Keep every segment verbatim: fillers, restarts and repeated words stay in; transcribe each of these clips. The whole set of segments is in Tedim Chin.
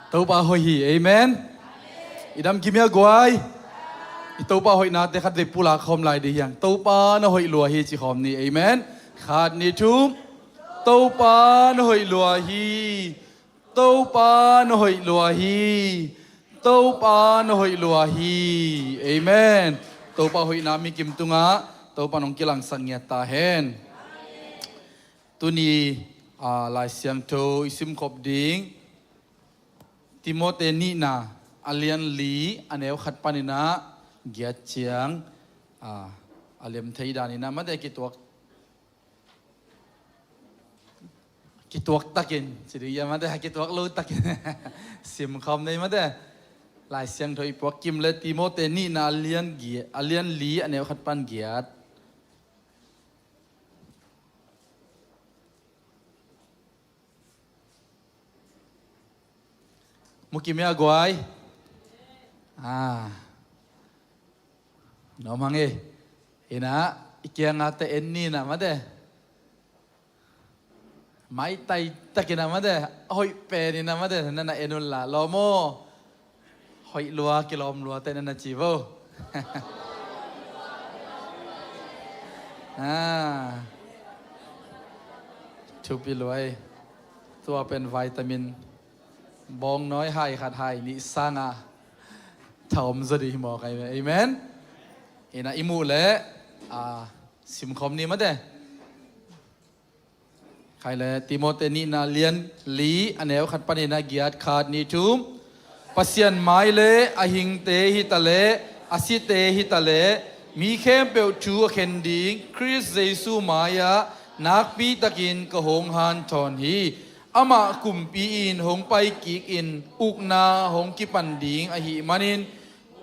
Topa hoih hi. Amen. I dam kim hia guai? I Topa hoihnate khatvei pulak khawm lai dih hiang. Topa na hoih lua hi ci khawm ni. Amen. Khat, nih, thum. Topa na hoih lua hi. Topa na hoih lua hi. Topa na hoih lua hi. Amen. Topa hoihna mi kim tungah Topa nong kilangsak ngiat ta hen. Tuni, ah, Lai Siangtho i simkhop ding Timote nihna a lian li a neu khat paninah giat ciang, ah, a liam thei daninah mate kituak, kituak takin, ci ding ia mate, kituak lo takin simkhawm nei mate. Lai Siangtho i puak kim le Timote nihna a lian giat, a lian li a neu khat pan giat. Mu kim hia guai? Ah. Nuam hang e. Inah, i kiangah te en ni inah mate. Maitai takinah mate. A hoih pen inah mate. Nana en un la. Lawm aw. Hoih lua, kilawm lua te nana ci vo. Ah. Thupi lua e. Tua pen vitamin bawng nawi hai khat hai nih sangah tha om zaw dih hi mawk ai ve. Amen. Inah i muh leh, ah, simkhawm ni mate. Khai le Timote nihna lian li a neu khat paninah giat, khat, nih, thum. Pasian mai le a hingte hitaleh a site hitaleh mi khempeuh thu a khen ding Khrist Jesu mai-ah nakpitakin ka hong hanthawn hi. Amah kumpi in hong paikikin ukna hong kipan ding ahih manin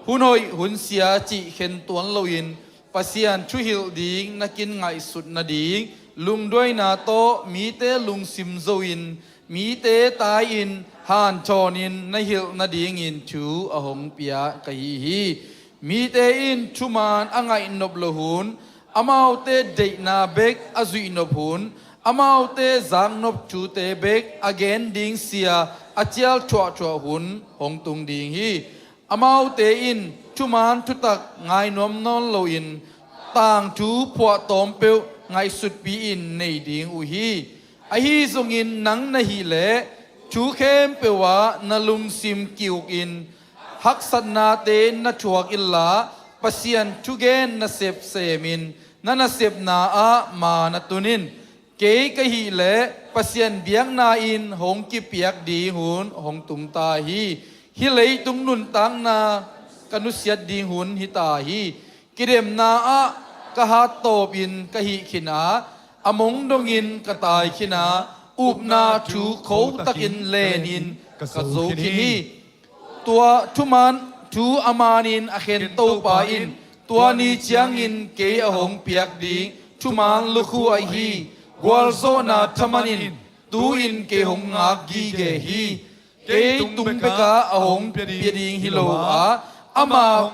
hun hoih hun sia cih khen tuan loin Pasian thuhilh ding na kin ngaihsut nading lungduaina tawh mite lungsim zoin mite tai-in hanthawnin na hilh nadingin thu a hong pia ka hi hi. Mite in thuman a ngaihnop loh hun, amaute deihna bek a zuihnop hun, amaute zaknop thute bek a gen ding sia a cial thuahthuah hun hong tung ding hi. Amaute in thuman thutak ngainuam nawn loin tangthu phuahtawm peuh ngaihsutpi-in nei ding uh hi. Ahi zongin nang na hih leh thu khempeuh ah na lungsim ki-ukin haksatnate na thuak inla Pasian thugen nasep semin na nasepna ah maa na tun in. Kei ka hih leh Pasian biakna in hong kipiak ding hun hong tung ta hi. Hih leitung nuntakna ka nusiat ding hun hi ta hi. Kidemna ah ka hattawpin ka hih khin a, a mong dongin ka tai khin a, upna thu khotakin lenin ka zo khin hi. Tua thuman thu a manin a khen Topa in tua ni ciangin kei a hong piak ding thuman lukhu ahi gualzawhna thamanin tu-in kei hong ngak gige hi. Kei tung bekah a hong pia ding hi lo a, amah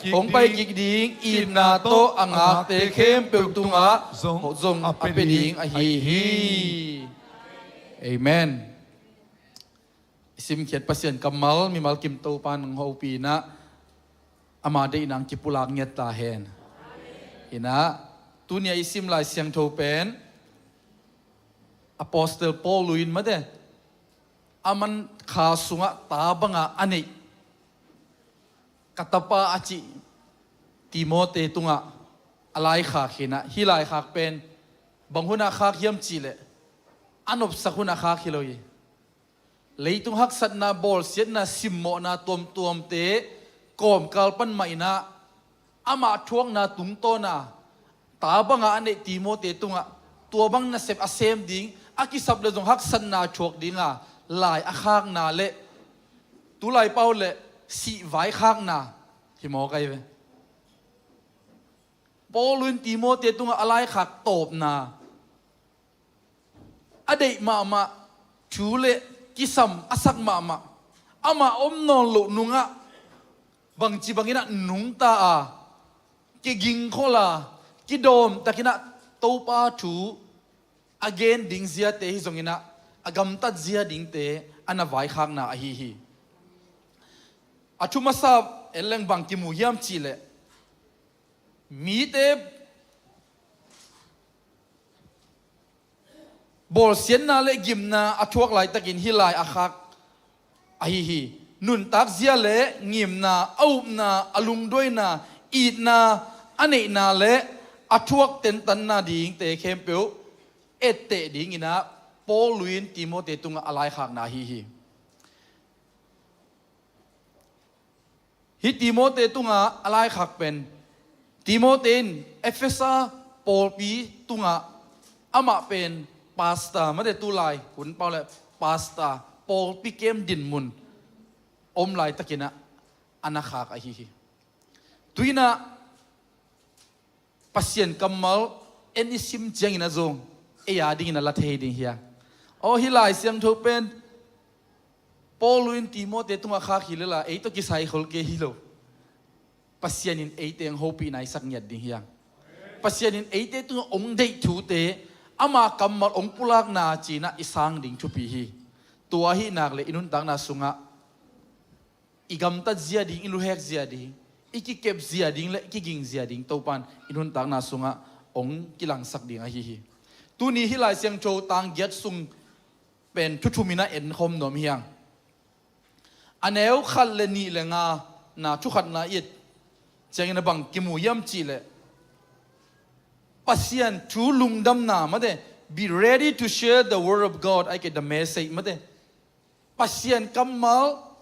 hong paikik ding itna tawh a ngakte khempeuh tungah zong a pia ding ahi hi. Amen. I simkhiat Pasian kammal mimal kim Topa nang hopih inah ama deihna ang kipulak ngiat ta hen. Inah, tunia i sim Lai Siangtho pen Apostle Paul in mate, aman kha sungah ta banga a neih ka tapa a cih Timote tungah a laikhak hinah, hih laikhak pen bang hunah khak hiam cihleh a nopsak hunah khak hi lo hi. Leitung haksatna, bawlsiatna, simmawhna tuamtuamte kawmkal pan mah inah amah thuakna tungtawna ta banga a neih Timote tungah tua bang nasep a sem ding, a kisap le zong haksatna thuak dinga lai a khakna le tulai pau le sihvai khakna hi mawk ai ve. Paul in Timote tungah a laikhak tawpna a deih mahmah, thu le kisam a sak mahmah, amah om nawn loh nungah bangci banginah nungta a kigingkhol a kidawmtakinah Topa thu a gen ding ziate hi zonginah a gamtat zia dingte a na vaikhakna ahi hi. A thu masa en leng bang kimu hiam cihleh, mite bawlsiatna le gimna a thuak laitakin hih lai a khak ahi hi. Nuntak zia le ngimna, a upna, a lungduaina, itna a neihna le a thuak tentanna dingte khempeuh etteh dinginah Paul lui in Timote tungah a laikhakna ahi hi. Hih Timote tungah a laikhak pen, Timote in Efesa pawlpi tungah amah pen pastor, mate, tulai hun pau le pastor, pawlpi kem dinmun om laitakinah a na khak ahi hi. Tuinah Pasian kammal en i sim ciangin a zong ei a dingin a la thei ding hi a. Aw, hih Lai Siangtho pen Paul in Timote tungah khak hi lel a, ei tawh kisai khol kei hi lo. Pasian in eite hong hopih naisak ngiat ding hi a. Pasian in eite tungah hong deih thute, ama kammal hong pulakna cinah i sang ding thupi hi. Tua ahih nak le i nuntakna sungah i gamtat zia ding, i luhek zia ding, i kikep zia ding le i kiging zia ding Topan i nuntakna sungah hong kilangsak ding ahi hi. Tuni hih Lai Siangtho tang giat sung pen thu thum inah en khawm nuam hi hang. A neu khat le nih le nga na thu khatna i et ciangin a bang kimu hiam cihleh, Pasian thu lungdamna, mate, be ready to share the word of God, ai ke the message, mate. Pasian kammal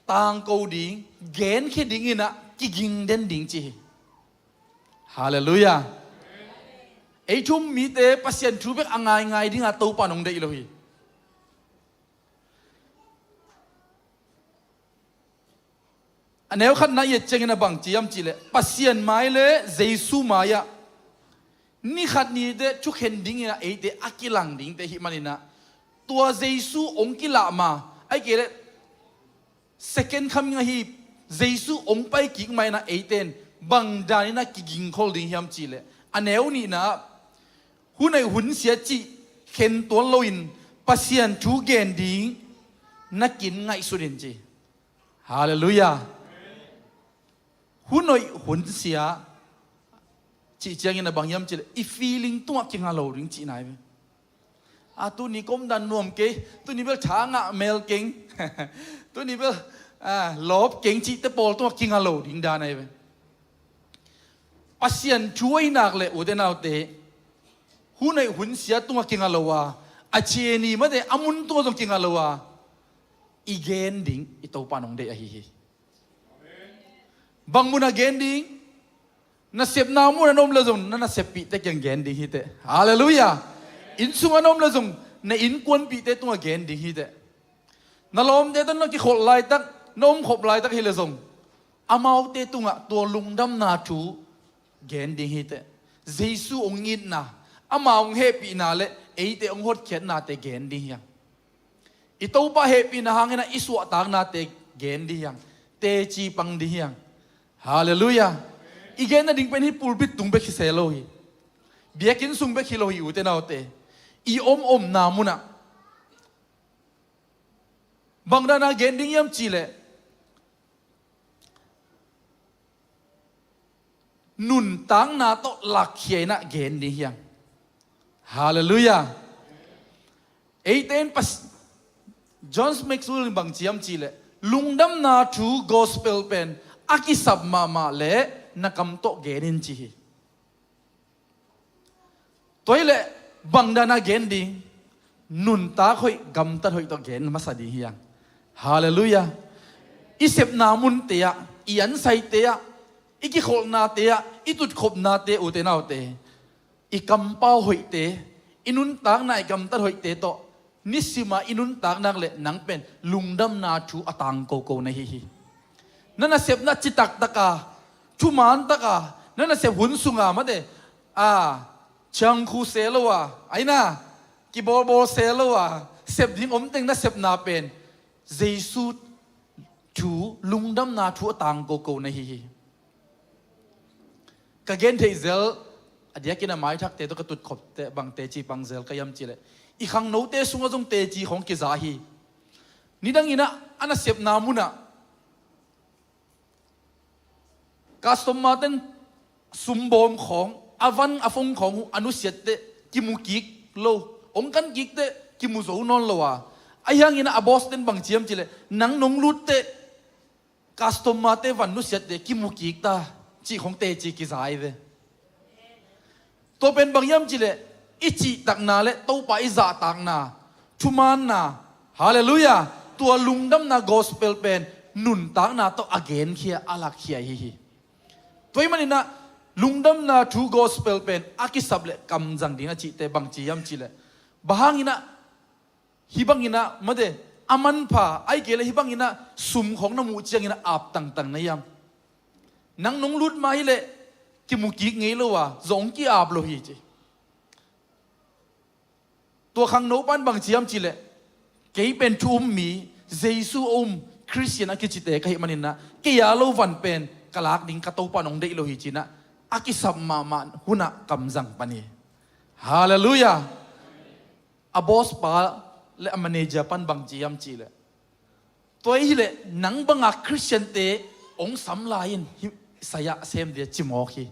tangko ding, genkhia dinginah kiging den ding ci hi. Halleluiah. Ei thu um mite Pasian thu bek a ngaingai dinga Topa nong deih lo hi. A neu khatna i et ciangin a bang ci hiam cihleh, Pasian mai le Jesu mai-ah ni khat ni teh thukhen dinginah eite a kilang dingte hih maninah, tua Jesu hong kilah ma, ai ke le second coming ahi Jesu hong pai kik ma inah eite in bang daninah kigingkhol ding hiam cihleh, a neu nihna, hun hoih hun sia cih khen tuan loin Pasian thu gen ding na kin ngaihsut in ci. Halleluiah. Hun hoih hun sia cih ciangin a bang hiam cihleh, i feeling tungah kinga lo ding cihna hi ve. A, tuni ka omdan nuam kei, tuni bel tha ngah mel keng, tuni bel, a, lawp keng cihte pawl tungah kinga lo ding dan ahi ve. Pasian thu ahih nak le, ute naute, hun hoih hun sia tungah kinga lo a, a cieni, mate, a mun tungah zong kinga lo a, i gen ding i Topa nong deih ahi hi. Bang munah gen ding? Nasepna munah na om le zong na naseppihte kiang gen ding hi teh. Halleluiah. Inn sungah na om le zong na innkuanpihte tungah gen ding hi teh. Na lawmte tawh na kikholh laitak, na omkhop laitak hi le zong amaute tungah tua lungdamna thu gen ding hi teh. Jesu hong itna, ama hong hehpihna le eite hong hotkhiatnate gen ding hi hang. I Topa hehpihna hanginah i suahtaknate gen ding hi hang. Teci pang ding hi hang. Halleluiah. I gen nading pen hih pulpit tung bek hi se lo hi. Biakinn sung bek hi lo hi, ute naute. I om omna munah bang dana gen ding hiam cihleh, nuntakna tawh lakkhia inah gen ding hi hang. Halleluiah. Eite in pas-, John Maxwell in bang ci hiam cihleh, lungdamna thu gospel pen a kisap mahmah le na kam tawh gen in ci hi. Tua hileh bang dana gen ding? Nuntak hoih, gamtat hoih tawh gen masa ding hi hang. Halleluiah. I sepna munte ah, i ansaite ah, i kikholhnate ah, i tutkhopnate, ute naute, i kampau hoihte, i nuntakna, i gamtat hoihte tawh nisima i nuntak nak le nang pen lungdamna thu a tangkoko na hi hi. Na nasepna citaktaka, thumaantaka, na nasep hun sunga, mate, a, ciangkhu se lo a, aina, kibawlbawl se lo a, sep ding omteng nasepna pen Jesu thu, lungdamna thu a tangkoko na hi hi. Ka gentheih zel, a diakin a maithakte tawh ka tutkhopte bang teci pang zel ka hiam cihleh, i khangnote sungah zong teci khawng kiza hi. Nidanginah a nasepna munah customer ten sumbawm khawng, a van a fong khawng uh a nusiat teh kimu kik lo, hong kan kik teh kimu zo nawn lo a. Ahi hangin ah a boss ten bang ci hiam cih leh, nang nong lut teh customer te van nusiat teh kimu kik ta, cih khawng teci kiza hi ve. Tua pen bang hiam cih leh, i cihtakna le Topa i zahtakna, thumaanna, halleluiah, tua lungdamna gospel pen nuntakna tawh a genkhia, a lakkhia ahi hi. Tua ahih manin ah lungdamna thu gospel pen a kisap leh kamzang ding a cihte bang ci hiam cih leh, bang hangin ah hih bangin ah, mate, a manpha, ahih kei leh hih bangin ah sum khawng na muh ciangin ah ap tangtang na hiam? Nang nong lut ma hi leh kimu kik ngei lo a, zong ki-ap lo hi ci. Tua khangno pan bang ci hiam cih leh, kei pen thu um mi, Jesu a um Khristian a kicite ka hih manin ah, kei a lo van pen ka lak ding ka Topa in hong deih lo hi ci-in ah, a kisap mahmah hun ah kamzang pan hi. Halleluiah. A boss pa le a manager pan bang ci hiam cih leh, tua hi leh nang banga Khristiante hong sam lai in hih saya sem ding a ci mawk hi.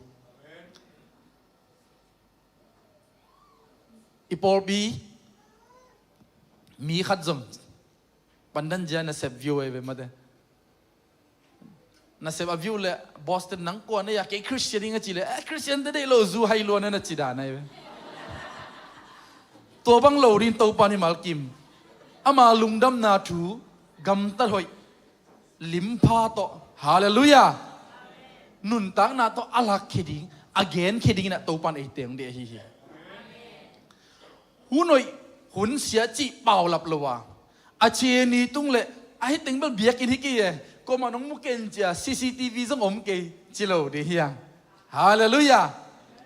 I pawlpi mi khat zong pandan zia nasep view ahi ve, mate. Nasep a view leh boss ten, nang kua na hia? Kei Khristian ing a cih leh, eh, Khristiante deih lo, zu hai lua na, na ci dan ahi ve. Tua bang lo ding Topa in i malkim. Ama lungdamna thu gamtat hoih, limpha tawh, halleluiah, nuntakna tawh a lakkhia ding, a genkhia dingin ah Topa in eite hong deih ahi hi. Hun hoih hun sia cih paulap lo a, a ci ni tung leh, a hi teng bel biakinn hi kei e, kuamah nong mu ken ci-a, C C T V zong om kei ci lo ding hi hang. Halleluiah.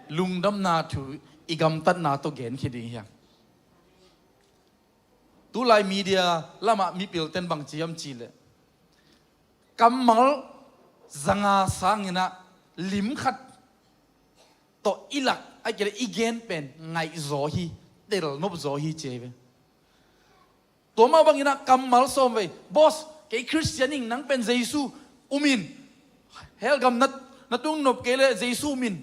Lungdamna thu i gamtatna tawh genkhia ding hi hang. Tulai media lamah mipilten bang ci hiam cih leh, kammal zanga sangin ah lim khat tawh i lak, ahih kei leh i gen pen ngaihzaw hi, telnop zaw hi ci hi ve. Tua mah bangin ah kammal sawm vei, boss, kei Khristian ing, nang pen Jesu um in, hell gam na, na tung nop kei leh Jesu um in,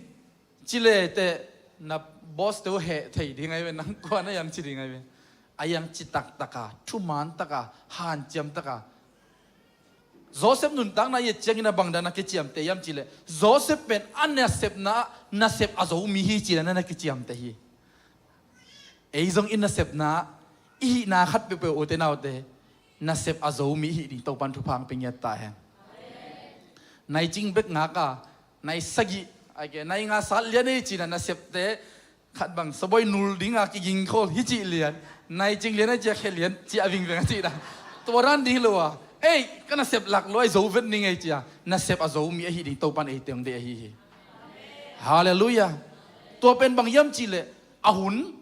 ci leh teh, na boss te uh heh thei ding ahi ve, nang kua na hiam ci ding ahi ve. A hiang citak taka, thumaan taka, hanciam taka. Joseph nuntakna i et ciangin a bang dan a kiciamteh hiam cih leh, Joseph pen a nasepna ah nasep a zo mi hi ci-in a na kiciamteh hi. Ei zong i nasepna ah, i hihna khat peuhpeuh, ute naute, nasep a zo mi i hih ding Topa in thupha hong pia ngiat ta hen. Nai cing bek ngak a, nai sagih, ahih kei leh nai nga sat lian ei ci-in a nasepte, khat bang saboi nul dinga kigingkhol hi cih lian, nai cing lian a, ci-a khe lian, ci-a vingveng a cih dan. Tua dan ding hi lo a, ei, ka nasep lak lua, i zo vet ning ei ci-a nasep a zo mi a hih ding Topa in eite hong deih ahi hi. Halleluiah. Tua pen bang hiam cih leh, a hun,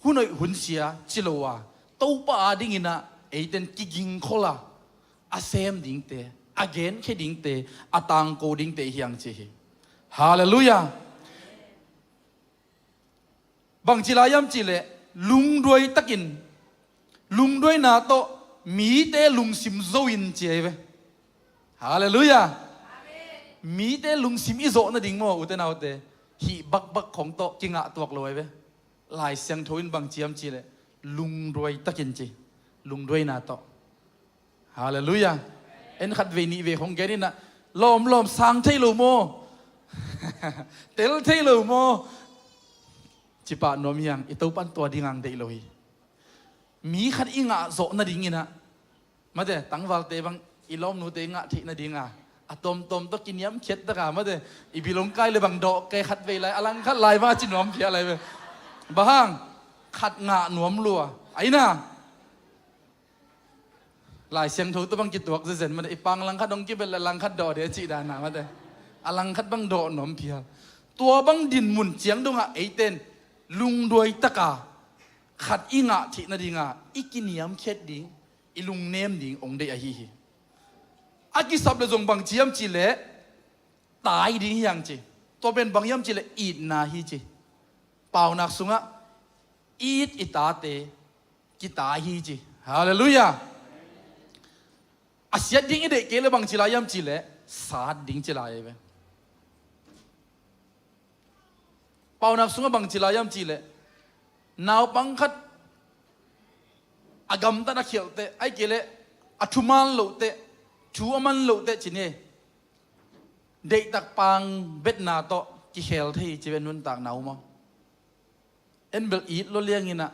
hun hoih hun sia ci lo a, Topa a dingin ah eiten kigingkhol a, a sem dingte, a genkhia dingte, a tangko dingte hi hang ci hi. Halleluiah. Bang ci lai hiam cih leh, lungduai takin, lungduaina tawh mite lungsim zo in ci hi ve. Halleluiah. Mite lungsim i zawh nading maw, ute naute, hih bakbak khawng tawh kingah tuak lo hi ve. Lai Siangtho in bang ci hiam cih leh, lungduai takin ci, lungduaina tawh. Halleluiah. En khat vei nih vei khawng gen in ah, lawmlawm, sang thei lo maw? Tel thei lo maw? Ci pah nuam hi hang, i Topa in tua ding hong deih lo hi. Mi khat i ngah zawh nadingin ah, mate, tangvalte bang i lawmnute i ngah theih nadinga, a tuamtuam tawh kiniamkhiat taka, mate, i bil hong kai leh bang dawh kei khat vei lai, a langkhat lai bang a ci nuam phial lai ve. Bang hang? Khat ngah nuam lua. Ahi na, Lai Siangtho tawh bang kituak zenzen, mate, i pang langkhat hong kibelh leh langkhat dawh ding a cih dan a, mate, a langkhat bang dawh nuam phial. Tua bang dinmun ciang dongah eiten lungduai taka khat i ngah theih nadinga i kiniamkhiat ding, i lungnem ding hong deih ahi hi. A kisap leh zong bang ci hiam cih leh, tai ding hi hang ci. Tua pen bang hiam cih leh, itna hi ci. Paunak sungah it i tate kitai hi ci. Halleluiah. A siat ding i deih kei le bangci lai hiam cih leh sat ding ci lai hi ve. Paunak sungah bangci lai hiam cih leh naupang khat a gamtat a khialh teh, ahih kei leh a thuman loh teh, thu a man loh teh ci ni. Deihtak pangbetna tawh kikhel thei ci ve, nuntakna uh maw. En bel it lua liang inah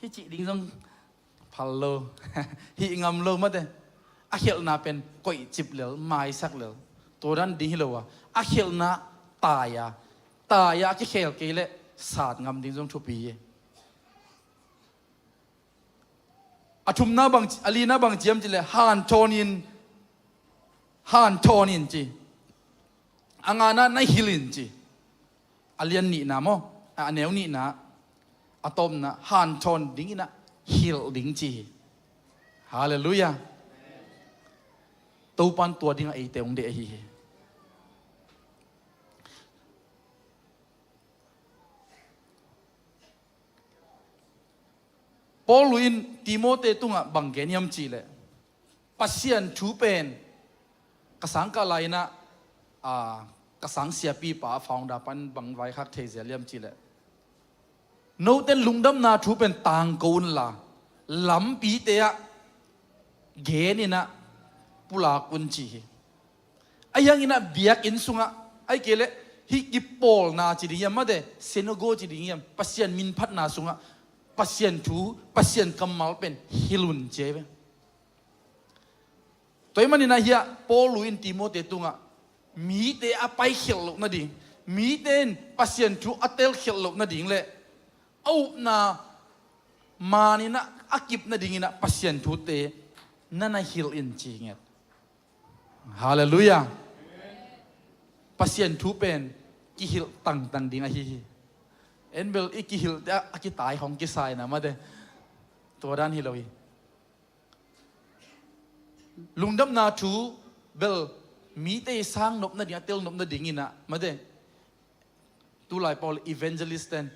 hih cih ding zong phal lo, hih ngam lo mate. A khialhna pen koihcip lel, maisak lel, tua dan ding hi lo a, a khialhna tai a, tai a kikhel kei leh sat ngam ding zong thupi hi. A thumna bang, a lina bangci hiam cih leh hanthawn in, hanthawn in ci. A ngana na hilh in ci. A lian nihna maw, a neu nihna, a tawpna hanthawn ding inah hilh ding ci hi. Halleluiah. Topan tua dingah eite hong deih ahi hi. Paul in Timote tungah bang gen hiam cih leh, Pasian thu pen ka sangkah lai inah, a, ka sang siapipa founder pan bang vaikhak thei zel hiam cih leh, note in lungdamna thu pen tangko unla, lampite ah gen inah pulak un ci hi. A hiang inah biakinn sungah, ahih kei leh hih kipawlna ci ding hiam mate, synagogue ci ding hiam, Pasian minphatna sungah Pasian thu, Pasian kammal pen hilh un ci hi ve. Tua ahih manin ah hiah Paul in Timote tungah mite a paikhialh loh nading, mite in Pasian thu a telkhialh loh nading le a upna man inah a kip nading inah Pasian thute na na hilh in ci nget. Halleluiah. Pasian thu pen kihilh tangtang ding ahi hi. En bel i kihilhte a kitai khong kisai na mate. Tua dan hi lo hi. Lungdamna thu bel mite i sang nop nading, a tel nop nading inah mate. Tulai pawl evangelist ten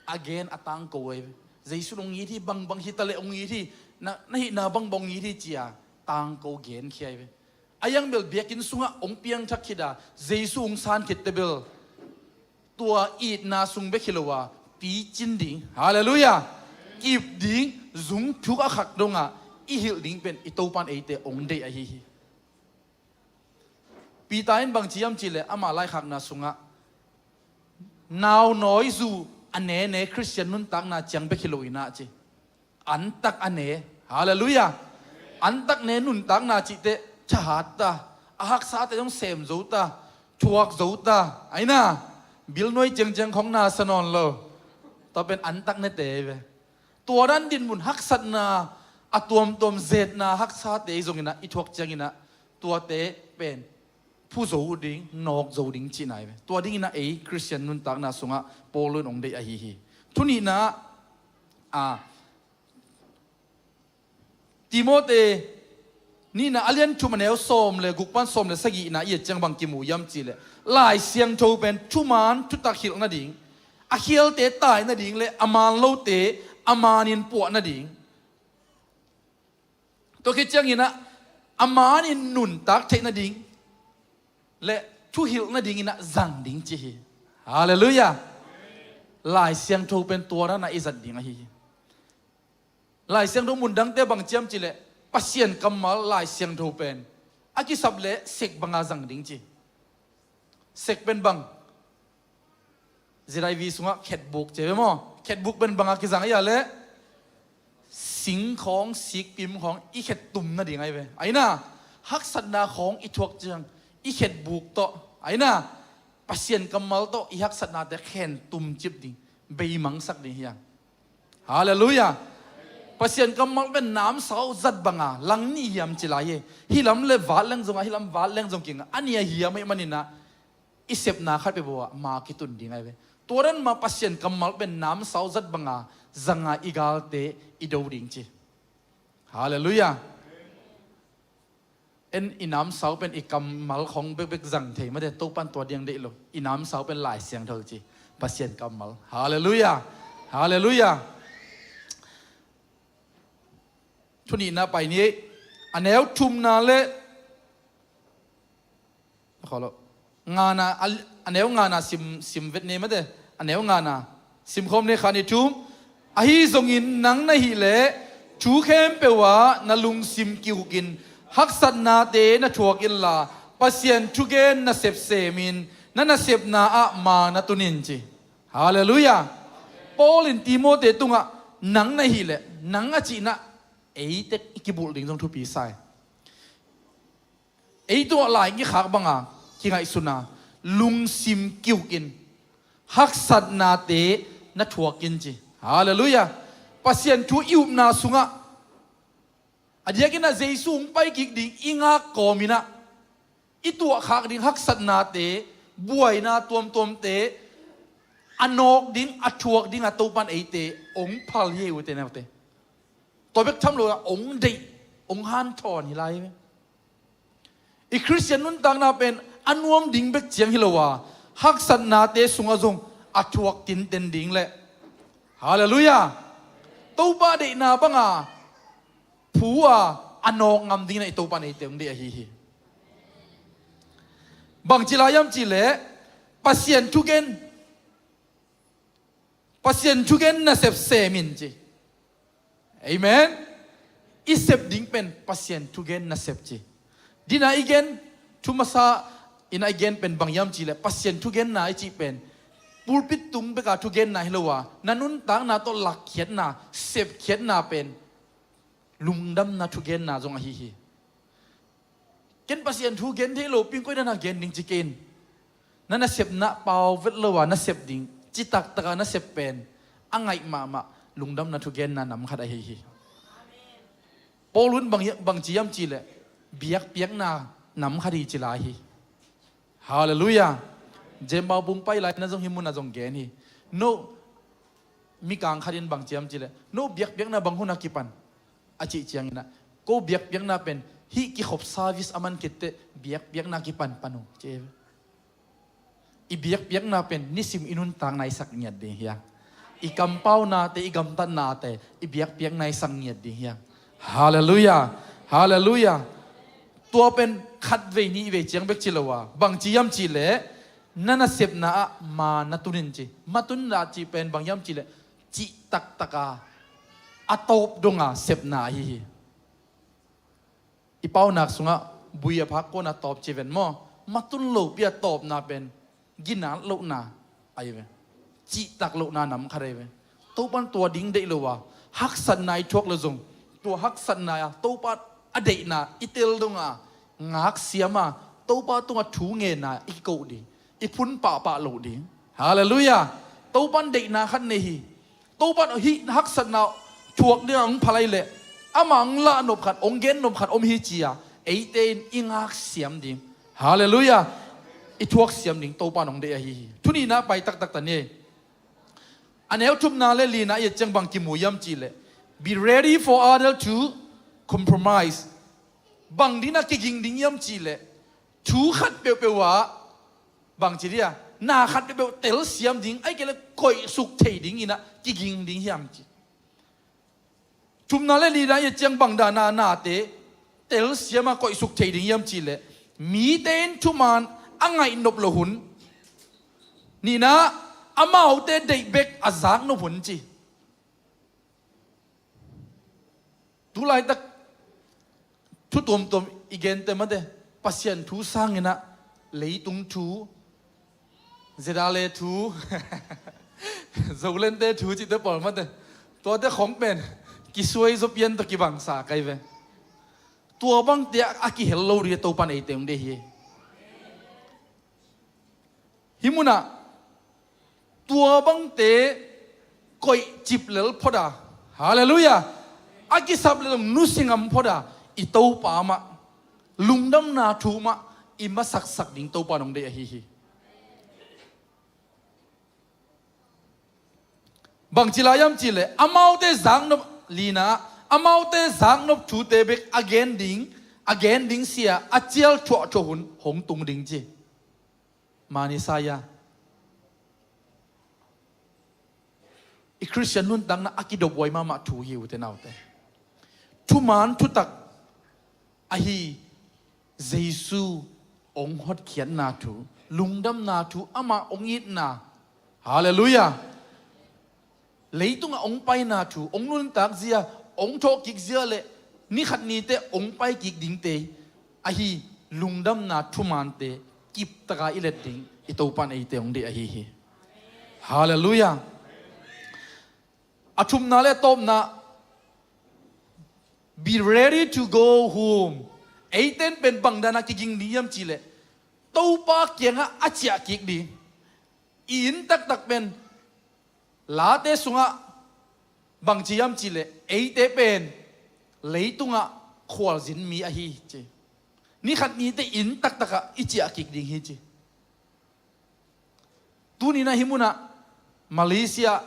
a gen a tangko ei. Jesu hong it hi, bangbang hi taleh hong it hi, na, na hihna bangbang hong it hi ci-a tangko genkhia ei. A hiang bel biakinn sungah hong piangthak khit a, Jesu hong san khit teh bel tua itna sung bek hi lo a, picin ding, halleluiah, kip ding, zung thuk a khak dongah i hilh ding pen i Topan eite hong deih ahi hi. Peter in bang ci hiam cih leh ama laikhakna sungah, nau nawi zu a nene Khristian nuntakna ciang bek hi lo inah ci. Antak a ne. Halleluiah. Antak ne nuntakna cih teh thahat ta, a haksate zong sem zo ta, thuak zo ta, aina, bil nuai ciangciang khong na sa nawn lo. Tua pen antak nete ei ve. Tua dan dinmun haksatna, a tuamtuam zetna haksate ei zong inah i thuak ciang inah tuate pen phu zo ding, nawk zo ding cihna ei ve. Tua ding inah ei Khristian nuntakna sungah Paul in hong deih ahi hi. Thu nihna ah, a, Timote nihna a lian thum a neu sawm le guk pan sawm le sagihna i et ciang bang kimu hiam cih leh, Lai Siangtho pen thuman thutak hilh nading, a khialte tai nading le a man lote a man in puah nading, tua khit ciang inah a man in nuntak theih nading le thuhilh nading inah zang ding ci hi. Halleluiah. Lai Siangtho pen tua dan a i zat ding ahi hi. Lai Siangtho mun dangte bang ci hiam cih leh, Pasian kammal Lai Siangtho pen a kisap leh sek banga zang ding ci. Sek pen bang, Z I V sungah khetbuk ci ve maw. Khetbuk pen banga kizang ahia leh, sing khawng, sikpim khawng i khet tum nading ahi ve. Aina, haksatna khawng i thuak ciang i khetbuk tawh, aina, Pasian kammal tawh i haksatnate khen tum cip ding, beimangsak ding hi hang. Halleluiah. Pasian kammal pen namsau zat banga lang nih hiam ci lai hi. Hih lam le vat leng zong a, hih lam vat leng zong kinga, a nih a hiam ahih manin ah i sepna khat peuhpeuh ah ma kitun ding ahi ve. Tua dan mah Pasian kammal pen namsau zat banga zanga i galte i do ding ci. Halleluiah. En, i namsau pen i kammal khong bekbek zang thei mate, Topan tua diang deih lo. I namsau pen Lai Siangtho ci, Pasian kammal. Halleluiah. Halleluiah. Thu nihna pai ni. A neu thumna le, a kholo, ngana, a, a neu ngana sim, sim vet ni mate. A neu ngana simkhawm ni, khat, nih, thum. Ahi zongin nang na hih leh thu khempeuh ah na lungsim kihukin haksatnate na thuak inla, Pasian thugen nasep semin na nasepna ah ma na tunin ci. Halleluiah. Paul in Timote tungah nang na hih leh, nang a cihna ei tek i kibulh ding zong thupi sa hi. Ei tungah lai kikhak banga kingaihsuna, lungsim kihukin haksatnate na thuakin ci. Halleluiah. Pasian thu i upna sungah a diakinah Jesu hong paikik ding i ngak kawminah i tuahkhak ding haksatnate, buaina tuamtuamte a nawk ding, a thuak dingah Topan eite hong phal hi, ute naute. Tua bek tham lo a hong deih, hong hanthawn hi lai ve. I Khristian nuntakna pen a nuam ding bek ciang hi lo a, haksatnate sungah zong a thuak tinten ding le, halleluiah, Topa deihna banga phu a, a nawk ngam dingin i Topa neite hong deih ahi hi. Bangci lai hiam cihleh, Pasian thugen, Pasian thugen nasep semin ci. Amen. I sep ding pen Pasian thugen nasep ci. Dina i gen, thu masa ina i gen pen bang hiam cihleh, Pasian thugenna i cih pen pulpit tung beka thugenna hi lo a, na nuntakna tawh lakkhiatna, sepkhiatna pen lungdamna thugenna zong ahi hi. Ken Pasian thu gen thei lo ping, koi dan a gen ding ci kei in. Na nasepna pau vet lo a na sep ding, citak taka na sep pen a ngaih mahmah lungdamna thugenna nam khat ahi hi. Paul in bang, bangci hiam cihleh, biakpiakna nam khat hi ci lai hi. Halleluiah. James bung pai lai na zong hi mun a zong gen hi. No, mikang khat in bangci hiam cihleh, no biakpiakna bang hun a kipan a cih cianginah, ko biakpiakna pen hih kikhop service a man khitteh biakpiakna kipanpan uh ci. I biakpiakna pen nisim i nuntakna i sak ngiat ding hi a, i kampaunate, i gamtatnate i biakpiakna i sak ngiat ding hi a. Halleluiah. Halleluiah. Tua pen khatvei nihvei ciang bek ci lo a, bangci hiam cihleh, na nasepna ah ma na tunin ci. Ma tunna cih pen bang hiam cihleh, cihtaktaka a tawp donga sepna ahi hi. I paunak sungah bui a phak kona tawp ci ven maw? Ma tun lopi a tawpna pen ginat lohna ahi ve. Cihtak lohna nam khat ahi ve. Topan tua ding deih lo a, haksatna i thuak le zong, tua haksatna a Topa a deihna i tel donga ngaksiama, Topa tungah thu ngena i kikoh ding, i phun pahpah loh ding. Halleluiah. Topan deihna khat nei hi. Topan hih haksatna thuak dingah hong phal lai leh, amah hong lahnop khat, hong gennop khat om hi ci-a eite in i ngaksiam ding. Halleluiah. I thuaksiam ding Topan hong deih ahi hi. Thu nihna pai taktak ta ni. A neu thumna le lina i et ciang bang kimu hiam cihleh, be ready for other to compromise. Bang dingin a kiging ding hiam cihleh, thu khat peuhpeuh ah bangci dia, na khat peuhpeuh telsiam ding, ahih kei leh koihsuk thei dinginah kiging ding hiam ci. Thumna le lina i et ciang bang dana nate telsiama koihsuk thei ding hiam cihleh, mite in thuman a ngaihnop loh hun, nihna, amaute deih bek a zaknop hun ci. Tu laitak thu tuamtuam i gente mate, Pasian thu sanginah leitung thu, Zedale thu, Zolente thu cihte pawl mate, tuate khong pen kisuai zaw pian tawh kibangsa kai ve. Tua bangte a kihel lo ding Topan eite hong deih hi. Hih munah tua bangte koihcip lel phot a, halleluiah, a kisap lel nusia ngam phot a, i Topa mah, lungdamna thu mah i masaksak ding Topa nong deih ahi hi. Bangci lai hiam cihleh, amaute zaknop, lina, amaute zaknop thute bek a gen ding, a gen ding sia a cial thuahthuah hun hong tung ding ci. Mani saya. I Khristian nuntakna a kidophuai mahmah thu hi, ute naute. Thuman thutak Ahi Jesu hong hotkhiatna thu, lungdamna thu, amah hong itna. Halleluiah. Leitungah hong paina thu, hong nuntak zia, hong thawhkik zia le nikhat nite hong paikik dingte ahi lungdamna thumante kiptaka i let ding i Topan eite hong deih ahi hi. Halleluiah. A thumna le tawpna, be ready to go home. Eiten pen bangdana kiging ding hiam cihleh Topa kiangah a ciahkik ding. I inn taktak pen Late sungah bangci hiam cihleh eite pen leitungah khualzin mi ahi ci. Nikhat nite inn taktakah i ciahkik ding hi ci. Tuninah hih munah Malaysia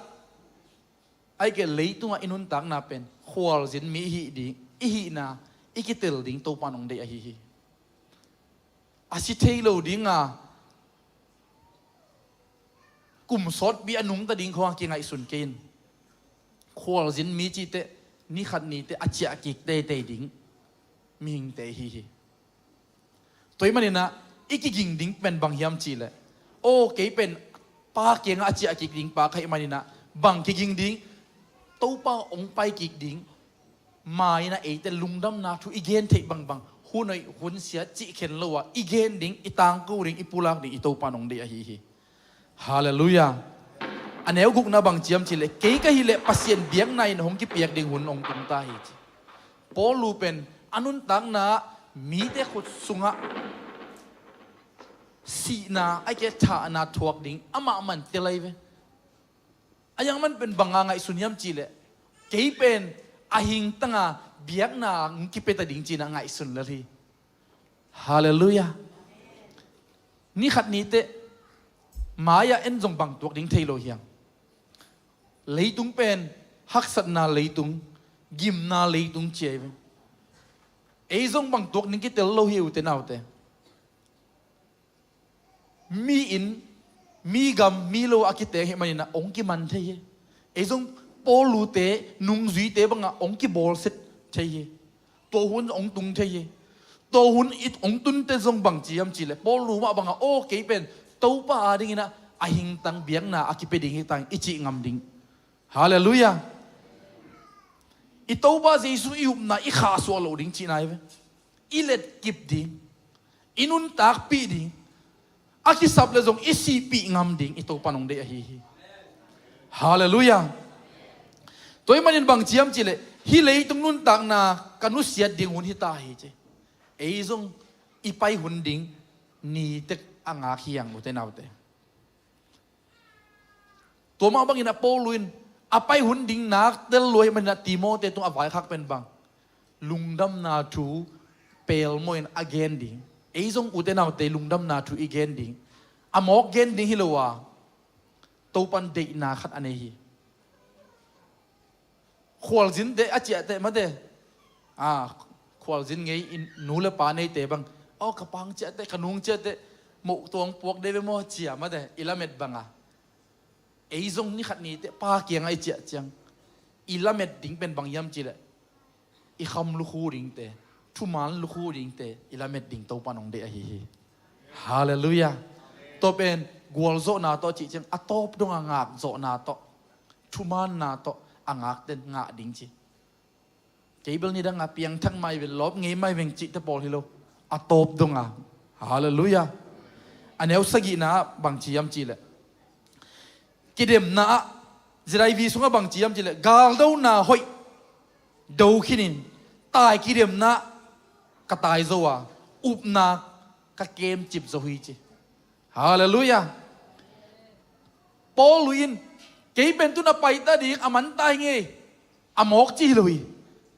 aike leitungah i nuntakna pen khualzin mi i hih ding, i hihna i kitel ding Topa nong deih ahi hi. A si thei lo dinga kum sawtpi a nungta ding khawng a kingaihsun kei in. Khualzin mi cihte nikhat nite a ciahkik teitei ding mihingte hi hi. Tua ih maninah i kiging ding pen bang hiam cihleh, aw kei pen Pa kiangah a ciahkik ding pa ka hih maninah bang kiging ding, Topa hong paikik ding. Mainah eite lungdamna thu i gen theih bangbang hun hoih hun siat cih khen lo ah i gen ding, i tangko ding, i pulak ding i Topa nong deih ahi hi. Halleluiah. A neu gukna bang ciam cihleh kei ka hileh Pasian biakna in hong kipiak ding hun hong tungta hi ci. Paul lu pen a nuntakna ah mite khut sungah sihna aike thahna thuak ding amah man tel ahi ve. A yang man pen banga ngaihsun hiam cihleh kei pen a hingtanga biakna hong kipeta ding cinah ngaihsun lel hi. Halleluiah. Nikhat nite mai-ah en zong bang tuak ding thei lo hiam? Leitung pen haksatna leitung, gimna leitung ci ahi ve. Ei zong bang tuak ding kitel lo hi ute naute. Mi inn, mi gam, mi lo a kiteng hih maninah hong kiman thei hi. Ei zong Paul lute nungzuite bangah hong kibawlset thei hi. Tua hun hong tung thei hi. Tua hun i hong tunte zong bang ci hiam cihleh Paul lu mah bangah aw kei pen Topa adinginah a hingtang biakna a kipia ding hi tang i cih ngam ding. Halleluiah. I Topa Jesu i upna i khahsuah loh ding cihna hi ve. I letkip ding, i nuntakpih ding, a kisap le zong i sihpih ngam ding i Topa nong deih ahi hi. Halleluiah. Tua ih manin bang ciam cihleh hih leitung nuntakna ka nusiat ding hun hita hi ci. Ei zong i pai hun ding nitek a ngak hiang ute naute. Tua mah bangin a Paul in a pai hun ding nak tel lua ih maninah Timote tung a vaikhak pen bang lungdamna thu pelmawhin a gen ding. Ei zong ute naute lungdamna thu i gen ding. A mawk gen ding hi lo a Topan deihna khat a nei hi. Khualzinte a ciahte mate. A khualzin ngei in nu le pa neite bang aw ka pang ciahte ka nung ciahte moh tuang puak dei ve maw cia mate i lamet banga. Ei zong nikhat nite Pa kiangah i ciah ciang i lamet ding pen bang hiam cihleh i kham lukhu dingte, thuman lukhu dingte i lamet ding Topa nong deih ahi hi. Halleluiah. Tua pen gualzawhna tawh cih ciang a tawp donga ngakzawhna tawh thumanna tawh a ngakten ngah ding ci. Kei bel nidanga piangthak mai ve lawp ngei mai veng cihte pawl hi lo. A tawp donga. Halleluiah. A neu sagihna ah bang ci hiam cihleh kidemna ah zidaivi sungah bang ci hiam cihleh galdona hoih do khinin tai kidemna ka tai zo a upna ka kemcip zo hi ci. Halleluiah. Paul in kei pen tun a paita ding a manta hi ngei a mawk ci hi lo hi.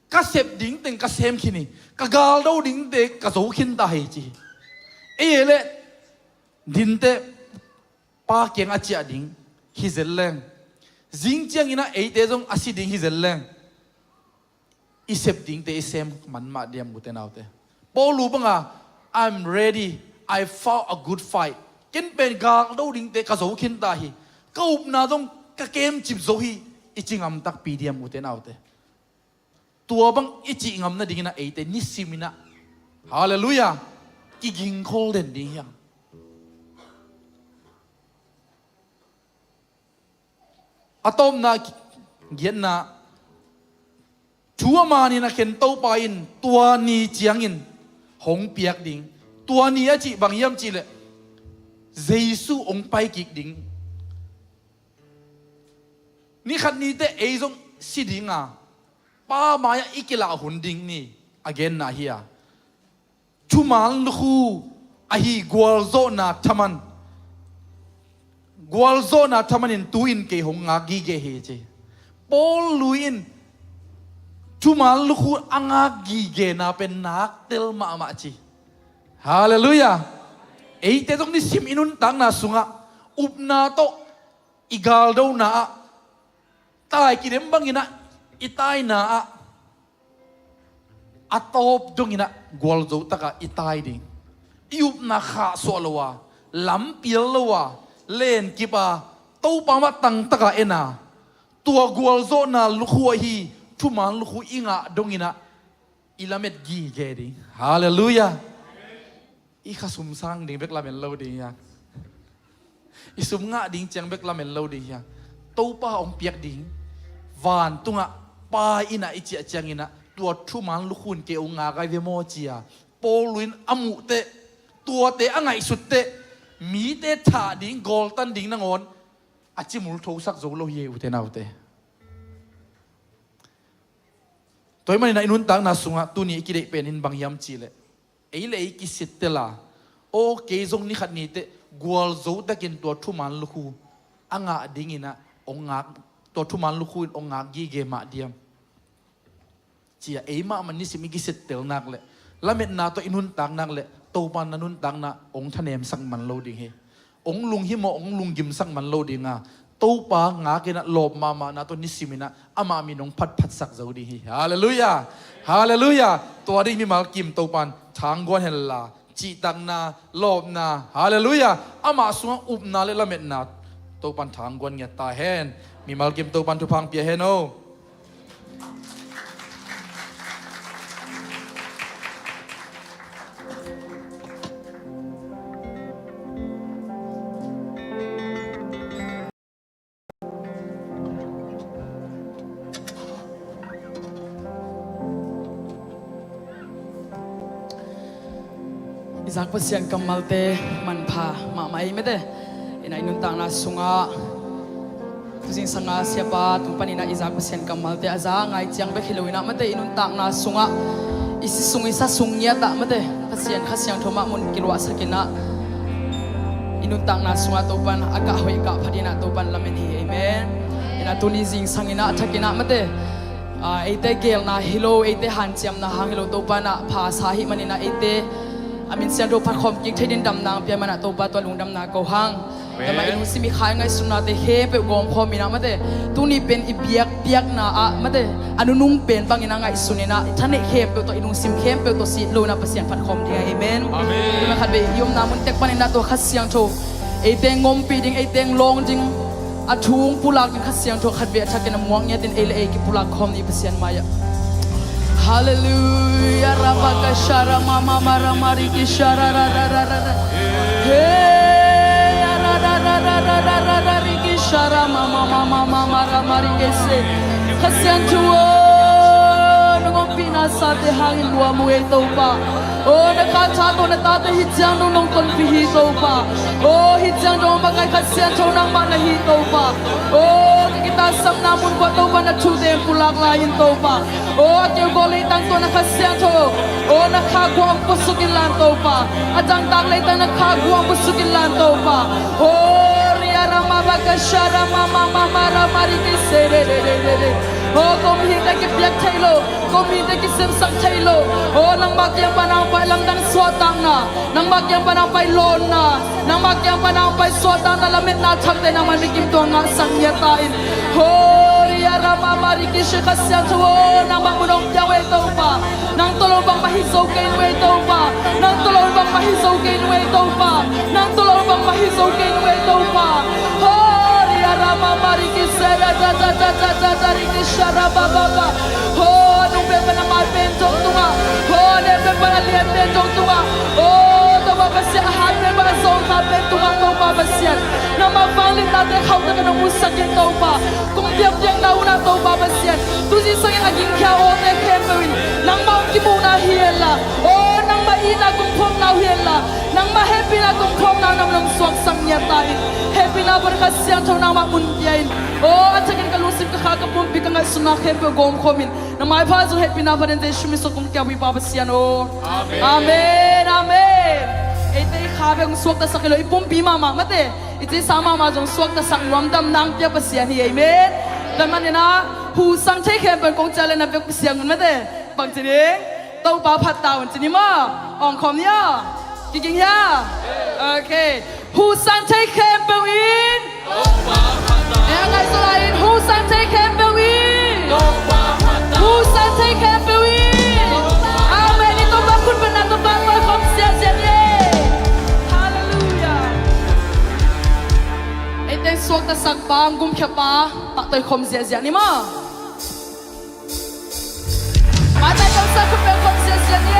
Ka sep ding teng ka sem khin hi. Ka galdo dingte ka zo khin ta hi ci hi. Ei e le dinte Pa kiang a ciah ding hi zel leng zing cianginah eite zong a si ding hi zel leng i sep dingte i sem man mah diam ute naute. Paul lu banga I'm ready, I fought a good fight. Ken pen galdo dingte ka zo khin ta hi. Ka upna zong ka kemcip zo hi i ci ngam takpi diam ute naute. Tua bang i cih ngam nadinginah eite nisiminah Halleluiah. Kigingkhol den ding hiang. A tawpna, giatna, thu a manin a khen Topa in tua ni ciangin hong piak ding. Tua ni a cih bang hiam cihleh Jesu hong pai kik ding. Ni khat ni teh ei zong si ding a, Pa mai-ah i kilah hun ding ni a genna hi a. Thuman lukhu ahi gualzawhna thaman, gualzawhna thaman in tu-in kei hong ngak gige hi ci. Paul lui in thuman lukhu a ngak gigena pen nak tel mahmah ci. Halleluiah. Eite zong nisim i nuntakna sungah upna tawh i galdona ah, tai kidem bangin ah i taina ah, a tawp dongin ah gualzo takah i tai ding. I upna khahsuah lo a, lampial lo a, lenkip a, Topa mah tangtaka en a, tua gualzawhna lukhu ahi thuman lukhu i ngah dongin ah i lamet gige ding. Halleluiah. I khasum sang ding bek lamen lo ding hiang. I sum ngah ding ciang bek lamen lo ding hiang. Topa hong piak ding vantungah Pa in ah i ciah ciangin ah tua thuman lukhu in kei hong ngak ahi ve maw ci-a Paul lui in a muh teh, tuate a ngaihsut teh, mite thah ding, gawltan ding nangawn a cimul thosak zo lo hi ei, ute naute. Tua ahih manin ah i nuntakna sungah tuni i kideih pen in bang hiam cihleh, ei le ei kisittel a, aw kei zong ni khat ni teh gualzo takin tua thuman lukhu a ngah dingin ah hong ngak, tua thuman lukhu in hong ngak gige mah diam ci-a ei mahmah nisim i kisittel nak leh, lametna tawh i nuntak nak leh, Topa na nuntakna hong thanemsak man lo ding hi. Hong lunghimawh, hong lunggimsak man lo ding a, Topa ngakin ah lawp mahmahna tawh nisimin ah amah min hong phatphatsak zo ding hi. Halleluiah. Halleluiah. Tua ding mimal kim Topa in thangguan hen la, cihtakna, lawpna, halleluiah, amah sungah upna le lametna Topa in thangguan ngiat ta hen. Mimal kim Topa in thupha hong pia hen aw. I zak Pasian kammalte manpha mahmah ei mate. Inah i nuntakna sungah tu zingsanga siapa tung paninah i zak Pasian kammalte a za ngai ciang bek hi loinah mate, i nuntakna sungah i si sung i sa sung ngiatah mate, Pasian Kha Siangtho mah mun kiluahsakinah i nuntakna sungah Topan a gah hoih gah phatinah Topan lamen hi. Amen. Inah tuni zingsanginah a thakinah mate, a, eite geelna hi lo, eite hanciamna hang hi lo, Topanah pha sa hih maninah eite a min siangtho phatkhawm kik thei din damna ang pia manah Topa tua lungdamna ko hang. Amen. Tama i lungsim i khai ngaihsutnate khempeuh gawmkhawm inah mate, tuni pen i biak biakna ah mate, a nunung pen bangin a ngaihsun inah i thaneih khempeuh tawh i lungsim khempeuh tawh sit lo inah Pasian phatkhawm ding a. Amen. Amen. Tuna khat vei i omna mun tek paninah tua Kha Siangtho eite ngompih ding, eite lawng ding, a thu pulak ding Kha Siangtho khat vei a thakin a muak ngiatin ei le ei kipulak khawm ni Pasian mai-ah. Halleluiah. Rabakashara mama maramarikishara rararara. Hey, arararararararikishara mama mama mama ramarikese. Kha Siangtho aw, nong ompihna sate hangin luam uh ei Topa. Aw, na kha tha tawh na tate hi ciang nong nong tonpih hi Topa. Aw, hi ciang dong makai Kha Siangtho nangmah na hi Topa. Aw, ka kitaksapna mun kua Topa na thute pulak lai in Topa. Aw, a keu gawl leitang tawh na Kha Siangtho, aw, na kha guang pusukin lan Topa. A dangtak leitang na kha guang pusukin lan Topa. Aw, ria rama baka sha rama mama mara mari ki se re re re re re. Aw, ko mihingte kipiak thei lo, ko mihingte kisemsak thei lo. Aw, nangmah kiang pan ang pai lamdang suahtakna, nangmah kiang pan ang pai lawnna, nangmah kiang pan ang pai suahtakna lametna thakte nangmah mikim tua ngahsak ngiat ta in. Horia rama mari kishi Kha Siangtho aw, nangmah mun hong pia uh ei Topa. Nang tawh lo bangmah hi zo kei nuai Topa. Nang tawh lo bangmah hi zo kei nuai Topa. Nang tawh lo bangmah hi zo kei nuai Topa. Horia rama mari kishi ra da da da da da da ri kishi ra ba ba ba. Ho, nung pen pan a mai pen dong tungah, ho, ne pen pan a lian pen dong Pasian, nangmah vangliatnate khauhtakin hong musak in Topa. Kong biakpiakna hun ah Topa Pasian, tuzing sangin a gingkhia awte khempeuh in nangmah hong kimuhna hi henla, aw nangmah itna kong phawkna uh hi henla, nangmah hehpihna kong phawkna uh nangmah hong suaksak ngiat ta in. Hehpihna pan Kha Siangtho nangmah mun pia in. Aw a thakin ka lungsim ka kha ka pumpi ka ngaihsutna khempeuh gawmkhawm in. Na maipha zong hehpihna pan in Jesu min suang kong kiap uh hi Pa Pasian aw. Amen. Amen. Eite i kha bek hong suaktasak hi lo, i pumpi mahmah mate, i cisa mahmah zong suaktasak nuam dam nang pia Pasian hi. Amen. Tua manin ah hu sang thei khempeuh kong ciah le na vekpi siang un mate. Bangci ding? Topa phat ta un ci ni maw? Awngkhawm ni aw. Kiging hia? Okay. Hu sang thei khempeuh in. Ea ngaihsut lai in hu sang thei khempeuh in. Hu sang thei khempeuh in. Amen. I Topa khut beng na Topa toikhawm ziahziah ni. Halleluiah. Ei teng suaktasak pa, gumkhia pa, pah toikhawm ziahziah ni maw. Maitai kamsa khut beng khawm ziahziah ni.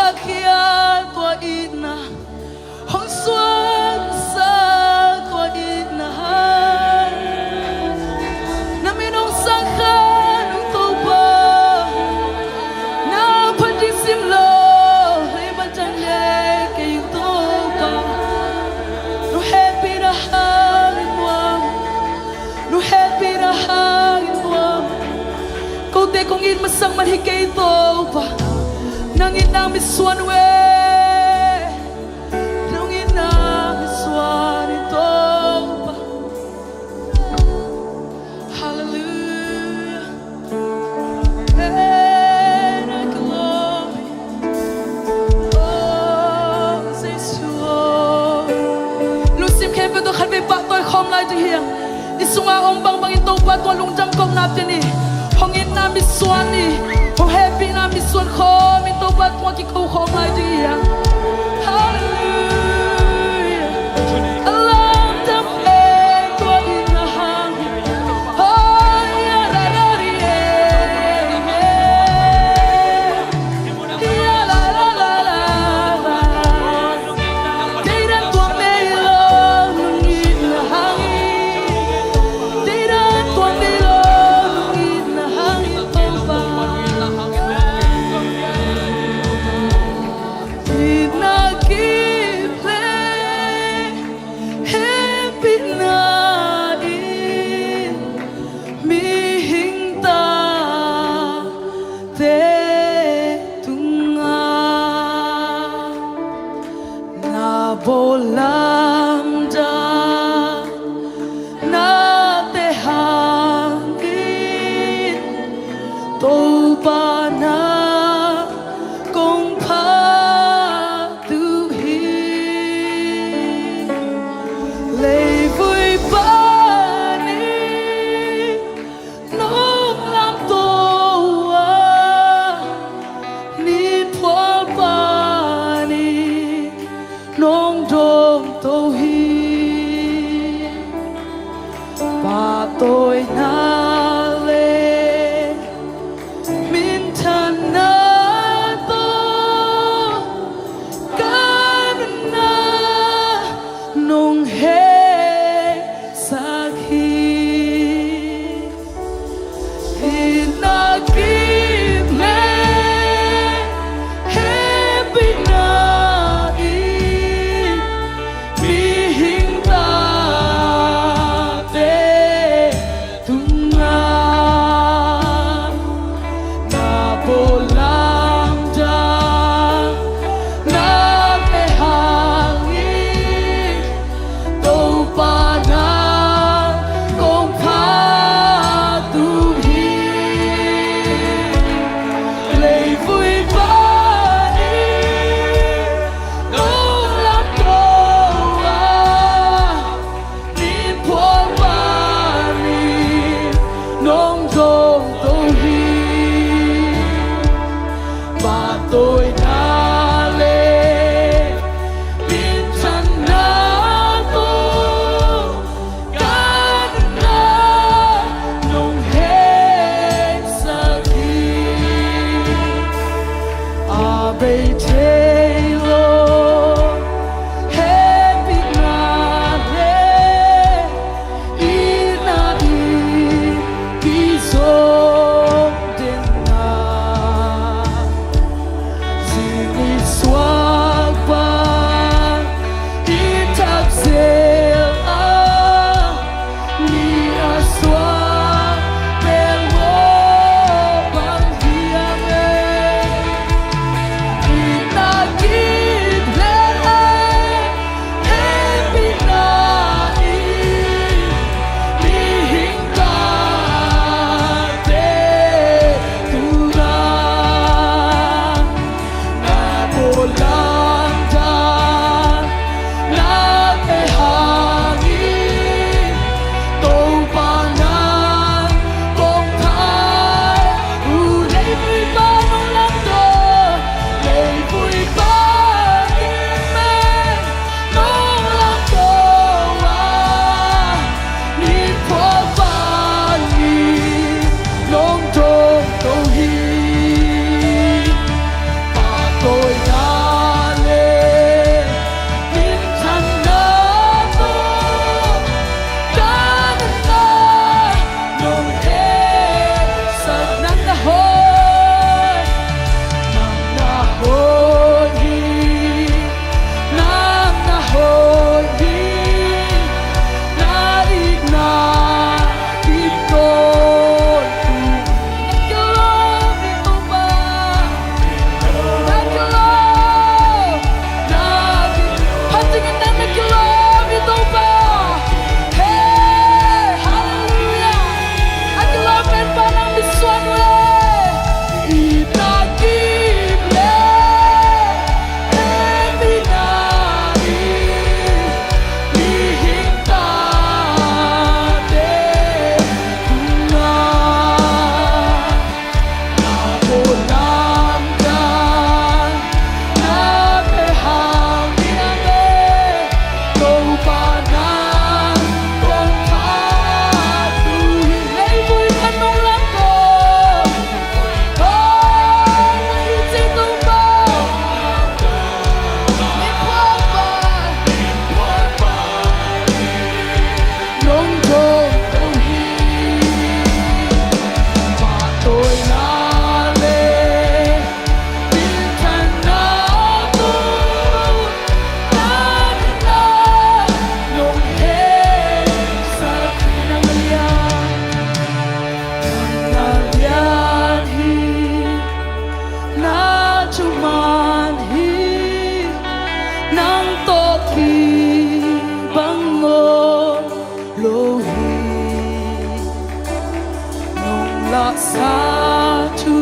Khia tua itna hong suansak tua itna hang, na min hong sang kha nong Topa. Na phat ding sim lo hei, matan le kei ung Topa. Nong hehpihna hangin muang, nong hehpihna hangin muang. Kote kong it masak man hi kei Topa. Nang itna misuan uh e. Nang itna misuan hi Topa. Hallelujah. Hey, na glory. Oh, Jesu. Lungsim khempeuh tawh khatvei pahtawi khawm lai ding hi hang. I sunga om bangbangin Topa tungah lungdam kohna pia ni. Hong itna misuan ni. Hong hehpihna misuan khawm in Topa tungah kiko khawm lai ding hi hang. Hallelujah. A lamdang pen tua itna hang. Oh, ya ra ra ri e. Hehpihna in mihing tate tungah na bawl lamdang nate hangin Topa na kong phat uh hi. Leivui panin nong lamto a, nitphual panin nong dawngto hi. Pahtawina le minthanna tawh ka nunna nong heisak hi. Itna kim le hehpihna in mihing tate tungah na bawl lamdang nate hangin Topa na kong phat uh hi. Sa thu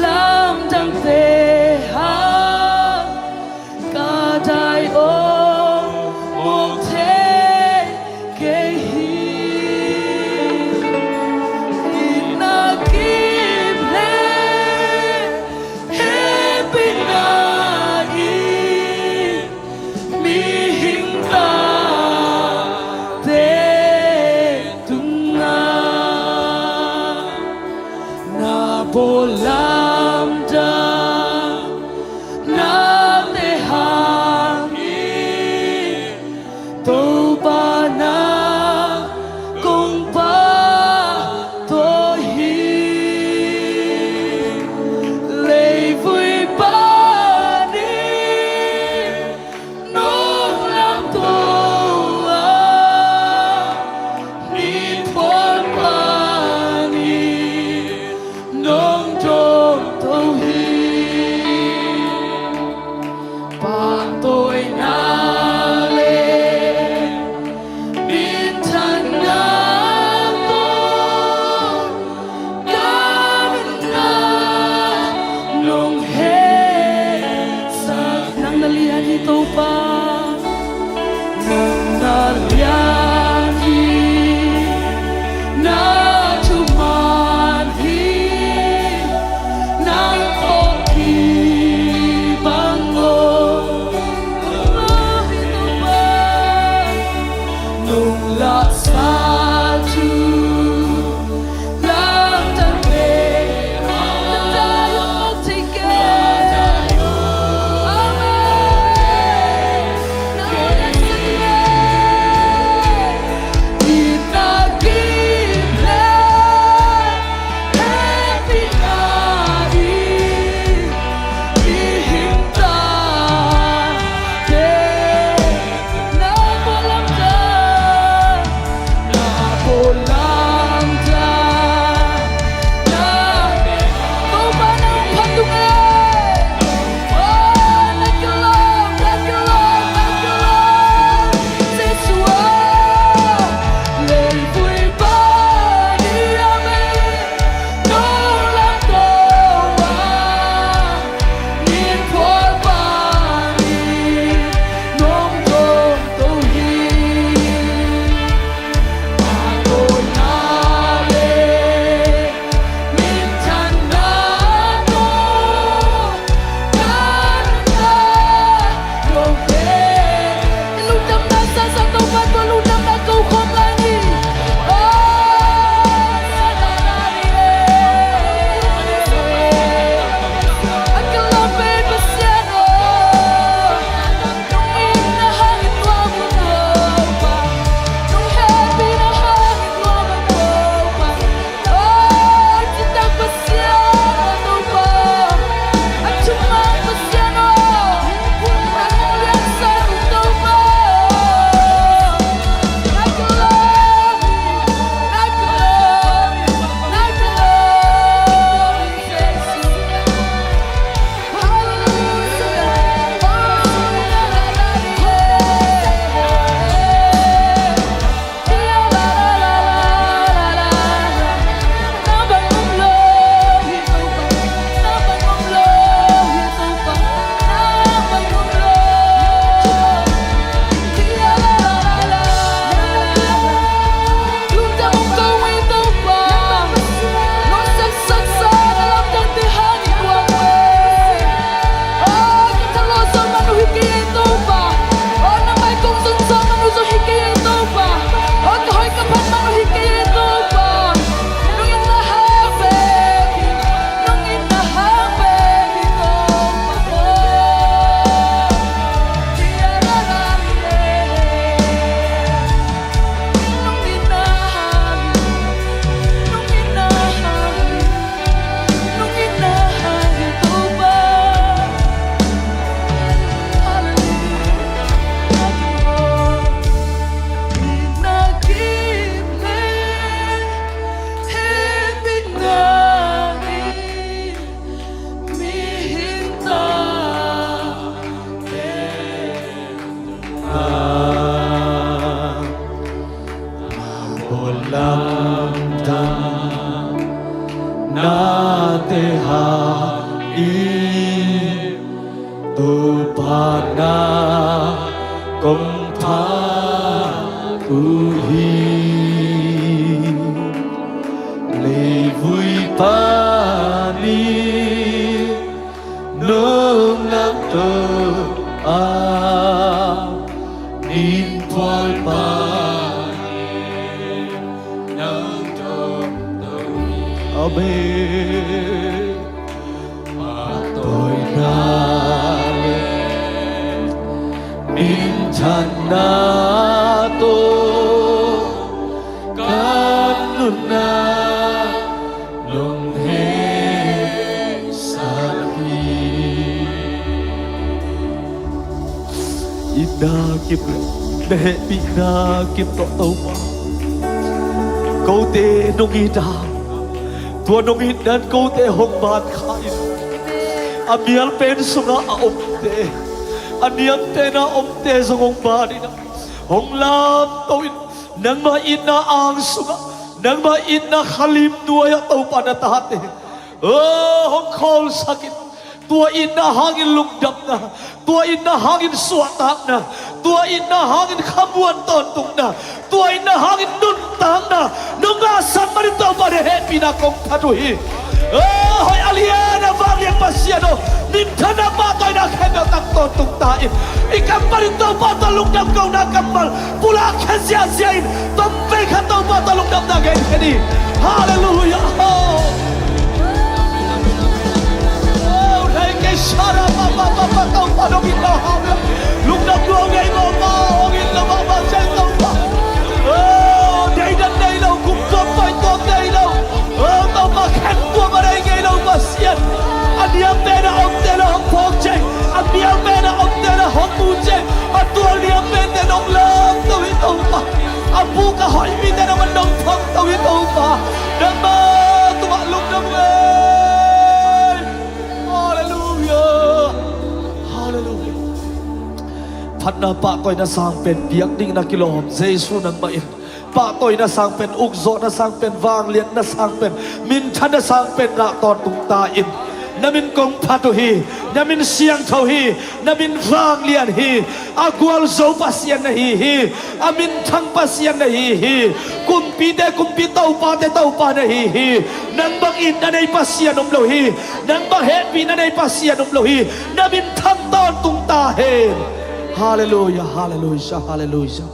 lamdangte hang ka dai om mawk thei kei hi. Itna kip le hehpihna in mihing tate tungah na bawl lamdang nate hangin Topa na kong pahtawi hi. Leivui panin nong lamto a, mipuan panin nong dawn i Topa na kong phat uh hi. Leivui pan i nong lamto a, nin phual pan i nong tawmto hi. Amen. Pahtawina le minthanna tawh ka nunna nong hehsak hi. Itna kim le na hehpihna kim tawh Topa, kote nong it a, tua nong itna in kote hong ban kha in, a mial pen sungah a omte, a niam pen a omte zong hong ban in, hong lamto in, nangmah itna ang sungah, nangmah itna khalim nuai-ah Topa na tate, oh, hong khawlsak in. Tua itna hangin lungdamna, tua itna hangin suahtakna, tua itna hangin khamuan tawntungna, tua itna hangin nuntakna nong ngahsak manin Topa na hehpihna kong phat uh hi. Oh, hoih a lian a vanglian Pasian aw, minthanna pahtawina khempeuh tang tawntung ta in. I kam panin Topa tawh lungdam kohna kammal pulak khia ziahziah in, tamvei khat Topa tawh lungdamna gen khen hi. Halleluiah. Oh, hei kei sara pa pa pa pa, Topa nong itna hau lo. Lungdam lua ngei mawk pa, hong it lo mah Pasian Topa. Oh, deidan nei lo, kumtuam paituam nei lo. Oh, Topa khen kuamah nei ngei lo Pasian. A niam pen a omte na hong phawk ciang, a mial pen a omte na hong mu ciang, a tual niam pente nong lamto hi Topa. A buk a hoih mite nangmah nong thangto hi Topa. Nangmah tungah lungdam ngei. Halleluiah. Halleluiah. Phatna pahtawina sang pen biak ding na kilawm Jesu nangmah in. Pahtawina sang pen, ukzawhna sang pen, vangliatna sang pen, minthanna sang pen ngah tawntung ta in. Na min kong phat uh hi. Na min siangtho hi. Na min vanglian hi. A gualzo Pasian na hi hi. A minthang Pasian na hi hi. Kumpite kumpi, topate Topa na hi hi. Nang bang itna nei Pasian om lo hi. Nang bang hehpihna nei Pasian om lo hi. Na minthang tawntung ta hen. Halleluiah, halleluiah, halleluiah.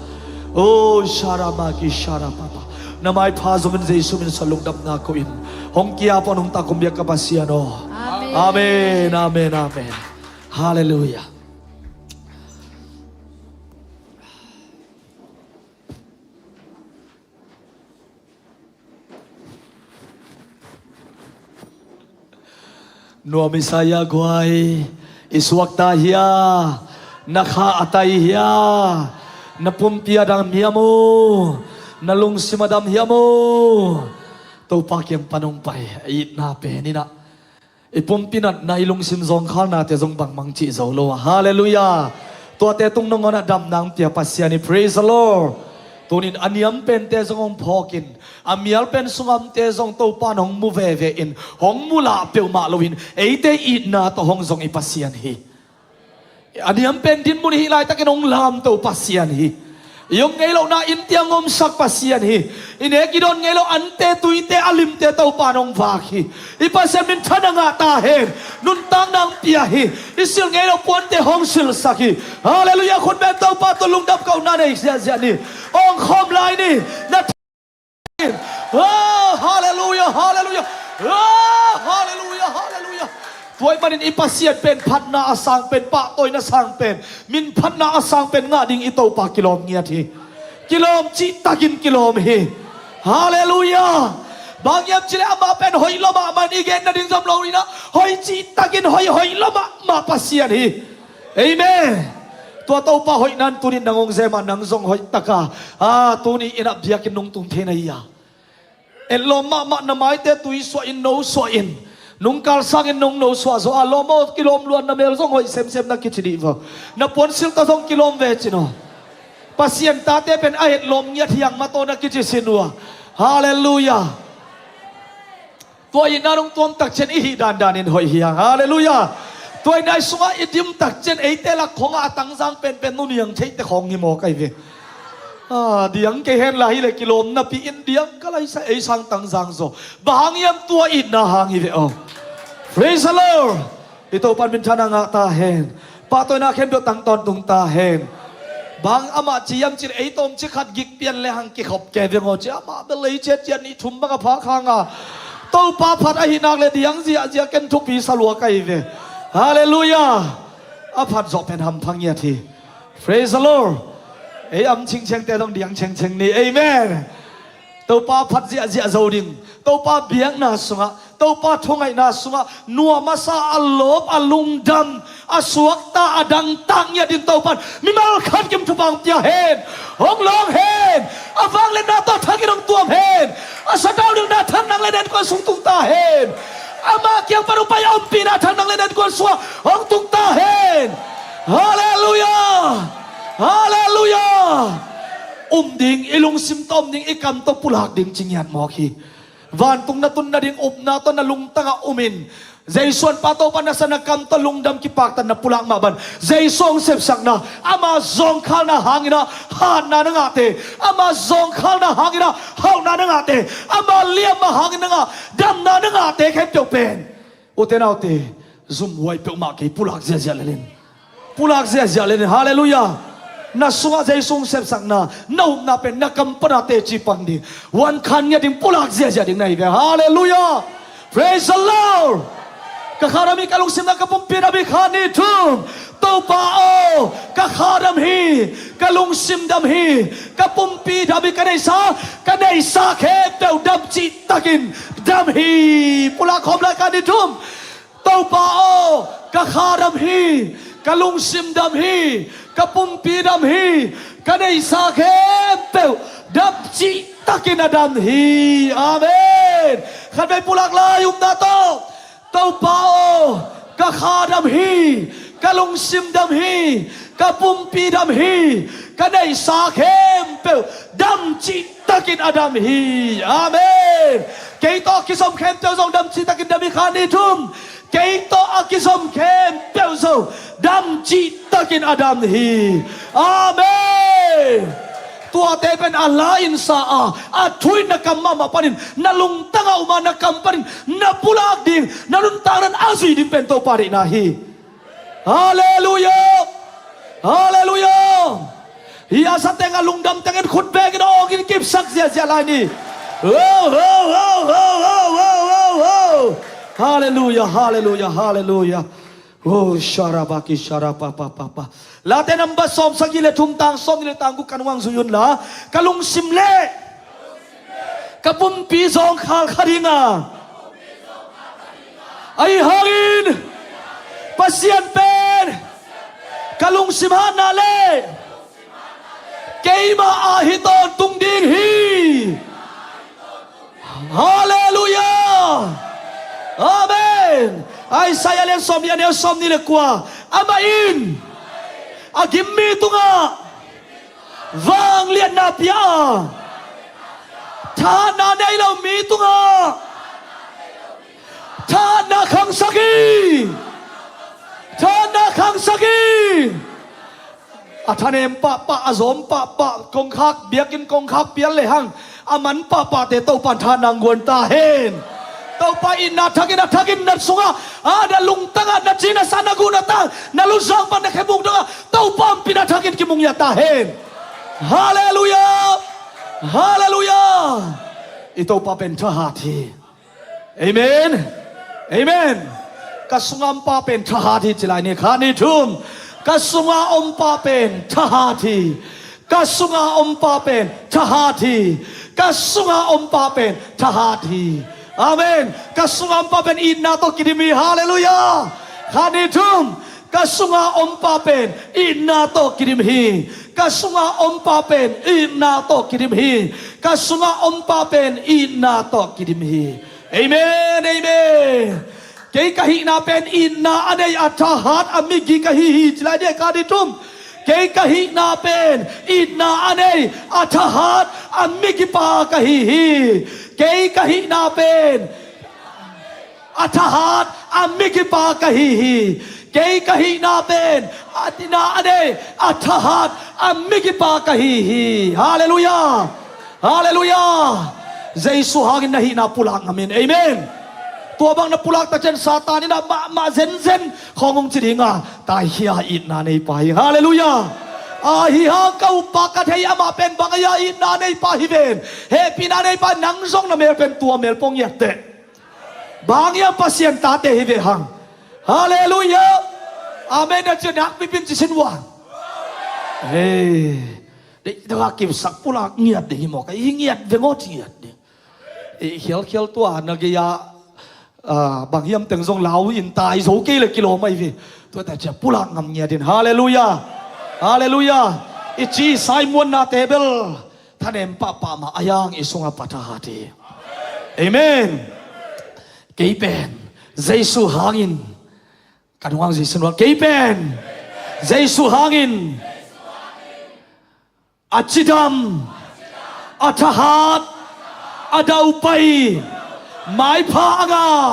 Oh, sharamaki sharapapa. Na maipha zongin Jesu min sa lungdamna ko in. Hong kia pon hong takum biak ka Pasian aw. Amen. Amen, amen, amen. Halleluiah. Nuam i sa hia guai, i suakta hia, na kha a tai hia, na pumpi a dam hia maw, na lungsim a dam hia maw? Topa kiang pan hong pai, itna pen in ah. I pumpi natna, i lungsim zawngkhalnate zong bangmang cih zo lo a. Halleluiah. Tuate tung nangawn ah damna hong pia Pasian hi. Praise the Lord. Tunin a niam pente zong hong phawkin, a mial pen sung a omte zong Topa in hong mu veve in, hong mu lah peuhmah loin eite itna tawh hong zong i Pasian hi. A niam pen dinmun hih laitakin hong lamto Pasian hi. I om ngei lohna innte a ngomsak Pasian hi. I nek i dawn ngei loh ante tuite a limte Topa in hong vak hi. I Pasian minthanna ngah ta hen. Nuntakna hong pia hi. I silh ngei loh puante hong silhsak hi. Halleluiah. Khut beng Topa tawh lungdam kohna nei ziahziah ni. Awngkhawm lai ni. Na Oh, halleluiah, halleluiah. Oh, halleluiah, halleluiah. Tua ahih manin i Pasian pen phatna a sang pen, pahtawina sang pen, minphatna a sang pen ngah ding i Topa kilawm ngiat hi. Kilawm cihtakin kilawm hi. Halleluiah. Bang hiam cih leh amah pen hoih lua mahmah in, i gen nading zom lo in ah, hoih cihtakin hoih, hoih lua mahmah Pasian hi. Amen. Tua Topa hoihna in tuni in nang hong zem a, nang zong hoih taka, a, tuni in ah biakinn nong tung thei na hi a. Etlawm mahmah, na maite tui suah in, no suah in. Nungkal sangin nong no suah zaw a, lawm aw, kilawm lua, na mel zong hoih semsem na kici dih vo. Na puansilh tawh zong kilawm ve cin aw. Pasian tate pen a etlawm ngiat hiang mataw na kici sin uh a. Halleluiah. Tua itna nong tuam takciang i hih dandanin hoih hi hang. Halleluiah. Tua itna i sungah i dim takciang eite lak khongah a tangzang penpen nuniang theihte khong hi maw kai ve. Ah, diang kei hen la hi le kilawm napi in diang ka laisa ei sang tangzang zaw. Bang hang hiam? Tua itna hang hi ve aw. Praise the Lord. I Topan minthanna ngah ta hen. Pahtawina khempeuh tang tawntung ta hen. Bang amah ci hiam cih leh ei tawmcik khat gik pian le hang kikhop ke veng aw ci amah bel lei ciatciat nih thum bang a phak hanga Topa phat ahi nak le diang ziahziah ken thupi salua kai ve. Halleluiah. A phat zawh pen hampha ngiat hi. Praise the Lord. Ei am cingciangte dong diang cengceng ni. Amen. Topa phat ziahziah zo ding. Topa biakna sungah, Topa thungaihna sungah nuam a sa, a lawp, a lungdam, a suakta, a dangtak ngiat ding Topan mimal khat kim thupha hong pia hen. Hong lawng hen. A vangliatna tawh thakin hong tuam hen. A satau dingna thak nang le na innkuan sung tung ta hen. Ama kiang pan hong pai a ompihna thak nang le na innkuan sungah hong tung ta hen. Halleluiah. Halleluiah. Um ding, i lungsim tawh um ding, i kam tawh pulak ding ci ngiat mawk hi. Vantung na tun nading upna tawh na lungtangah um in. Jesu an pa Topa na sa na kam tawh lungdam kipaktan na pulak mah ban Jesu hong sepsakna, ama zawngkhalna hangin ah hatna na ngahte, ama zawngkhalna hangin ah hauhna na ngahte, ama liamma hangin na ngah damna na ngahte khempeuh pen, ute naute, zumhuai peuhmah kei, pulak ziahziah lelin. Pulak ziahziah lelin. Halleluiah. Na sungah Jesu hong sepsakna, na upna pen na kam pana teci pang ding, huan khan ngiat ding, pulak ziahziah ding na hi ve. Halleluiah. Praise the Lord. Ka kha dam hi, ka lungsim dam, ka pumpi dam hi, kha nih thum. Topa aw, ka kha dam hi, ka lungsim dam hi, ka pumpi dam hi, ka neihsa, ka neihsa khempeuh dam cihtakin dam hi. Pulak khawm lai, kha nih thum. Topa aw, ka kha dam hi, ka lungsim dam hi, ka pumpi dam hi, ka neihsa khempeuh dam cihtakin a dam hi. Amen. Khatvei pulak lai, upna tawh. Topa aw, ka kha dam hi, ka lungsim dam hi, ka pumpi dam hi, ka neihsa khempeuh dam cihtakin a dam hi. Amen. Kei tawh a kizom khempeuh zong dam cihtakin dam hi, kha nih thum. Kei tawh a kizom khempeuh zong dam cihtakin a dam hi. Amen. Tuate pen a la-in sa a, a thu in na kam mahmah panin, na lungtangah um a, na kam panin na pulak ding, na nuntakna in a zui ding pen Topa deihna hi. Halleluiah. Halleluiah. Hih a sa teng a lungdam tengin khut bengin awngin kipsak ziahziah lai ni. Ho, ho, ho. Halleluiah, halleluiah, halleluiah. Oh, sharabaki sharapapapapa. Late number sawmsagih le thum, tang sawmnih le tang guk kan hong zui un la. Ka lungsim le ka pumpi zawngkhal kha ding a, ahi hangin Pasian pen ka lungsim hatna le keimah ah hi tawntung ding hi. Halleluiah. Amen. Isaiah lian sawmnih, a neu sawmnih le kua. Amah in a gim mi tungah vangliatna pia a, thahatna nei lo mi tungah thahatna khangsak hi. Thahatna khangsak hi. A thanem pahpah, a zawm pahpah, kongkhak, biakinn kongkhak pial lehang a man pahpahte Topa in thahatna hong guan ta hen. Topa itna thakin, a thakin na sungah, a na lungtangah, na ci na sa, na guh na tang, na lungzang pan na khebuk dongah Topa ompihna thakin kimu ngiat ta hen. Halleluiah. Halleluiah. I Topa pen thahat hi. Amen. Amen. Ka sunga om pa pen thahat hi ci lai ni, kha nih thum. Ka sunga om pa pen thahat hi. Ka sunga om pa pen thahat hi. Ka sunga om pa pen thahat hi. Amen. Ka sunga om pa pen itna tawh kidim hi. Halleluiah. Kha nih thum. Ka sunga om pa pen itna tawh kidim hi. Ka sunga om pa pen itna tawh kidim hi. Ka sunga om pa pen itna tawh kidim hi. Amen, amen. Kei ka hihna pen itna a nei, a thahat, a migi ka hi hi ci lai ni, kha nih thum. Kei ka hihna pen itna a nei, a thahat, a migipa ka hi hi. Kei ka hihna pen A thahat a migipa ka hi hi. Kei ka hihna pen a tina a nei a thahat a migipa ka hi hi. Halleluiah. Halleluiah. Jesu hangin na hihna pulak ngamin. Amen. Tua bang na pulak ta cian Satan in a mahmah zenzen khawng hong ci dinga, taikhia itna neipa hi. Halleluiah. Ahi hang ka uppa ka thei amah pen bang a itna neipa hi ven. Hehpihna neipa nang zong na mel pen tua mel pong ngiatteh. Bang hiam Pasian tate hi ve hang. Halleluiah. Amen. Na cia nakpipin ci sin ua. Hei. Deih taka kipsak pulak ngiat ding hi maw. Ka i ngiat ve maw ci ngiat ding. I khialkhial tua na gei-a bang hiam teng zong lau in tai zo kei le kilawm ahi ve. Tua ta cia pulak ngam ngiat in. Halleluiah. Halleluiah. I ci sai muannate bel thanem pahpah mah a hiang i sungah pathat hi. Amen. Kei pen Jesu hangin ka nungang Jesu nual kei pen Jesu hangin a cidam a thahat a daupai maipha a ngah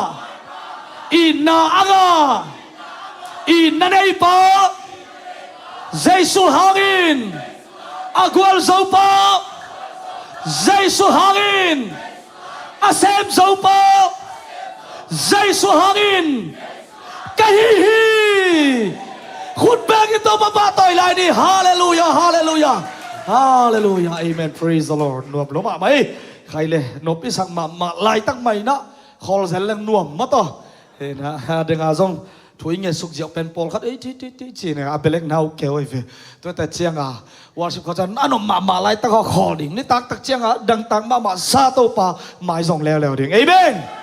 itna a ngah itna neipa Jesu hangin a gualzopa Jesu hangin a semzopa Jesu hangin ka hi hi. Khut bengin Topa pahtawi lai ni. Halleluiah. Halleluiah. Halleluiah. Amen. Praise the Lord. Nuam lo mahmah ei. Khai le nop i sak mahmah laitak mah inah khawl zel leng nuam mah tawh. Hena denga zong thu i nget suk ziau pen pawlkhat ei ti ti ti ci ne a belek nau keu ei ve. Tuate cianga worship khawl ciang a nop mahmah laitak haw khawl ding. Nitak tak cianga dangtak mahmah sa Topa mai zong leuleu ding. Amen.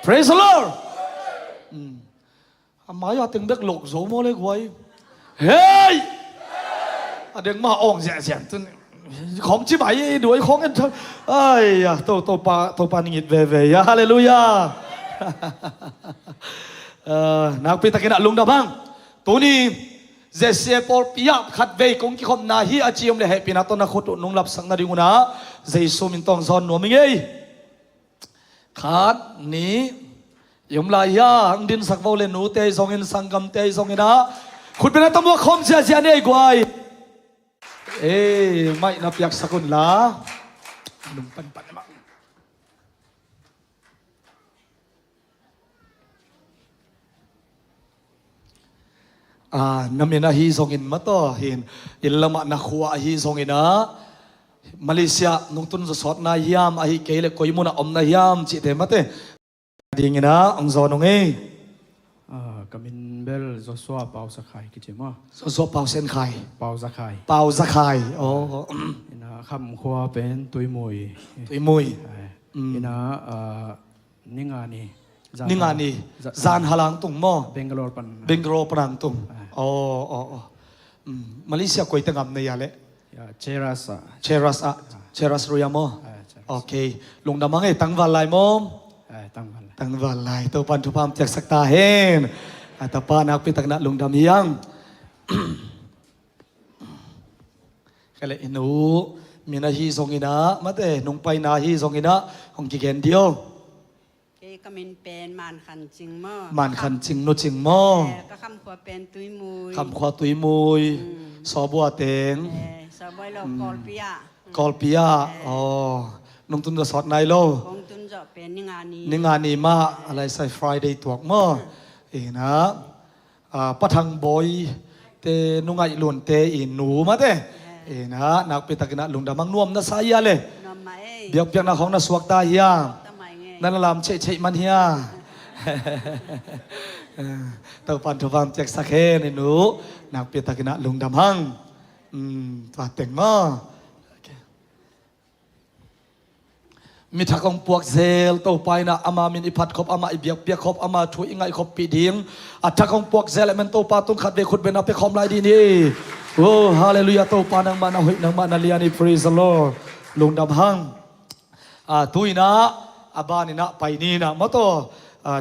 Praise the Lord. A mai a teng bek lok zo maw le guai. Hei. A deng mah awng ziahziah tun khawng ci mai duai khawng en tho. Ai ya to Topa Topa ningit veve ya. Halleluiah. Nakpi takin a lungdam hang. Tuni J C A pawlpi ah khatvei kong kikhopna hi a ci om le hehpihna tawh na khut uh nung lapsak nading unah Jesu min tawh hong zawn nuam i ngei. Khat nih i om lai hia hong dinsak vo le nute zongin sanggamte zonginah khutbena tamuak khawm ziahziah nei guai. Ei maih na piaksak unla. Nung panpan mah. Na min ahi zongin mataw hin inn lamah na khua ahi zonginah Malaysia nungtun zawsawt nai hiam ahi kei le koi munah om na hiam cihte mate dinginah hong zawn hong ei. Ka min bel Joshua Pau Zakhai kici maw? Joshua Pau Sen Khai. Pau Zakhai. Pau Zakhai. Aw. Ina Kham khua pen Tuimui. Tuimui. Ina Ningani. Ningani. Zan Halang tung maw? Bangalore pan. Bangalore pan tung. Aw aw aw. Malaysia koi tengam nei a leh? Cheras ah. Cheras ah. Cheras Royal maw? Okay. Lungdam hang ei tangval lai maw? Tangval lai. Tangval lai. Topan thupha piaksak ta hen. A tapa nakpi takinah lungdam hi hang. Ka le i nu min ahi zonginah mate nungpaina ahi zonginah hong kigen dih aw. Kei ka min pen Man Khan Cing maw? Man Khan Cing, Nu Cing maw? Ka Kham khua pen Tuimui. Kham khua Tuimui. Sawbua teng. Sawbua lo Kawlpi ah. Kawlpi ah. Aw. Nungtun zawsawt nai lo. Kong tun zawh pen Ningani. Ningani mah a laisai Friday tuak maw? Inah. Pathang Bawi te, Nu Ngaih Lun te i nu mate. Inah nakpi takinah lungdam hang nuam na sa ia le? Biakpiakna khawng na suakta hia? Na na lam cheihcheih man hia? Topan thupha piaksak hen i nu. Nakpi takinah lungdam hang. Tua teng maw? Mi thak hong puak zel Topa inah ama min i phat khop amah i biakpiak khop ama thu i ngaih khoppih ding a thak hong puak zel ahih man Topa tung khatvei khutbena pia khawm lai dih ni. Halleluiah. Topa nangmah na hoih nangmah na lian hi. Praise the Lord. Lungdam hang. Tu inah a ban inah pai ni inah mawtaw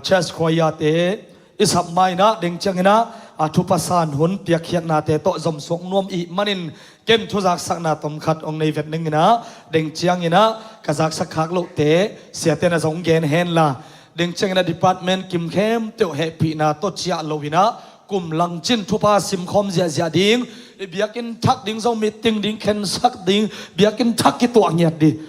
church choir te i sap ma inah deng cianginah a thupasan hun piakkhiatnate tawh zomsuak nuam ih manin ken thuzaksakna tomkhat hong nei vet ninginah deng cianginah ka zaksak khak lohte siate na zong gen henla Ding ciangin a department kim khempeuh hehpihna tawh ciah lo in ah, kum langcin thupha simkhawm ziahziah ding, i biakinn thak ding zong meeting ding, khensak ding, biakinn thak kituah ngiat ding.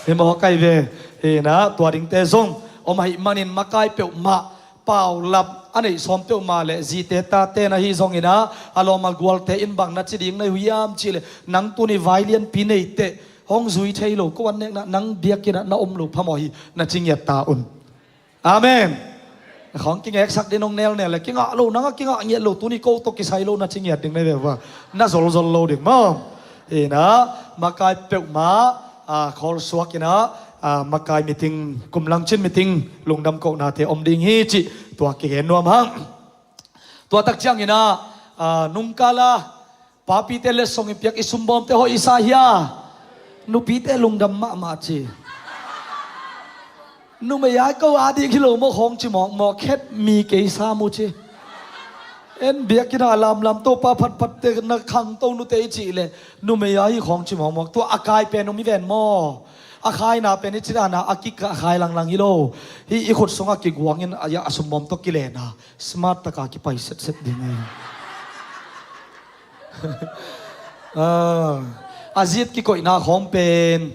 Hi mawk ai ve. Hi na, tua dingte zong om ahih manin makai peuhmah, paulap a neih sawm peuhmah le zite tate na hi zongin ah, a lawm a gualte in bang na ci ding na hi hiam cih leh, nang tuni vai lianpi neiteh hong zui thei lo, ko an nekna nang biakinn ah na om lo phamawh hi, na ci ngiat ta un. Amen. Khawng kingeksak ding hong nelnel le, kingah lo, nang a kingah ngiat lo, tuni ko tawh kisai lo na ci ngiat ding na hi ve ua. Na zolzol lo ding maw. Hi na, makai peuhmah, a, khawl suak in ah, a, makai meeting, kum langcin meeting, lungdam kohnate om ding hi cih tua kigen nuam hang. Tua tak ciangin ah, a, nungkala, papite letsong i piak i sumbawmte hoih i sa hia? Nupite lungdam mahmah ci. Numei ai ko a ding hi lo maw khawng ci mawkmawk, khet mi kei sa mu ci. En biakinn ah lamlam Topa phatphatte na khangto nute i cih leh, numei ai hi khawng ci mawkmawk. Tua a kai pen om i ven maw? A khaina pen i ci dan a, a kikah khai langlang hi lo. Hi i khut sungah kiguangin a, a sumbawm tawh kilena smart taka kipai setset ding hi. Ah, a zit kikoihna khawng pen,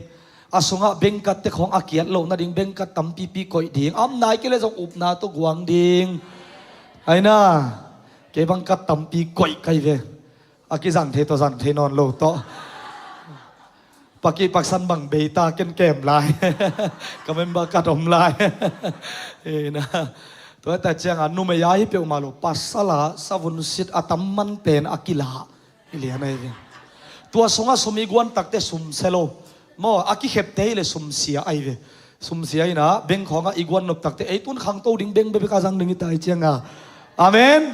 a sungah bengkatte khawng a kiat loh nading bengkat tampipi koih ding. A om nai kei leh zong upna tawh guang ding. Ai na, kei bangkat tampi koih kai ve. A kizang thei tawh, zang thei nawn lo tawh. Pakih paksan bang bei ta, ken kem lai. Ka member card om lai. Hi na. Tua ta ciangin numei a hi peuhmah lo, pasal a savun sit a tam man pen a kila. I lian ai ve. Tua sungah sum i guan takte sum sia lo. Maw, a kikhepte hi leh sum sia ai ve. Sum sia in ah, beng khawngah i guan nop takte, ei tun khangto ding beng bekbek a zang ding i ta i ciangin. Amen.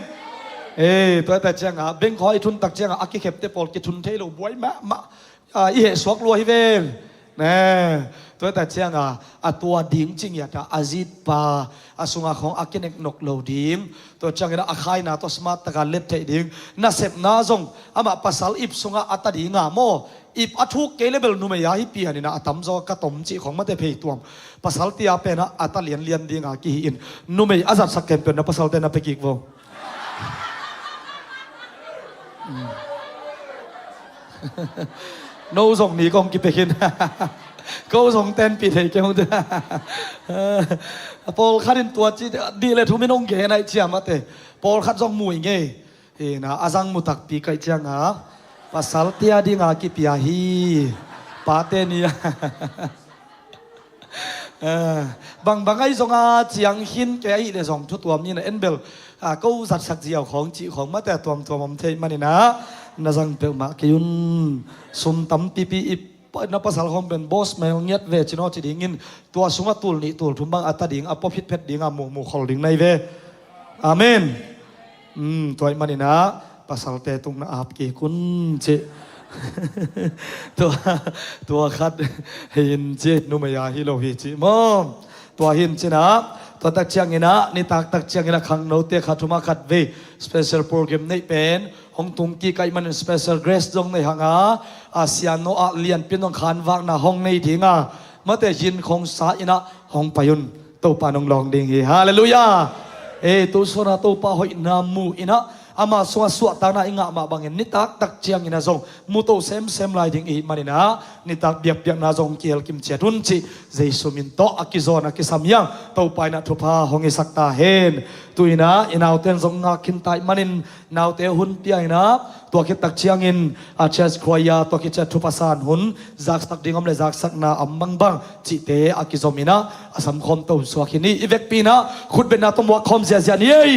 Ei, tua ta ciangin, beng khawngah i thun tak ciangin, a kikhepte pawl kithun thei lo, buai mahmah. A, i hehsuak lua hi ven. Ne, tua ta ciangin, a tua ding ci ngiat a, a zitpa, a sungah khawng a kinek nok lo ding. Tua ciangin a khaina tawh smart taka let theih ding. Nasepna zong, amah pasal ip sungah a ta ding a maw. Ip a thuk kei leh bel numei a hi pian in ah, a tamzaw ka tom cih khawng mate phei tuam. Pasal tia pen ah, a ta lianlian ding a kihi in. Numei a zatsak khempeuh na pasalte na pia kik vo. No zong ni kong kipia khin. Ko zong tenpih thei kei hong. A pawlkhat in tua ci, nih le thum in hong gen ai cia mate. Pawlkhat zong mu i ngei. Hi na, a zang mu takpi kaih ciangin, pasal tia dingin kipia hi. Pate ni. Eh, bangbang ahi zongin ciang khin kei ahih leh zong thu tuam ni na en bel, ah, ko zatsak ziau khawng cih khawng mate tuamtuam om thei manin ah, na zang peuhmah kei un. Sum tampipi i pa, na pasal khawng pen boss mel ngiat ve ci nawn ci dingin, tua sungah tul nih tul thum bang a ta ding, a pua phitphet dingin muhmuh khol ding na hi ve. Amen. Um, tua ahih manin ah, pasalte tung na ap kik un ci. Tua, tua khat hi in ci, numei a hi lo hi ci maw. Tua hi in ci na, tua tak ciangin ah, nitak tak ciangin ah khangnote khat thum ah khat vei special program neih pen hong tung kik ahih manin special guest zong nei hang a, a Sia Noah Lianpi in zong khanvakna hong nei ding a, mate hin khong sa in ah hong pai un. Topa nong lawng ding hi. Halleluiah. Ei, tu sungah Topa hoihna mu in ah, ama sungah suahtakna i ngah mah bangin nitak tak ciangin ah zong mu to semsem lai ding i hih manin ah, nitak biakpiakna zong kihel kim ciat un ci, Jesu min tawh a kizawn a kisam hi hang. Topa in ah thupha hong hisak ta hen. Tu in ah i naute in zong ngak khin ta ahih manin, naute hun pia in ah, tua khit tak ciangin, a church choir, tua khit ciang thupha san hun, zaksak ding om leh zaksakna om bangbang cihte a kizom in ah, a samkhawm to suak hi ni. I vekpi in ah khutbetna tawh muak khawm ziahziah ni ei.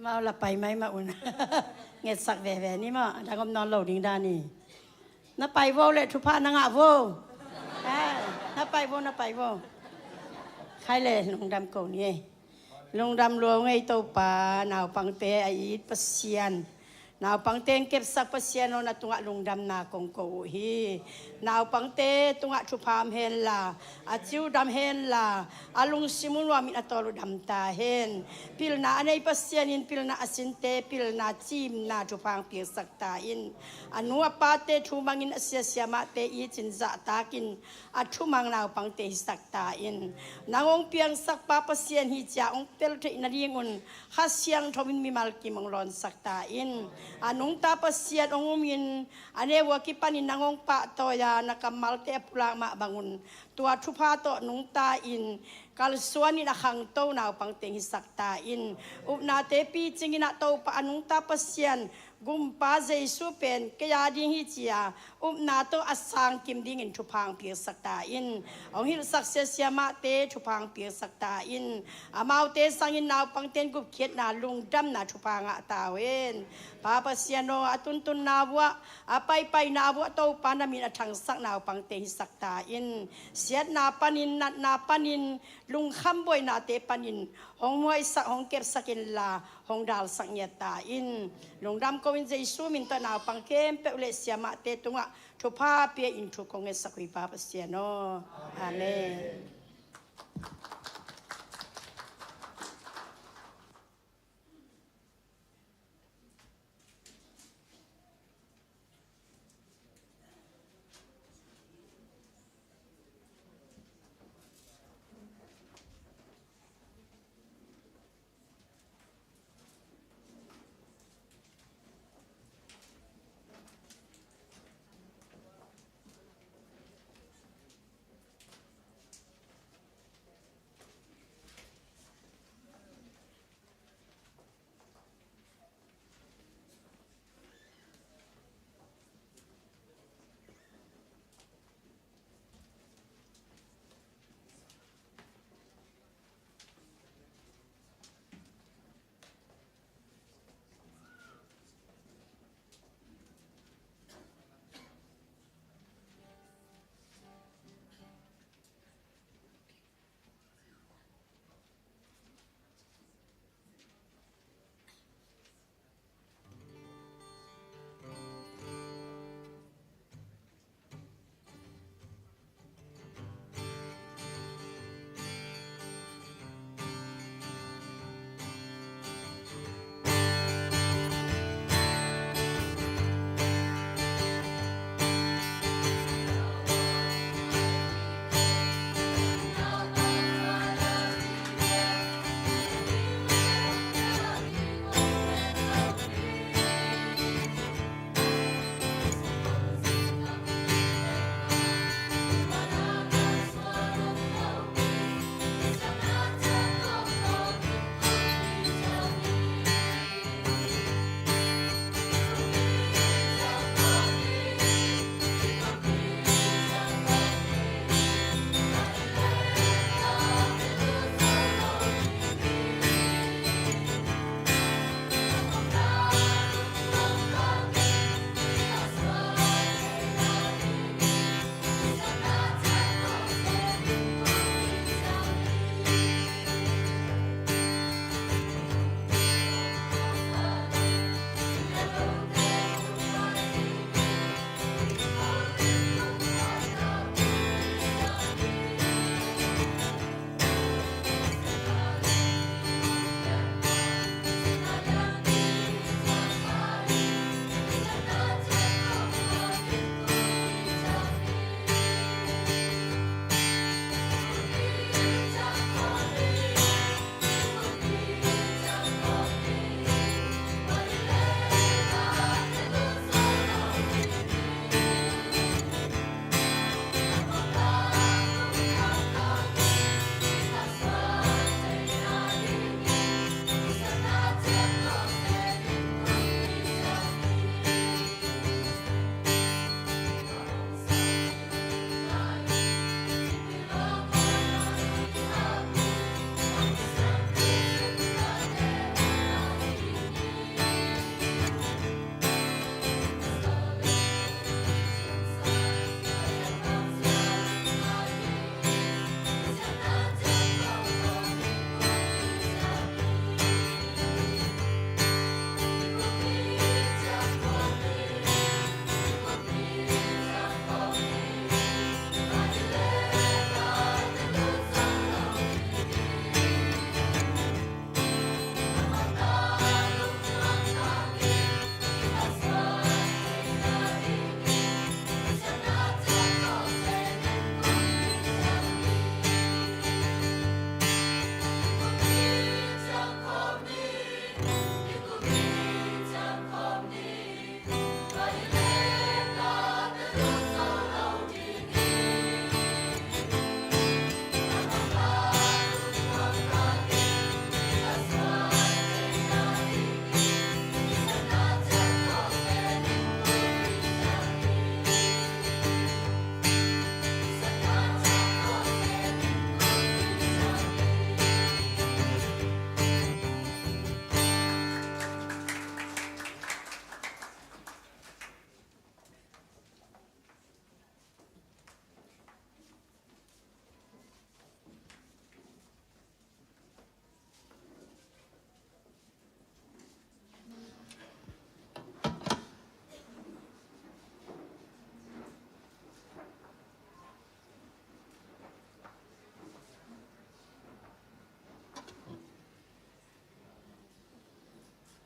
Mau la pai mai mah un. Ngetsak veve ni maw, a dang om nawn lo ding dan hi. Na pai vo le thupha na ngah vo. Eh, na pai vo, na pai vo. Khai le lungdam ko ni ei. Lungdam lua ung ei Topa, naupangte a it Pasian. Naupangte hong kepsak Pasian aw, na tungah lungdamna kong ko uh hi. Naupangte tungah thupha om henla, a ci uh dam henla, a lungsim uh nuam in a tawl uh dam ta hen. Pilna a nei Pasian in pilna a sinte pilna cimna thupha hong piaksak ta in. A nu a pate thu mangin a sia siamahte it in zahtak in a thumang naupangte hisak ta in. Nang hong piangsak pa Pasian hi cia hong pel theih nadingun Kha Siangtho in mimal kim hong lawnsak ta in. A nungta Pasian hong um in a neu a kipanin nang hong pahtawi a na kammalte a pulak mah bangun tua thupha tawh nungta in kalsuan in a khangto naupangte hisak ta in. Upnate picing in a Topa a nungta Pasian Gumpa Jesu pen kei a ding hi cia upna tawh a sangkim dingin thupha hong piaksak ta in. Hong hilhsak sia siamahte thupha hong piaksak ta in. Amaute sangin naupangte in gupkhiatna lungdamna thupha ngah ta uh hen. Pa Pasian aw, a tuntunna vuah a paipaina vuah Topa na min a thangsak naupangte hisak ta in. Siatna panin natna panin lungkham buainate panin hong muaisak hong kepsak inla hong dalsak ngiat ta in. Lungdam ko in Jesu min tawh naupang khempeuh le siamahte tungah thupha pia in thu kong ngetsak uh hi Pa Pasian aw. Amen.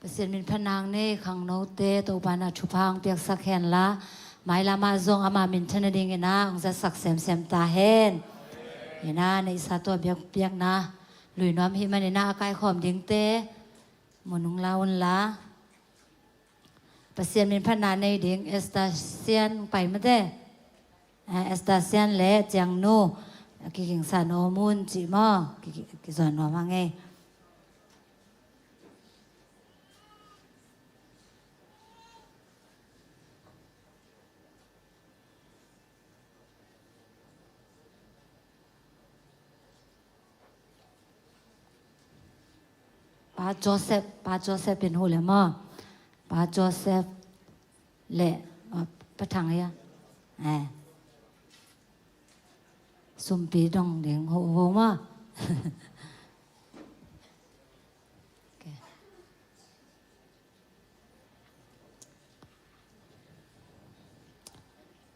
Pasian min phatna nei khangnote Topa in ah thupha hong piaksak hen la, mailam ah zong ama minthan nadingin ah hong zatsak semsem ta hen. Hi in ah neihsa tawh biakpiakna lui nuam ahih manin ah a kaikhawm dingte mun hong la un la. Pasian min phatna nei ding Esther Sian pai mate. Eh, Esther Sian le Ciang Nu a kigingsa nuam un cih maw? Ki, ki, kizawn nuam hang ei. Pa Joseph, Pa Joseph in huh le maw? Pa Joseph le, ah, Pa Thang ia. Eh. Sumpi dong ding huh, huh maw? Okay.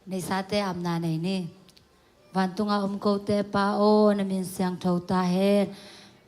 Neihsate amna nei ni. Vantungah om kote Pa aw, na min siangtho ta hen.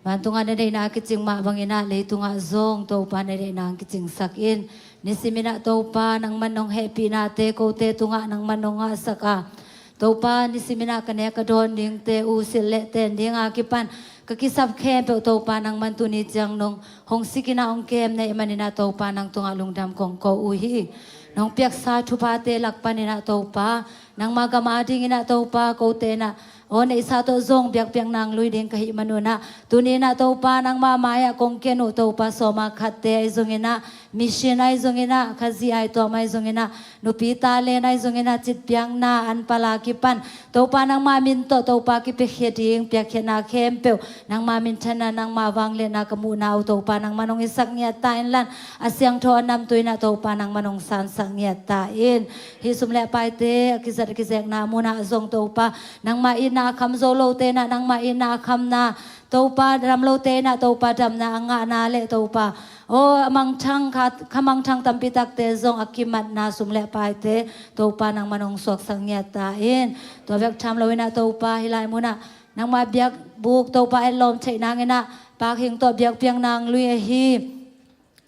Vantungah na deihna a kicing mah bangin ah leitungah zong Topa na deihna hong kicingsak in. Nisimin ah Topa nangman nong hehpihnate kote tungah nangman nong ngahsak a, Topa nisimin ah ka nek ka dawn dingte uh silh le ten ding a kipan ka kisap khempeuh Topa nangman tuni ciang nong hong sik in ah hong kem na hih manin ah Topa nang tungah lungdam kong ko uh hi. Nong piaksa thuphate lak panin ah Topa nangma gam adingin ah Topa kote in ah aw neihsa tawh zong biakpiak nang lui ding ka hih manun ah tuni in ah Topa nangma mai-ah kong ken uh Topa sawma khatte ahi zongin ah mission ahi zongin ah Khazih ahi tuam ahi zongin ah nupi talent ahi zongin ah citpiakna an pala kipan Topa nangma min tawh Topa kipiakhia ding piakkhiatna khempeuh nangma minthanna nangma vangliatna ka muhna uh Topa nangman hong hisak ngiat ta inlan a siangtho a namtui in ah Topa nangman hong sansak ngiat ta in. Hih sum le paite a kizat a kizekna munah zong Topa nangma itna a kham zo lote in ah nangma itna a khamna Topa dam lote in ah Topa damna a ngahna le Topa aw a mangthang kha, kha mangthang tampi takte zong a kimatna sum le paite Topa nangman hong suaksak ngiat ta in. Tua bek tham loin ah Topa hih lai munah nangma biakbuk Topa etlawm theih nangin ah Pak Hing tawh biakpiak nang lui ahi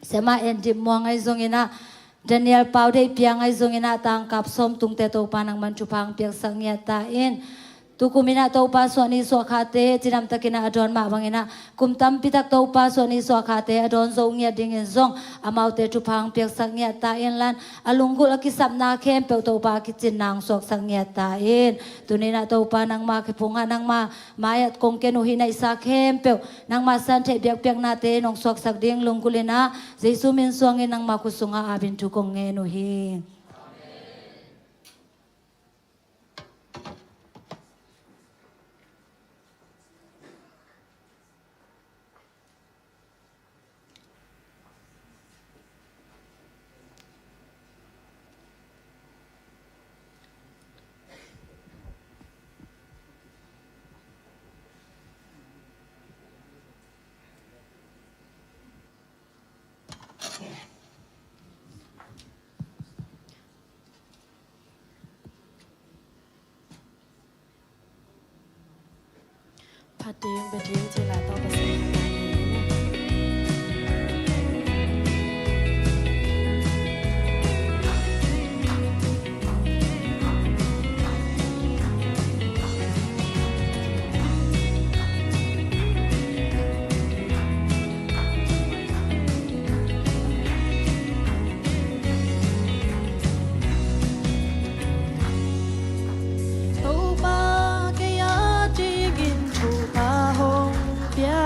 Sema En Dip Muang ahi zongin ah Daniel Pau Deih Piang ahi zongin ah tangkap sawm tungte Topa nangman thupha hong piaksak ngiat ta in. Tukum in ah Topa suahni suahkhate cidamtakin ah a dawn mah bangin ah kum tampi tak Topa suahni suahkhate a dawn zo ngiat dingin zong amaute thupha hong piaksak ngiat ta inlan a lunggulh a kisapna khempeuh Topa a kicinna hong suaksak ngiat ta in. Tuni in ah Topa nangma kiphungah nangma mai-ah kong ken uh hih neihsa khempeuh nangma san theih biakpiaknate nong suaksak ding lunggulh in ah Jesu min suangin nangma khut sungah apin thu kong ngen uh hi. Phat ding, bia ding, cila tawh Pasian. Topa kei a dingin thupha hong pia.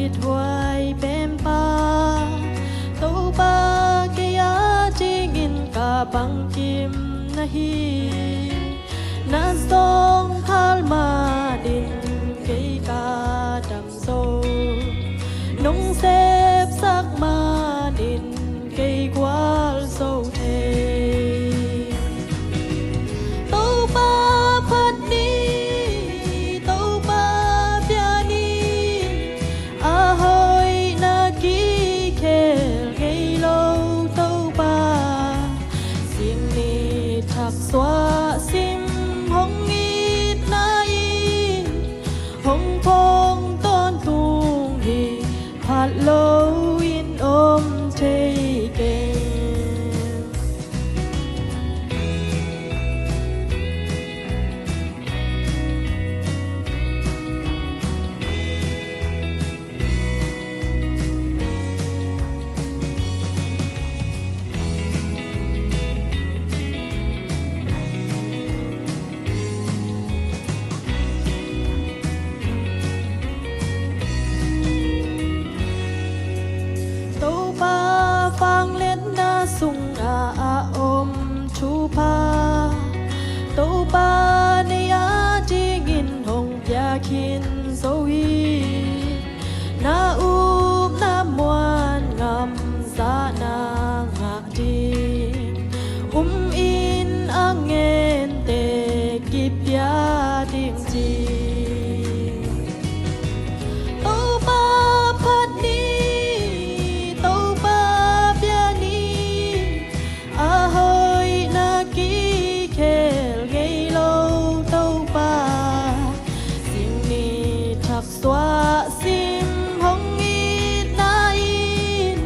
Mithuai pempa, Topa kei a dingin ka bangkim na hi. Na sawngkhal manin kei ka dam zo, nong sepsak manin kei gualzo thei. Topa phat ni, Topa bia ni, a hoihna kikhel ngei lo Topa. Sing ni thak suah sim hong itna in, hong phong tawntung hi, phat loin om thei keng. Topa vangliatna sungah a om thupha, Topa nei a dingin hong biakinn zo hi. Na upna muan ngam zahna ngah ding, um in a ngente kipia ding ci. Topa phat ni, Topa bia ni, a hoihna kikhel ngei lo Topa. Sing ni thak suah sim hong itna in,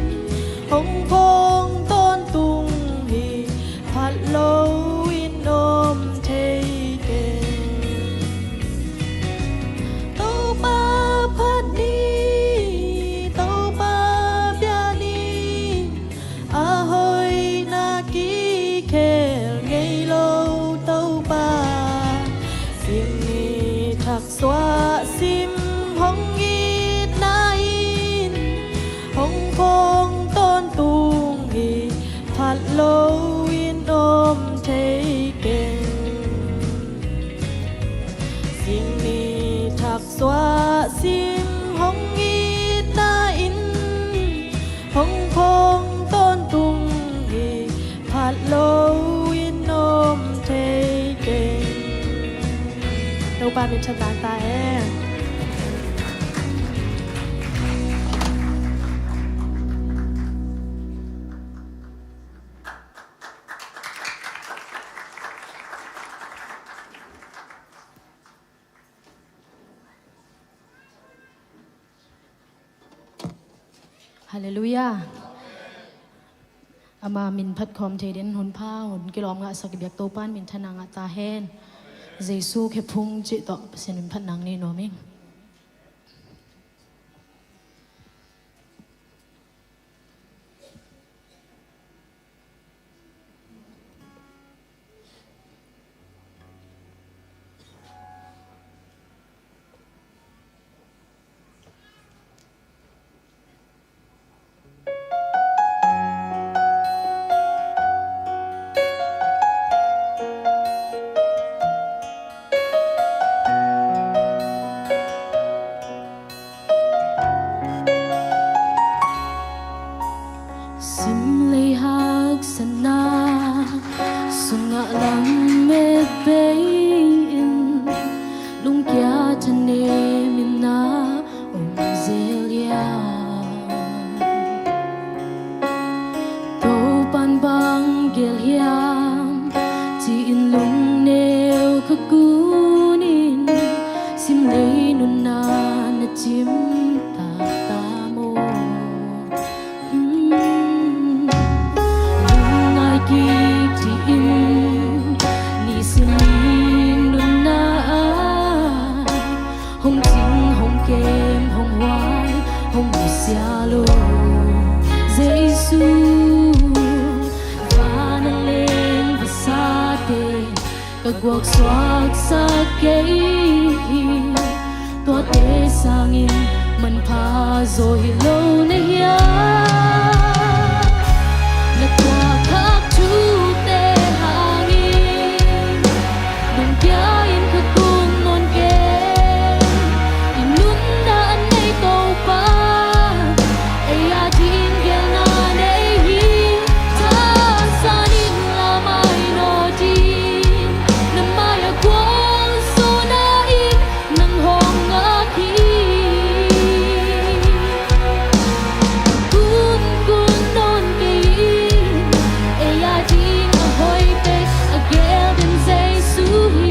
hong phong tawntung hi, phat loin om thei keng. Topa phat ni, Topa bia ni, a hoihna kikhel ngei lo Topa. Sing ni thak suah sim hong itna in, hong phong tawntung hi, phat loin om thei keng. Sing ni thak suah sim hong itna in, hong phong tawntung hi, phat loin om thei keng. Topa min tha tangta hen. Halleluiah. Ama min phat khawm thei den hun pha, hun kilawm ngahsak i biak Topa in min tha na ngah ta hen. Jesu khe phung cih tawh Pasian min phat nang nei nuam ing. Simlei haksatna sungah lamet bei in, lungkia thanem in na om zel hiam? Topa'n bang gel hiam ci-in lungneu ka kun in, simlei nunna na cim taktak maw? Lungngai kik dih in, nisim ni nunna ah hong cing, hong kem, hong huai, hong nusia lo Jesu. Van a leng vasate ka guaksuaksak kei hi, tuate sangin manpha Zo hi lo na hia, na tuakkhak thute hangin, nong bia-in ka kun nawn kei. I nunna a nei Topa, ei a ding gelna nei hi. Thasan in la mai nawn ding, na mai-ah gualzawhna in nang hong ngak hi. Kunkun nawn kei in, ei a ding a hoih pen a geel den Jesu hi.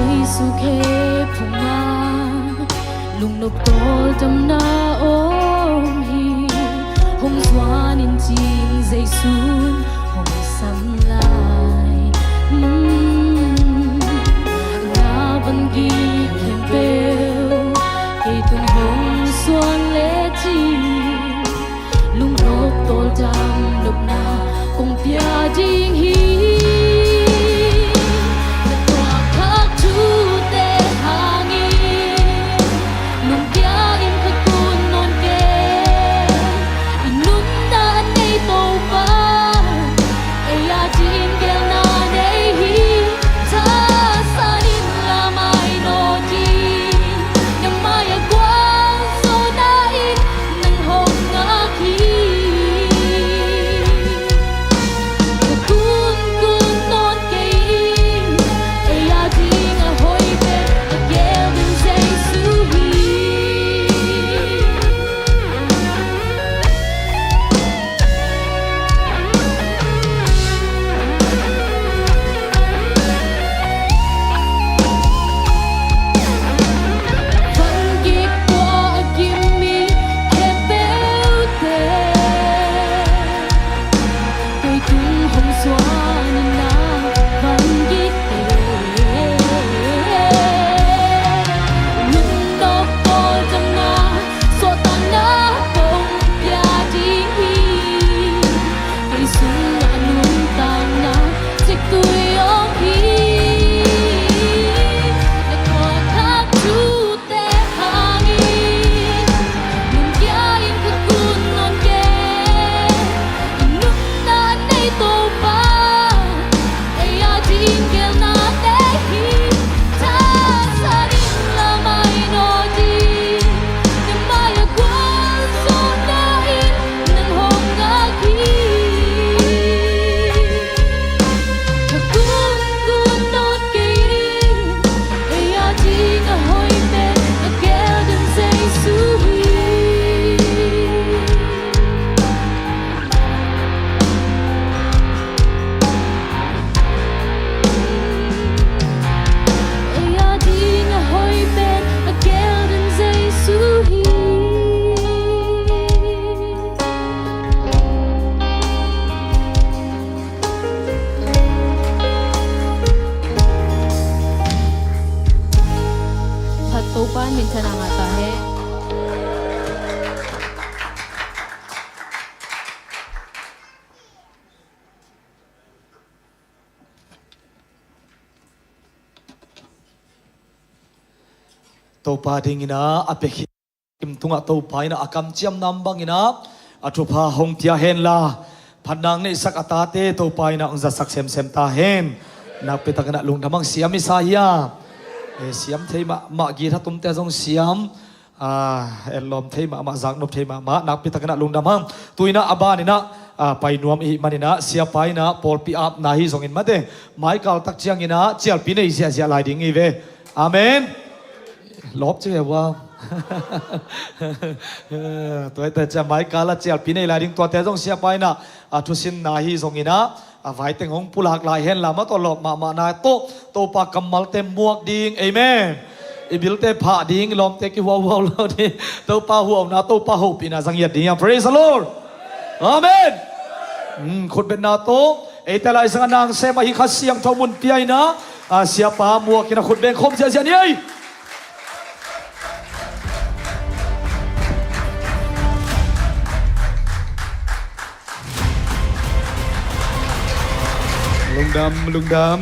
Jesu khe phungah lungnop tawldamna om hi. Hong zuan in cin Jesu hong sam lai. Mm. Na van gik khempeuh kei tung hong suan lecin, lungnop tawldam nopna kong pia ding hi. Na tuakkhak thute hangin, nong bia-in ka kun nawn kei. I nunna a nei Topa, ei a ding gelna nei hi. Thasan in la mai nawn ding, na mai-ah gualzawhna in nang hong ngak hi. Ka kunkun nawn kei in, ei a ding a hoih pen a geel den Jesu hi. Van gik tua a gim mi khempeuhte, kei tung hong suan in na van gikte, lungnop tawldamna, suahtakna kong pia ding hi. Kei sungah nuntakna ciktui om hi. Na tuakkhak thute hangin, nong bia-in ka kun nawn kei. I nunna a nei Topa, ei a ding gelna nei hi. Thasan in la mai nawn ding, na mai-ah gualzawhna in nang hong ngak hi. Ka kunkun nawn kei in, ei a ding a hoih pen a geel den Jesu hi. Ei a ding a hoih pen a geel den Jesu hi. Phat Topa in minthanna ngah ta hen. Topa dingin ah a pia khit kim tungah Topa in ah a kamciam nam bangin ah a thupha hong pia hen la, phatna neihsak a tate Topa in ah hong zatsak semsem ta hen. Nakpi takin ah lungdam hang. Siam i sa hia? Eh, siam thei mahmah, guitar tumte zong siam. Ah, etlawm thei mahmah, zaknop thei mahmah, nakpi takin ah lungdam hang. Tu-in ah a banin ah, ah, pai nuam i hih manin ah, siapa in ah pawlpi apna hi zongin mate, maikal tak ciangin ah cialpi nei ziahziah lai ding hi ve. Amen. Lawp ci ve ua. Tuate ciang maikal ah cialpi nei lai ding, tuate zong siapa in ah, ah, thusinna hi zongin ah, a vaiteng hong pulak lai hen la, mah tawh lawp mahmah na tawh, Topa kammalte muak ding. Amen. I bilte phah ding, i lawmte kihuauhuau lo ding. Topa huauna, Topa hopihna zang ngiat ding hiam? Praise the Lord. Amen. Hmm, khutbetna tawh, eite Lai Siangtho nang sem ahi Kha Siangtho mun pia in ah, a siapa muak in ah khutbeng khawm ziahziah ni ei. Lungdam, lungdam.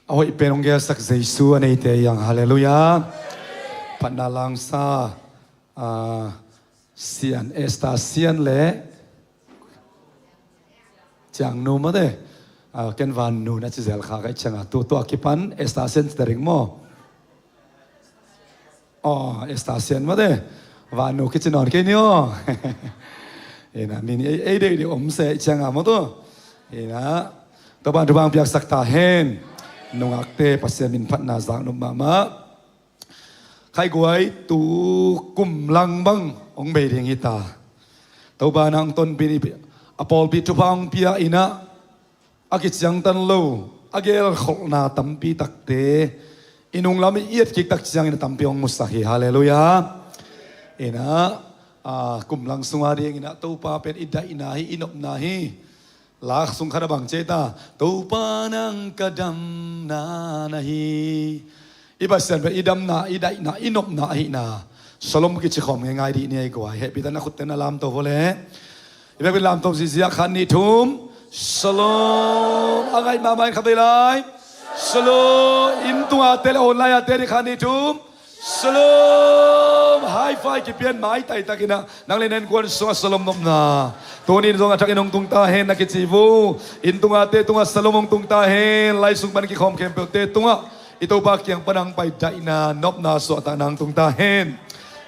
A hoih pen hong gelsak Jesu a neite hiang, halleluiah. Phatna langsa, ah, Sian, Esther Sian le Ciangnu mate. Ah, ken Vannu na ci zel kha ka hih ciangah, tu, tua kipan Esther Sian ci ta ding maw? Aw, Esther Sian mate. Vannu kici nawn kei ni aw. Ina, min ei, ei deih deih om se ciangah maw tu. Ina, Topa'n thupha hong piaksak ta hen. Nungakte Pasian min phatna zak nop mahmah. Khaiguai, tu kum lang bang hong bei ding hi ta. Topa nang tonpih in, a pawlpi thupha hong pia inah, a kiciangtan lo, a gelkholhna tampi takte i nunglam i et kik tak ciangin a tampi hong musak hi. Halleluiah. Inah, a, kum lang sunga ding inah Topa pen i daihna hi, i nopna hi. Lak sung khat a bang ci ta, Topa nang ka damna na hi. I Pasian pen i damna, i daihna, i nopna ahihna Shalom kici khawm ngeingai dih ni ei guai. Hehpih ta, na khutte na lamto vua le. I biakinn lamto zihziah, khat nih thum. Shalom. A ngaih mahmah in khatvei lai. Shalom. Inn tungah te le online ah te dih, khat nih thum. Shalom. High five kipian maitai takinah nang le na innkuan sungah Shalom nopna tuni in zong a thakin hong tung ta hen, na kici vua. Inn tungah te tungah Shalom hong tung ta hen. Lai sung pan kikhawm khempeuhte tungah i Topa kiang pan hong pai daihna, nopna, suahtakna hong tung ta hen.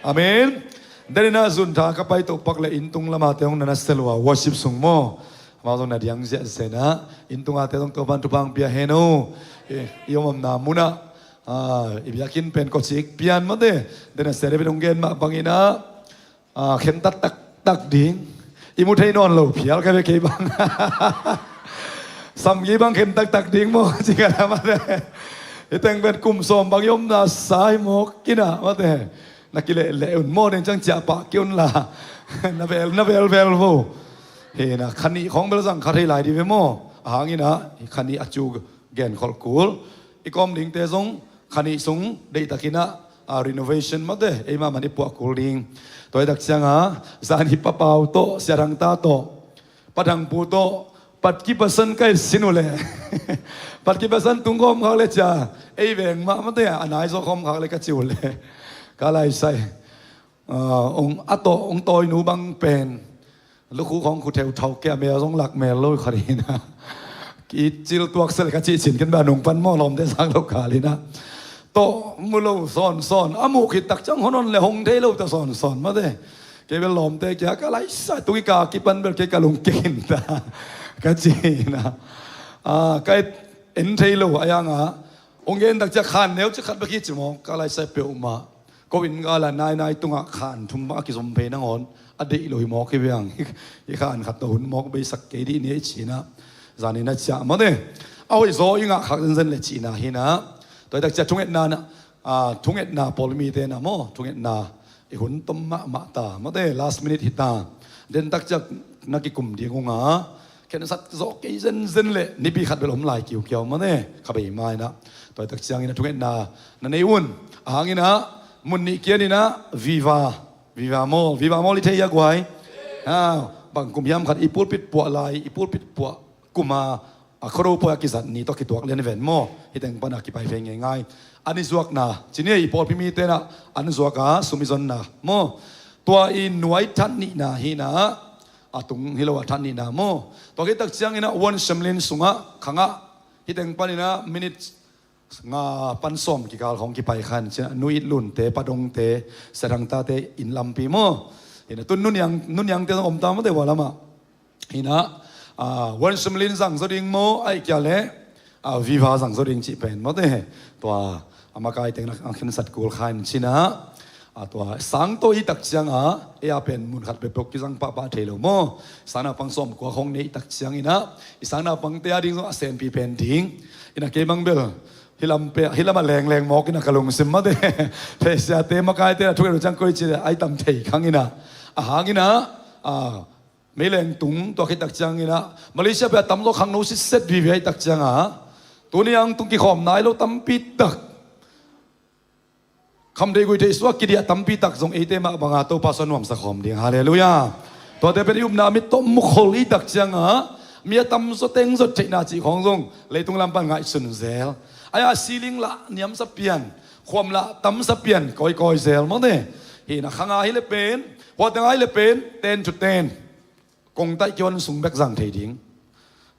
Amen. Deninah zuntha ka pai tohpak le inn tung lamate hong na na sel uh a, worship sung maw? Amau zong na diang ziahziah inah, inn tungah te zong Topa'n thupha hong pia hen uh. I, i om omna munah, ah, i biakinn pen kawcik pian mate. Dena Sedavid hong gen mah banginah, ah, khentat taktak ding. I mu thei nawn lo phial ka ve kei bang. Samgi bang khen taktak ding maw, ci ka na mate. I teng pen kum sawm bang i omna sai mawk inah mate. Na kilehleh un maw, deng ciang ciah pah kei un la. Na vel, na velvel vo. Hina, khanih khawng bel zang kha thei lai di ve maw? A hanginah khanih a cu genkholh kul. I kawm dingte zong khanih sung deihtakinah, a, renovation mate, eimah man i puah kul ding. Tua i tak cianga zan hi Pa Pau tawh, Sia Thang ta tawh, Pa Thang Pu tawh, Pat kipasan ka sin uh le. Pat kipasan tung khawm khak le cia, ei veng mah mate a nai zaw khawm khak le ka ci uh le. Ka laisai, ah, ong a tawh, ong tawinu bang pen lukhu khawng khu theuthau kei a mel zong lak mel lo khat inah. Ki cil tuak sel ka cih cin ken ba nung pan maw lawmte sang lo kal inah. Tawh mu lo sawnsawn, a muh khit tak ciang hon hon le hong thei lo ta sawnsawn mate. Kei bel lawmte kia ka laisa tung i ka kipan bel kei ka lungkia khin ta. Ka ci inah, ah, ka en thei lo a yanga. Ong gen tak cia khan neu ci khat bek hi ci maw, ka laisa peuhmah. Ko inn gala nainai tungah khan thum bang a kizom phei nangawn a deih lo hi mawk hi viang. Hi khan khat tawh hun mawk beisak kei dih ni ei cinah. Zaninah ciah mate. A hoih zaw i ngah khak zenzen le cihna hinah. Tua i tak cia thungetna na, ah, thungetna pawlmite na maw, thungetna i hun tom mahmah ta mate, last minute hi ta. Den tak ciak na kikum ding unga khensat zawh kei zenzen le nipi khat bel om lai kiukiau mate, kha bei mainah. Tua i tak cianginah thungetna na nei un. A hanginah mun nih kianinah Viva, Viva Mall, Viva Mall i thei a guai. Ha, bang kum hiam khat i pulpit puah lai, i pulpit puah kuma a Khuado pawi a kizat ni tawh kituak lian i ven maw? Hi teng pana kipai phei ngeingai. An i zuakna, ci ni, i pawlpi mite na an zuak a sum i zonna maw? Tua i nuai that nihna hinah, a tung hi lo a that nihna maw? Tua khit tak cianginah Wan Shamlin sungah khangah hi teng paninah minute nga pan sawm kikal khawng kipai khan cinah Nu It Lunte, Pa Dongte, Sia Thang tate inn lampi maw? Hinah tun Nu Niang, Nu Niangte zong om ta mate hua lamah. Hinah, ah, Wan Shamlin zang zaw ding maw, ahih kia le, ah, Viva zang zaw ding cih pen mate. Tua a makai teng na khensat kul khan cinah, ah, tua sang tawh i tak cianga ei a pen mun khat peuhpeuh kizang pahpah thei lo maw? Sang naupang sawmkua khawng nei i tak cianginah i sang naupangte a ding zong a senpi pen ding. Inah kei mang bel hi lam pe, hi lamah lengleng mawk inah ka lungsim mate. Theihsiate makaite a thuk en uh ciang koi ci le ai tam thei khanginah. A hanginah, ah, meileng tung tua khit tak cianginah Malaysia pia tamzaw khangno sitset vivi ahih tak cianga tuni ang tung kikhawm nai lo tampi tak, khamtheih guihtheih suak kidiah tampi tak zong eite mah banga Topa sung nuamsa khawm ding. Halleluiah. Tuate pen i upna mit tawh mukhol i tak cianga Mi a tamzaw tengzaw theihna cih khawng zong leitung lam pan ngaihsun zel. Ahi a ceiling lah niamsa pian, khuam lah tamsa pian kawikawi zel mawte. Hi na khanga hi le pen, huatanga hi le pen ten to ten kongtaih kion sung bek zang thei ding.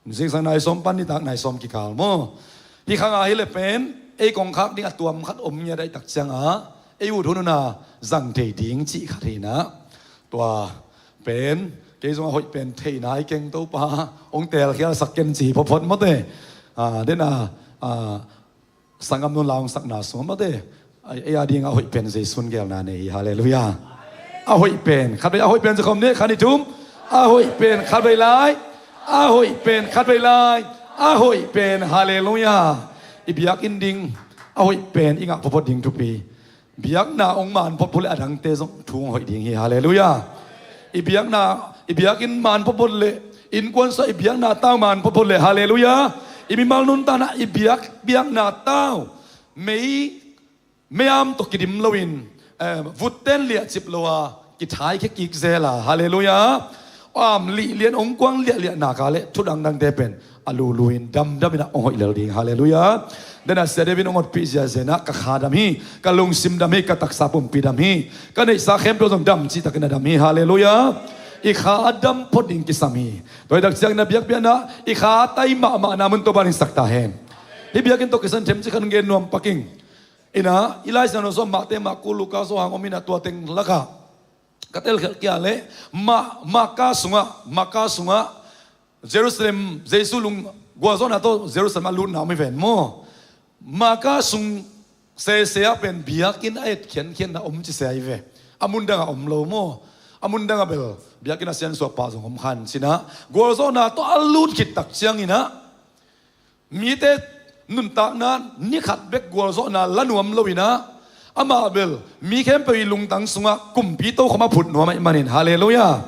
Zingsang nai sawm pan nitak nai sawm kikal maw? Hi khanga hi le pen ei kongkhak ding a tuam khat om ngia daihtak cianga ei ut hun una zang thei ding cih khat hi na. Tua pen kei zong a hoih pen theihna i keng Topa hong telkhialsak ken ci hi photphot mawte. Dena sangam nun la hong sakna sung mawte. Ei a ding a hoih pen Jesu in gelna nei hi. Halleluiah. A hoih pen khatvei, a hoih pen ci khawm ni khan i thum. A hoih pen khatvei lai. A hoih pen khatvei lai. A hoih pen, halleluiah. I biakinn ding a hoih pen i ngah photphot ding thupi. Biakna hong man photphot le a dangte zong thu hong hoih ding hi. Halleluiah. I biakna, i biakinn man photphot le innkuan sua i biakna tau man photphot le, halleluiah, i mimal nuntakna i biak, biakna tau mei, mei-am tawh kidim loin vutten liahcip lo a kithaikhia kik zel a, halleluiah. Am lihlian hong kuang liahliah nak a le thu dangdangte pen a lulu in damdam in a hong hoih lel ding. Halleluiah. Dena Sia David in hong otpih ziazia in a ka kha dam hi, ka lungsim dam hi, ka taksa pumpi dam hi, ka neihsa khempeuh zong dam cihtakin a dam hi. Halleluiah. I kha a dam phot ding kisam hi. Tua hi tak ciangin a biakpiakna i kha a tai mahmahna mun Topa in sak ta hen. Hih biakinn tawh kisan themcik khat gen nuam pak ing. Ina i Lai Siangtho sung Mate, Marku, Luka, Johan om ina tua teng lakah ka telkhialh kia le Marka sungah, Marka sungah Jerusalem, Jesu lung gualzawhna tawh Jerusalem a lutna om hi ven maw? Marka sung sese ah pen biakinn a etkhiankhianna om ci se ahi ve. A mun dangah om lo maw? A mun dangah bel biakinn a siansuah pah zong om khan cinah gualzawhna tawh a lut khit tak cianginah mite nuntakna ni khat bek gualzawhna la nuam loinah amah bel mi khempeuh i lungtang sungah kumpi tokhom a phut nuam ahih manin, halleluiah.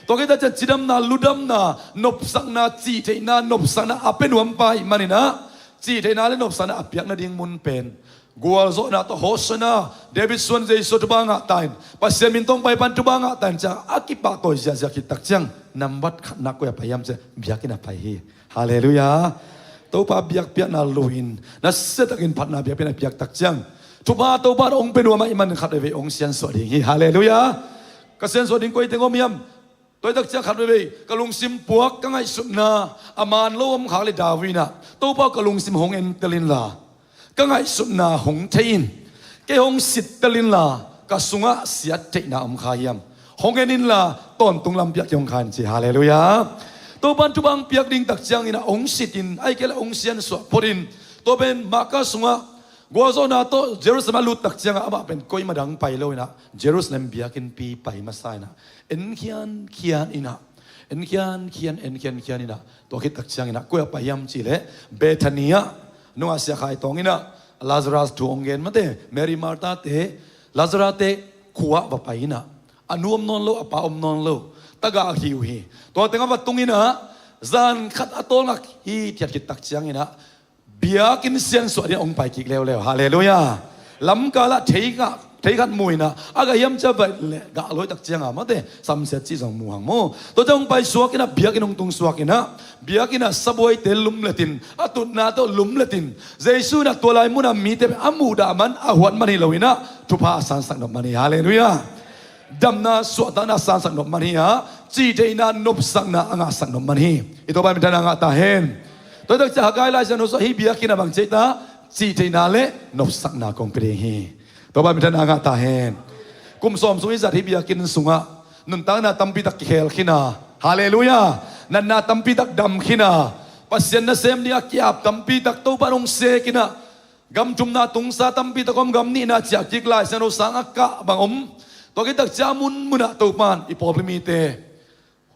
Tua khit tak ciang cidamna, ludamna, nopsakna, cihtheihna, nopsakna a pia nuam pa ahih maninah cihtheihna le nopsakna a piak nading mun pen gualzawhna tawh Hosanna, David suan Jesu a thuba ngah ta in, Pasian min tawh pai pan thuba ngah ta in ciang a kipahtawi ziahziah khit tak ciang nambat khatna koi a pai hiam ciah biakinn a pai hi. Halleluiah. Topa biakpiakna luin nasiatakin phatna biakpiakna piak tak ciang thupha Topa hong pia nuam ahih man khat veivei hong siansuah ding hi. Halleluiah. Ka siansuah ding koi teng om hiam? Tua hi tak ciang khat veivei ka lungsim puak, ka ngaihsutna a man lo om khak le David inah, Topa aw, ka lungsim hong entel inla, ka ngaihsutna hong thei in, kei hong sittel inla, ka sungah siattheihna om kha hiam? Hong en inla, tawntung lam piak kei hong kha in ci. Halleluiah. Topa in thupha hong piak ding tak ciangin ah hong sit in, ahih kei leh hong siansuah phot in. Tua pen Marka sungah gualzawhna tawh Jerusalem a lut tak ciangah amah pen koima dang pai lo inah Jerusalem biakinnpi pai masa inah en khiankhian inah, en khiankhian, en khiankhian inah, tua khit tak cianginah koi ah pai hiam cih leh Bethany ah nungah siakhai tawng inah Lazarus thu hong gen mate, Mary Martha te, Lazarus te khua ah va pai inah a nu om nawn lo, a pa om nawn lo, tagah a khiu hi. Tua tengah va tung inah zan khat a tawlngak hithiat khit tak cianginah biakinn siansuah ding hong pai kik leuleu. Halleluiah. Lamkalah thei khat mu inah a gah hiam cia vaih leh gah lawi tak cianga mate samsiat cih zong mu hang maw? Tua ciang hong pai suak inah biakinn hong tung suak inah biakinn ah sabuaite lumlet in, a tutna tawh lumlet in, Jesu inah tua lai munah mite a muhdah man, a huat man hi lo inah thupha a sansak nop man hi. Halleluiah. Damna suahtakna a sansak nop man hi a, cihtheihna nopsakna a ngahsak nop man hi. I Topa minthanna ngah ta hen. Tua hi tak ciah Haggai Lai Siangtho sungah hih biakinn ah bang ci ta, cihtheihna le nopsakna kong pia ding hi. Topa minthanna ngah ta hen. Kum sawm sung i zat hih biakinn sungah nuntakna tampi tak kikhel khin a, halleluiah, natna tampi tak dam khin a, Pasian nasem dingah ki-ap tampi tak Topa in hong sek inah gam thumna tungsa tampi tak om, gam nihna ciah kik, Lai Siangtho sang a kah bang om. Tua khit tak ciah a munmunah Topa in i pawlpi mite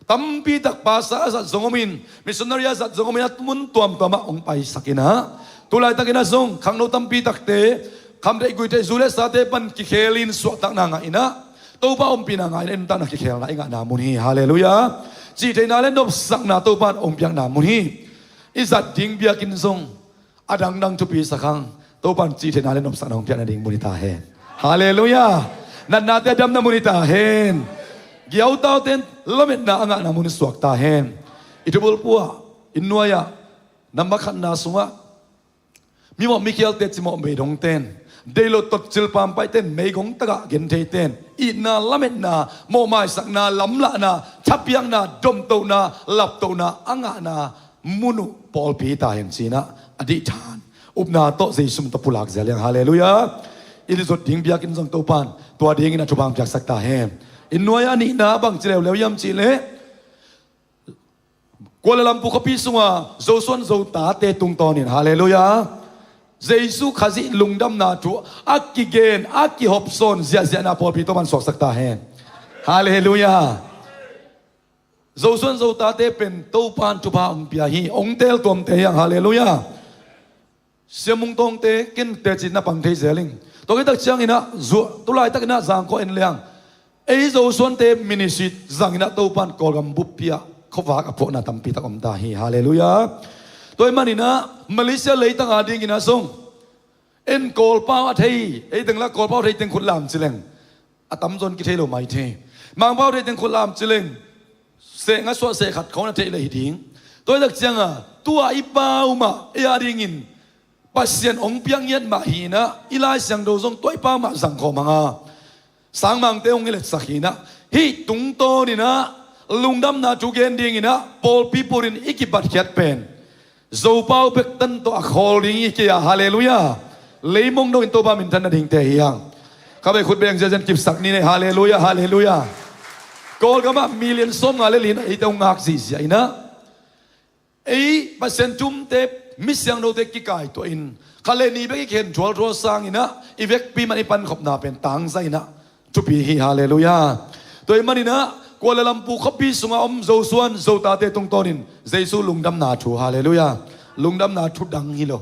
tampi tak pastor a zat zong om in, missionary a zat zong om in, a mun tuamtuamah hong paisak inah tu laitakinah zong khangno tampi takte khamtheih guihtheih zu le sate pan kikhel in suahtakna ngah inah Topa ompihna ngah inah i nuntakna kikhelna i ngahna mun hi. Halleluiah. Cihtheihna le nopsakna Topa in hong piakna mun hi. I zat ding biakinn zong a dangdang thupi sak hang. Topa in cihtheihna le nopsakna hong piakna ding mun hi ta hen. Halleluiah. Natnate a damna mun hi ta hen. Giautaute in lametna a ngahna mun suak ta hen. I thubulpua Inn nuai-ah, nambat khatna sungah, mimawh mikhialte cimawh meidongten, deilo totcil pampaihten, meigong takah gentheiten, itna lametna, mawhmaisakna, lamlahna, thapiakna, domtohna, laptohna a ngahna mun uh pawlpi hi ta hen ci-in ah, a dihthan upna tawh Jesu min tawh pulak zia liang. Halleluiah. I zot ding biakinn zong Topa'n tua dingin a thupha hong piaksak ta hen. Inn nuai-ah a nihna bangci leuleu hiam cih leh, Kuala Lumpur khuapi sunga Zo suan Zo tate tungtawnin, halleluiah, Jesu Khazih lungdamna thu a kigen, a kihopsawn ziahziahna pawlpi Topa'n suaksak ta hen. Halleluiah. Zo suan Zo tate pen Topa'n thupha hong pia hi, hong teel tuamte hi hang, halleluiah. Siamung Tawngte, ken teci na pang thei zel ing. Tua khit tak ciangin ah, zuah, tu laitakin ah zangkhua en leng, ei Zo suante ministry zangin ah Topa'n Kawlgam buppi ah khuavak a phuahna tampi tak om ta hi. Halleluiah. Tua ahih manin ah Malaysia leitang a dingin ah zong, en Kawlpau a thei, ei teng lah Kawlpau a thei teng khut lam ci leng, a tamzaw in kithei lo maithei. Mangpau a thei teng khut lam ci leng, seh nga suah seh khat khawng na theih leh hi ding. Tua hi tak ciangin, tua i pau mah, ei a dingin Pasian hong piak ngiat mah hi-in ah, i Lai Siangtho zong tua i pau mah zang khawm hang a, sangmangte hong i letsak hi-in ah, hih tungtawnin ah lungdamna thu gen dingin ah pawlpi pulin i kipatkhiat pen Zopau bek tan tawh a khawl ding hi kei a, halleluiah. Leimong dongin Topa minthan nadingte hi hang. Khatvei khut beng ziahziah in kipsak ni nei, halleluiah, halleluiah. Kawlgam ah million sawmnga le li in ah eite hong ngak ziahziah in ah, ei Pasian thumte, mi siangthote kikaituah in, khat le nih bek i khen thualthual sangin ah, i vekpi mah i pankhopna pen tangzai in ah thupi hi, halleluiah. Tua ahih manin ah Kuala Lumpur khuapi sunga om Zo suan Zo tate tungtawnin Jesu lungdamna thu, halleluiah, lungdamna thu dang hi lo.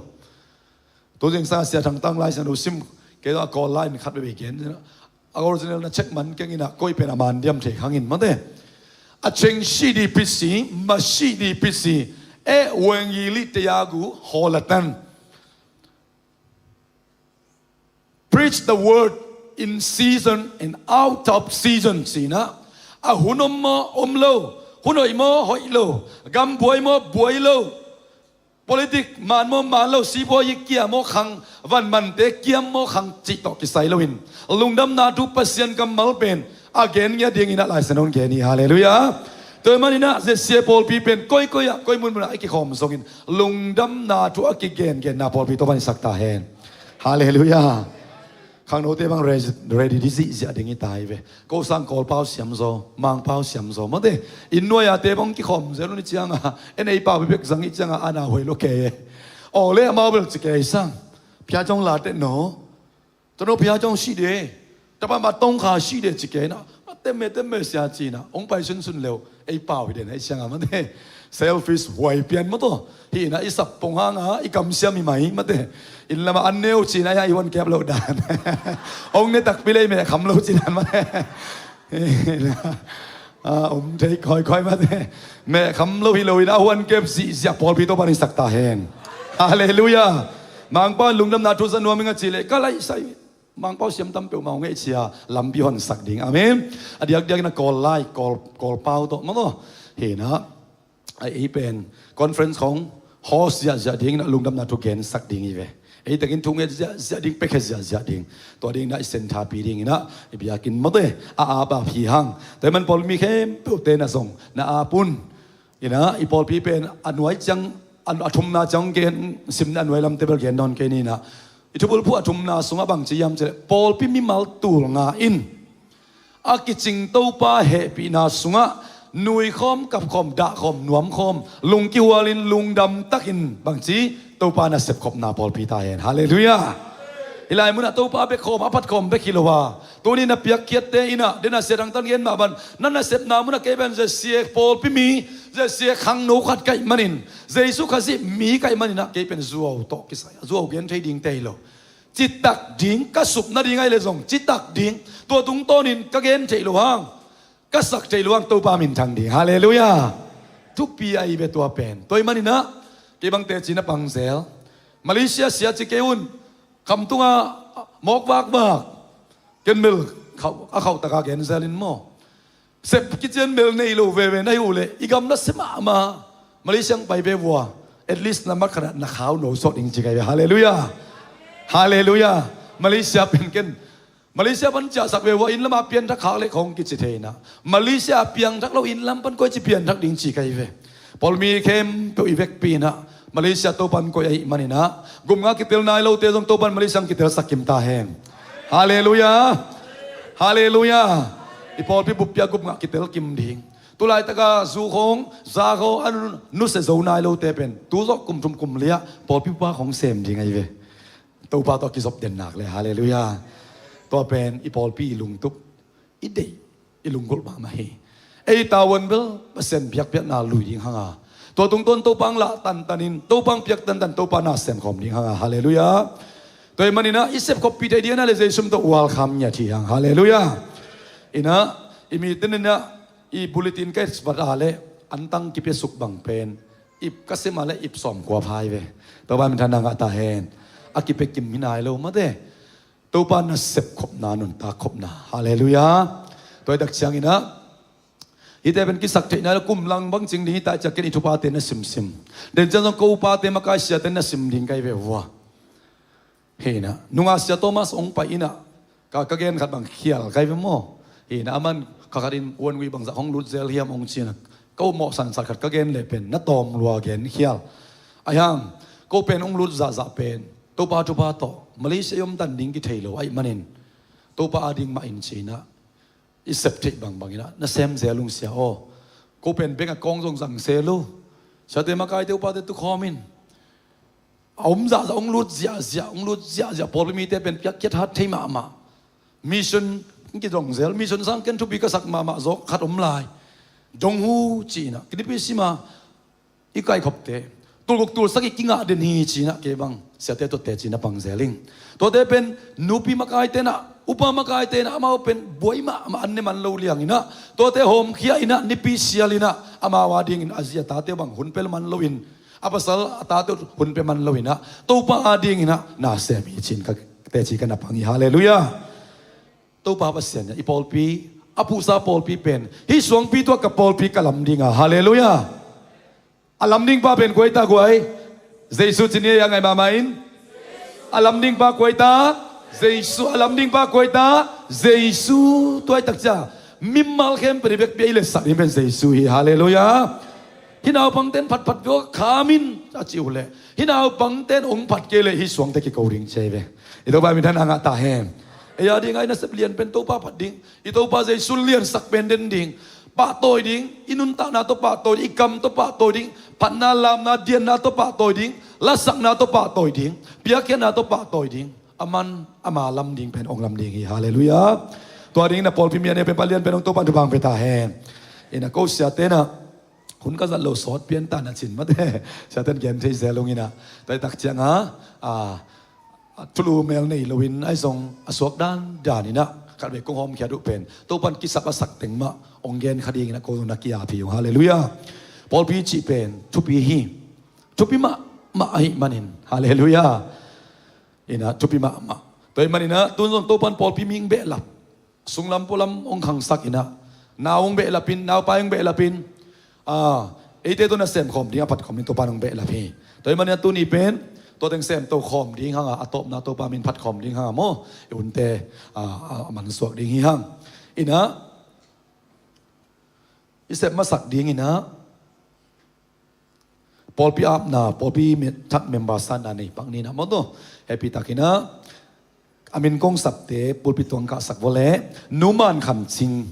Tu zingsang a Sia Thang Tang Lai Siangtho sim, kei a Kawl lai in khat veve gen, a original na check man keng in ah, koi pen a man diam thei khang in mate. A cheng shi di pisi, ma shi di pisi, e weng yi li te ya gu, ho la tan. Preach the word in season and out of season, ci-in ah, a hun om maw, om lo, hun hoih maw, hoih lo, gam buai maw, buai lo, politic man maw, man lo, sipuazi kia maw, khang, vanmante kiam maw, khang cih tawh kisai loin, lungdamna thu Pasian kammal pen a gen ngiat dingin ah Lai Siangtho in gen hi, halleluiah. Tua ahih manin ah Z C A pawlpi pen koikoi ah, koi munmun ah i kikhawm zongin lungdamna thu a kigengenna pawlpi Topa'n i sak ta hen. Halleluiah. Khangnote bang ready, ready ding ziahziah ding hi ta hi ve. Ko sang Kawlpau siam zaw, Mangpau siam zaw mate. Inn nuai-ate bang kikhawm zel un i ciangin, en ei pau bek zang i ciangin, a na huai lo kei e. Aw le amau bel ci kei sang. Phia cong la teh no. Tano phia cong shi de. Tapa ma tong kha shi de ci kei na. Ma temme temme sia ci na. Hong pai sunsun leu. Ei pau hi den, ei siang a mate. Selfish huai pian maw taw. Hi na i sap pong hang a, i kam siam hi mai mate. Inn lam ah an neu ci na, ya i huan kep lo dan. Hong ne takpi lei meh kham lo ci dan mate. A, om thei khoikhoi mate. Meh kham lo hi lo in a huan kep zihziah pawlpi Topa'n i sak ta hen. Halleluiah. Mangpau in lungdamna thu za nuam ing a ci leh ka laisai. Mangpau siam tam peuhmah hong ngeih cia lampi honsak ding. Amen. A diakdiak in a Kawl lai, Kawl, Kawlpau tawh maw taw. Hi na, a ei pen conference khong host ziahziah ding in a lungdamna thu gensak ding hi ve. Ei takin thu nget ziahziah ding, pekhe ziahziah ding. Tua ding in a i sen thapi ding in a i biakinn mawte a ap a phi hang. Tua ahih man pawlmi khempeuhte na zong na ap un. Hi na, i pawlpi pen a nuai ciang, a, a thumna ciang gen, sim na a nuai lamte bel gen nawn kei ni na. I thubulphuh a thumna sungah bang ci hiam cih leh, pawlpi mimal tul nga in a kicing Topa hehpihna sungah nuikhawm, kapkhawm, dahkhawm, nuamkhawm, lungkihual in, lungdam takin bang ci, Topa nasep khopna pawlpi ta hen. Halleluiah. Hi lai munah Topa bek khawm, a phat khawm bek hi lo a, tuni na piakkhiatte in a, den a Sia Thang Tan gen mah bang, na nasepna munah kei pen Z C A pawlpi mi, Z C A khangno khat ka hih manin, Jesu Khazih mi ka hih manin a, kei pen zuau tawh kisai a, zuau gen thei dingte hi lo. Citak ding, ka sup nading ahih leh zong citak ding, tua tungtawnin ka gen theih loh hang, ka sak theih loh hang Topa minthang ding. Halleluiah. Thupi ahi ve tua pen. Tua ahih manin a, kei bang teci na pang zel. Malaysia sia ci kei un. Khamtung a mawk vakvak. Ken bel khauh, a khauh taka gen zel in maw. Sep kician bel nei lo veve na hi uh leh, i gam na sia mahmah. Malaysia ang pai ve vua. At least na mat khat ah na khau no sawt ding ci kai ve. Halleluiah. Halleluiah. Malaysia pen ken Malaysia pan ciahsak ve vua, inn lamah pianthak khak leh khong kici thei inah, Malaysia piangthak lo inn lam pan koici pianthak ding ci kai ve. Pawl mi khempeuh i vekpi inah Malaysia Topan koih ahih man inah, gupngah kitel nai lote zong Topan Malaysia ang kitelsak kim ta hen. Halleluiah. Halleluiah. I pawlpi buppi ah gupngah kitel kim ding. Tulaitaka zu khong za khong a nusia zo nai lote pen tu zawh kum thum kum li ah pawlpi bupa khong sem ding ahi ve. Topa tawh kizop den nak le. Halleluiah. Tua pen i pawlpi i lungtup, i deih, i lunggulh mahmah hi. Ei tavuan bel Pasian biakpiakna lui ding hanga, tua tungtawn Topa ang lah tantanin, Topa ang piak tantan, Topa na sem khawm ding hanga. Halleluiah. Tua ahih man inah i sepkhoppi thei ding a na le Jesu min tawh welcome ngiat hi hang. Halleluiah. Inah i mite in inah i bulletin ka et vat a le antang kipiasuk bang pen ip ka sem a le ip sawmkua phai ve. Topa minthanna ngah ta hen. A kipia kim hi nai lo mate. Topa nasep khopna, nuntak khopna. Halleluiah. Tua i tak ciang inah hihte pen kisak theih nai lo, kum lang bang cing ding hi ta ciang ken i thupate na simsim. Den ciang zong ko upate makai siate na sim ding kai ve vua. Hi inah nungah Sia Thomas hong pai inah ka, ka gen khat bang khial kai ve maw? Hi inah aman kha khatin uan ui bangzah hong lut zel hiam hong ci inah, ka upmawh sansat khat ka gen leh pen na tawm lua gen khial. Ahi hang ko pen hong lut zahzah pen Topa thupha tawh Malaysia i om tan ding kithei lo ahih manin Topa ading mah in ci inah i sep theih bangbang inah na sem zel ung sia aw. Ko pen bengah kawng zong zang se lo. Siate makaite upate tukhawm in. A om zahzah hong lut ziahziah, hong lut ziahziah, pawlpi mite pen piakkhiat hat thei mahmah. Mission kidong zel, mission sang ken thupi ka sak mahmah zawk khat om lai. Dong hu ci inah kinipi sima i kaikhopte tulguk tulsak i kingah den hi ci inah kei bang siate tuate ci inah pang zel ing. Tuate pen nupi makaite inah, upa makaite inah amau pen buai mahmah an ne man lo liang inah tuate hawmkhia inah nipi sial inah amau adingin a zi a tate bang hun pel man loin a pasal a tate hun pia man lo inah Topa ading inah na sem hi ci-in ka teci ka na pang hi. Halleluiah. Topa Pasian inah i pawlpi, a puhsa pawlpi pen hih suangpi tuah ka pawlpi ka lam ding a. Halleluiah. A lam ding pa pen kua hi ta guai? Jesu ci ni a, ngaih mahmah in. A lam ding pa kua hi ta? Jesu. A lam ding pa kua hi ta? Jesu. Tua hi tak ciang mimal khempeuh i vekpi a i letsak ding pen Jesu hi. Halleluiah. Hih naupangte in phatphat vua kham in a ci uh leh hih naupangte in hong phat kei leh hih suangte kiko ding ci hi ve. I Topa minthanna ngah ta hen. Ei ading a i nasep lian pen Topa phat ding, i Topa Jesu liansak pen den ding, pahtawi ding, i nuntakna tawh pahtawi ding, i kam tawh pahtawi ding, phatna lamna dianna tawh pahtawi ding, lasakna tawh pahtawi ding, piakkhiatna tawh pahtawi ding. Aman ama lam ding pen hong lam ding hi. Halleluiah. Tua dingin a pawlpi mi a ne pen palian pen hong Topa in thupha hong pia ta hen. Inah ko siate inah hun ka zat lo sawt pian ta na cin mate. Siate in gen thei zel ung inah tua i tak ciang a, a, a thulu mel nei loin ahi zong a suak dandan inah khatvei kong hawmkhiat uh pen Topa in kisap a sak teng mah hong gen kha ding inah ko zong na ki-ap hi ung. Halleluiah. Pawlpi cih pen thupi hi. Thupi mahmah ahih manin. Halleluiah. Inah thupi mahmah. Tua ahih man inah tun zong Topa in pawlpi mihing behlap, sunglam pualam hong khangsak inah nau hong behlap in, naupai hong behlap in, a, eite tawh na sem khawm ding a phat khawm ding Topa in hong behlap hi. Tua ahih man inah tuni pen tua teng sem to khawm ding hanga a tawpna Topa min phat khawm ding hanga maw, i unte a, a, a mansuak ding hi hang. Inah i sep masak ding inah pawlpi apna, pawlpi thak member sanna nei pak ni inah maw, tua hehpih tak inah a min kong sapte pulpit tung ah kahsak vua leh Nu Man Khan Cing,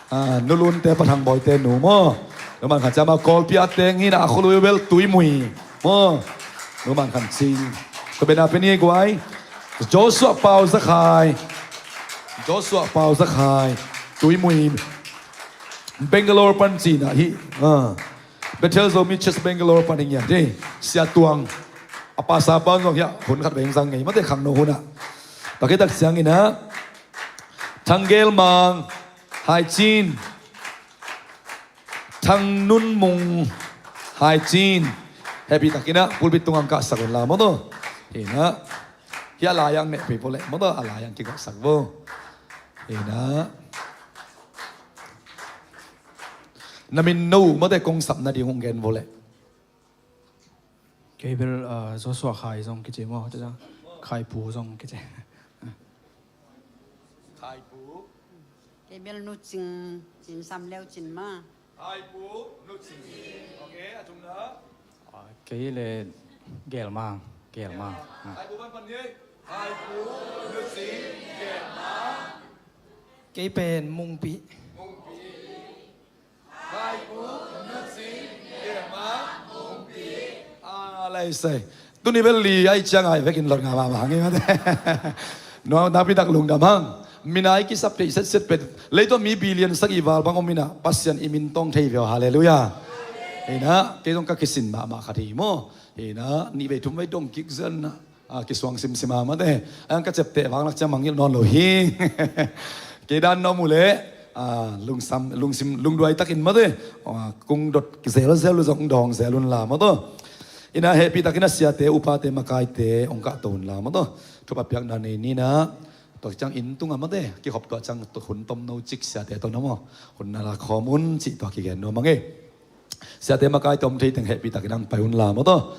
a, Nu Lunte, Pa Thang Bawite nu maw. Nu Man Khan Cing amah Kawlpi a teng hi inah a khua lui bel Tuimui maw. Nu Man Khan Cing. Tua pen a pen hi guai, Joshua Pau Za Khai. Joshua Pau Za Khai, Tuimui, Bangalore pan ci inah hi. A, Bethel Zomi Church Bangalore pan hi ngiat hi. Sia Tuang, a pastor pa zong hiah hun khatvei hong zang ngei mate khangno hun ah. Tua khit tak ciang inah Thang Gel Mang, Haicin, Thang Nun Mung, Haicin. Hehpih tak inah pulpit tung ah hong kahsak un la maw, tua hi inah. Hiah a lai ah hong nehpih vua leh maw, tua a lai ah hong kikahsak vua. Hi inah Na min no mate kong sap nading hong gen vo leh. Kei bel, ah, Joshua Khai zong kici maw, tua ciang Khai Pu zong kici. Khai Pu. Kei bel Nu Cing, Cin Sam Leu Cin maw. Khai Pu, Nu Cing. Ok, a thumna. Ah, kei le Gel Mang, Gel Mang. Ah. Khai Pu pan pan ni. Khai Pu, Nu Cing, Gel Mang. Kei pen Mung Pi. Mung Pi. Khai Pu, Nu Cing, Gel Mang, Mung Pi. Ah, lai sai. Tuni bel li ai ciang ai vekin lot ngam mahmah hang i mate. Nuam, nakpi tak lungdam hang. Min a i kisap theih setset pen, leitung mi billion sagih val bang om in ah, Pasian i min tawng thei ve aw, halleluiah. Hi in ah, kei zong ka kisin mahmah khat hi maw. Hi in ah, nih vei thum vei dong kik zen ah, ah, kisuang simsim a mate. Ang ka ciapteh vang lak ciang mangngilh nawn lo hi. Kei dan na om uh leh, ah, lungsam, lungsim, lungduai takin mate. Ah, kong dot zelzel uh zong dawng zel un la maw taw. Hi in ah, hehpih takin a siate, upate, makaite hong kahto un la maw taw. Thupha piakna nei ni in ah. Tua ciang inn tungah mate, kikhop tua ciang hun tomno cik siate tawh na maw, hun na lak khawm un cih tua kigen nuam ing ei. Siate makaite om thei teng hehpih takin ang pai un la maw taw.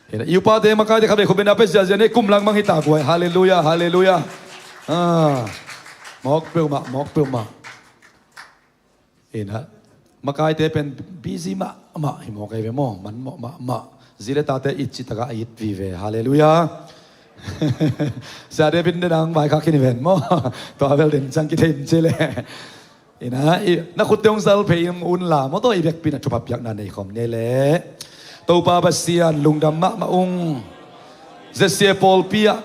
Hi in ah, i upate makaite khat vei khut beng na pia ziahziah ni, kum lang mang hi ta guai. Halleluiah, halleluiah. Ah, mawk peuhmah, mawk peuhmah. Hi in ah, makaite pen busy mahmah hi mawk ei ve maw, man mawh mahmah. Zi le tate it cih takah a it vive, halleluiah. Siate bin den ang vaikhak khin hi ven maw. Tua bel den ciang kithei in ci leh. Hi in ah, i, na khutte hong zal phei un la maw taw, i biakpi in ah thupha piakna nei khawm ni leh. Topa Pasian lungdam mahmah ung. Z C A pawlpi ah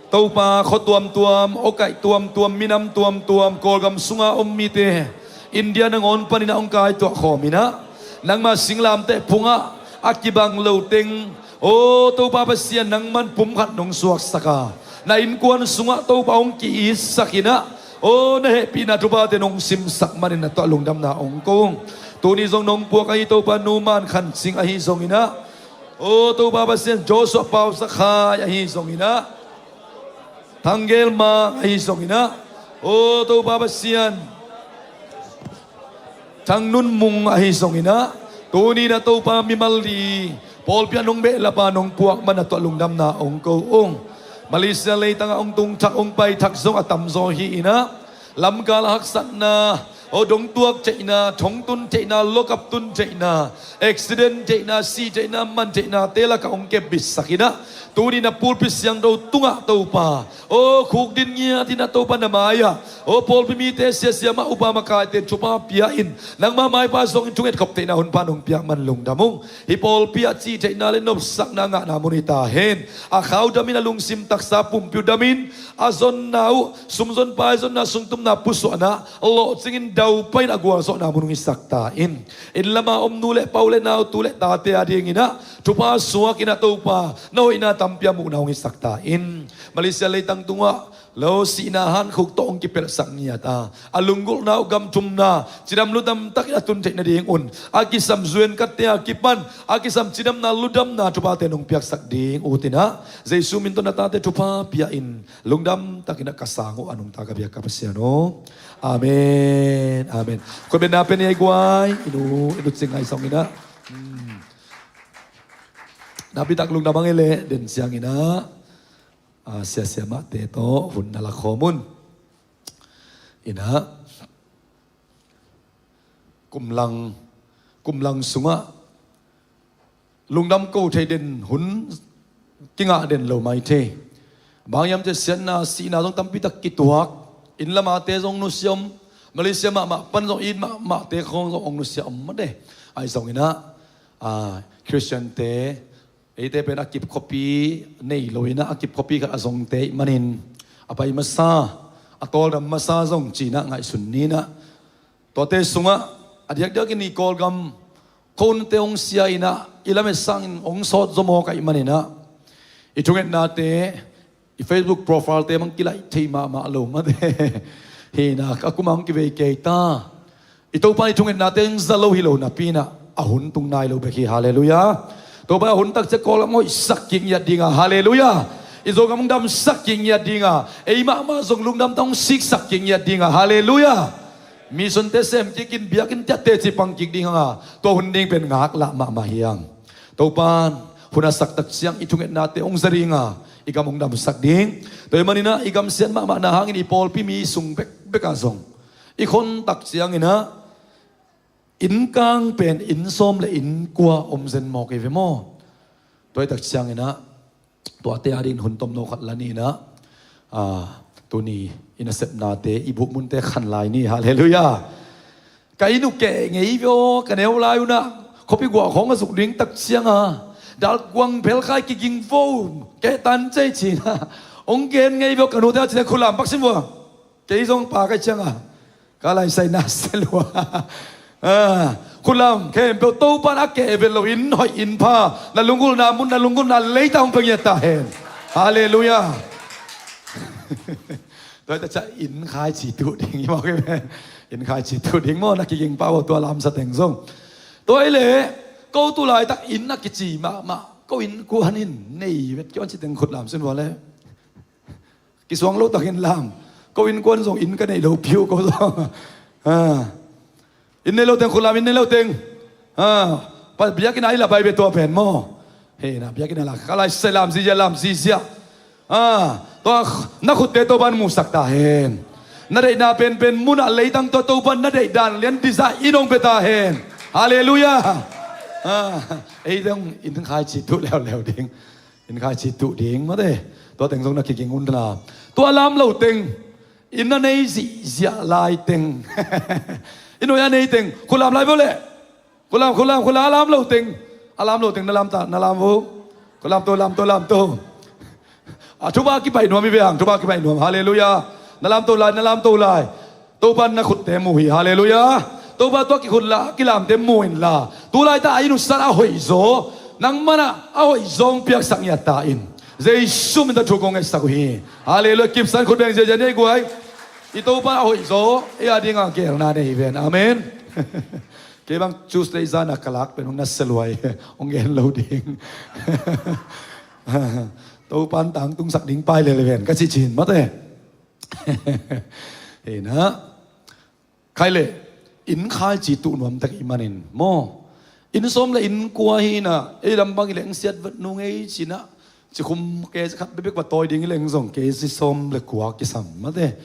Topa, khua tuamtuam, awkaih tuamtuam, minam tuamtuam, Kawlgam sunga om mite, India nangawn panin a hong kaituah khawm in ah, nangma singlamteh phungah a kibang lo teng, aw Topa Pasian, nangman pumkhat nong suaksak a, na innkuan sungah Topa hong ki-itsak in ah, aw na hehpihna thuphate nong simsak manin na tungah lungdamna hong ko ung. Tuni zong nong puak ahi Topa Nu Man Khan Cing ahi zongin ah, aw Topa Pasian, Joshua Pau Sakhai ahi zongin ah, Thang Gel Mang ahi zongin ah, aw Topa Pasian, Thang Nun Mung ahi zongin ah, tuni in ah Topa mimal li pawlpi ah nong behlap a nong puak man na tungah lungdamna hong ko ung. Malaysia leitangah hong tung thak hong pai thak zong a tamzaw hi in ah, lamkal a haksatna, aw dong tuak theihna, thong tun theihna, lokap tun theihna, accident theihna, si theihna, man theihnate lakah hong kepbitsak in ah, tuni in ah pulpit siangtho tungah Topa, aw khukdin ngiat in ah Topa na mai-ah, aw pawlpi mite, sia siamah, upa makaite thupha pia in, nangma maipa zongin thunget khop theihna hunpha nong piak man lungdam ung. Hih pawlpi ah cih theihna le nopsakna ngahna mun hi ta hen. A khau damin, a lungsim taksa pumpi uh damin, a zonna uh, sumzon paizonna, sungtumna pusuahna lawhcingin daupain a gualzawhna mun hong hisak ta in. Inn lama om nu le pa, u le nau, tu le tate adingin ah thupha suak in ah Topa, na hoihna tampi a muhna hong hisak ta in. Malaysia leitang tungah lo sihna hankhuk tawh hong kipelhsak ngiat a, a lunggulhna uh gamthumna cidam ludam takin a tun theih nadingun, a kisam zuenkatte a kipan a kisam cidamna ludamna thuphate nong piaksak ding ut in ah, Jesu min tawh na tate thupha pia in, lungdam takin ah ka sang uh a nungta ka biak ka Pasian aw. Amen. Amen. Khut beng na pia ni ei guai. I nu, i nu Cing ai zongin ah, hmm, nakpi tak lungdam hang ei leh, den ciangin ah, a, sia siamahte tawh hun na lakhawm un. Hi in ah, kumlang, kumlang sungah lungdam ko thei den hun kingah den lo mai thei. Bang hiam cih leh siatna, sihna zong tampi tak kituak. Inn lamate zong nusia om. Malaysia mahmah pan zong it mahmahte khawng zong hong nusia om mate. Ahi zongin ah, a, Khristiante, eite pen a kip khuapi nei lo in ah, a kip khuapi khat a zongte ahih manin, a pai masa, a tawldam masa zong ci-in ah ngaihsun ni in ah. Tuate sungah a diakdiakin i Kawlgam khua hunte hong sia in ah, i lamet sangin hong sawt zaw mawk ahih manin ah, i thungetnate, i Facebook profile-te bang kilaih thei mahmah lo mate. Hi in ah, a kum ah hong kivei kei ta. I Topa i thungetnate hong za lo hi lo napi in ah, a hun tung nai lo bek hi. Halleluiah. Topa a hun tak ciang Kawlgam hoihsak kik ngiat ding a. Halleluiah. I Zogam hong damsak kik ngiat ding a. Ei mahmah zong lungdam tak hong siksak kik ngiat ding a. Halleluiah. Missionte sem kikin biakinn tiatte ci pang kik ding hanga, tua hun ding pen ngaklah mahmah hi hang. Topan hun a sak tak ciang i thungetnate hong za dinga, i gam hong damsak ding. Tua hi maninah i gamsiat mahmahna hangin i pawlpi mi sung bekbek ah zong i khon tak cianginah innkang pen inn sawm le inn kua om zen mawk ei ve maw? Tua hi tak cianginah tuate adingin hun tomno khat la ni inah, ah, tuni i nasepnate, i bukmunte khan lai ni. Halleluiah. Ka inn uh keh ngei ve aw, ka neu lai unah khuapi guah khawng a zuk ding tak cianga dalkuang phelkhai kiging vo, keh tan cei cinah hong gen ngei ve aw, ka nute a cinah khulam pak sin vua. Kei zong pa ka cianga ka laisai na se lua. Ah, khulam khempeuh Topan a keh vet lo inn hoih inn pha, na lunggulhna mun, na lunggulhna leitang hong pia ngiat ta hen. Halleluiah. Tua hi ta ciah inn khaici tuh ding hi mawk hi ven. Inn khaici tuh ding maw, na kiging pah uh tua lamsa teng zong. Tua hi leh ko tu laitak inn a kici mahmah ko innkuan in nei vet kei on ci teng khut lam sin vua le. Kisuang lo takin lam. Ko innkuan zong inn ka neih lo piu ko zong. Ah. Inn nei lo teng khut lam, inn nei lo teng. Ah. Pa biakinn a i la bai ve tua pen maw? Hei na biakinn a la ka laisai lam zizia, lam zizia. Ah. Tua na khutte Topan musak ta hen. Na deihna penpen munah leitang tua Topan na deihdan lian dizah in hong pia ta hen. Halleluiah. Ah. Ei dong inn khaici tuh leuleu ding. Inn khaici tuh ding mate. Tua teng zong na kiging un la. Tua lam lo teng. Inn a nei zihziah lai teng. Inn hoih a nei teng. Khulam lai bo leh. Khulam, khulam, khulam a lam lo teng. A lam lo teng na lam ta, na lam bo. Khulam to, lam to, lam to. A thuba kipaih nuam i ve ang, thuba kipaih nuam. Halleluiah. Na lam to lai, na lam to lai. Topan na khutte mu hi. Halleluiah. Topa tua kikhut la kilamte mu inla, tu laita a i nusan a hoihzaw, nang manah a hoihzaw hong piaksak ngiat ta in. Jesu min ta thu kong ngaihsak uh hi. Halleluiah. Kipsan khut beng ziazia nei guai. I Topa a hoihzaw ei a dinga gelna nei hi ven. Amen. Kei bang Tuesday zana ka lak pen hong na se luai. Hong gen lo ding. Topan tangtungsak ding pai lel ven ka cih cin mate. Hei na. Khai le, inn khaici tuh nuam tak i manin maw? Inn sawm le inn kua hi na, ei lam bang i leng siat vat nung ei cina, ci khum ke khat bebek va tawi ding i leng zong ke ci sawm le kua kisam mate.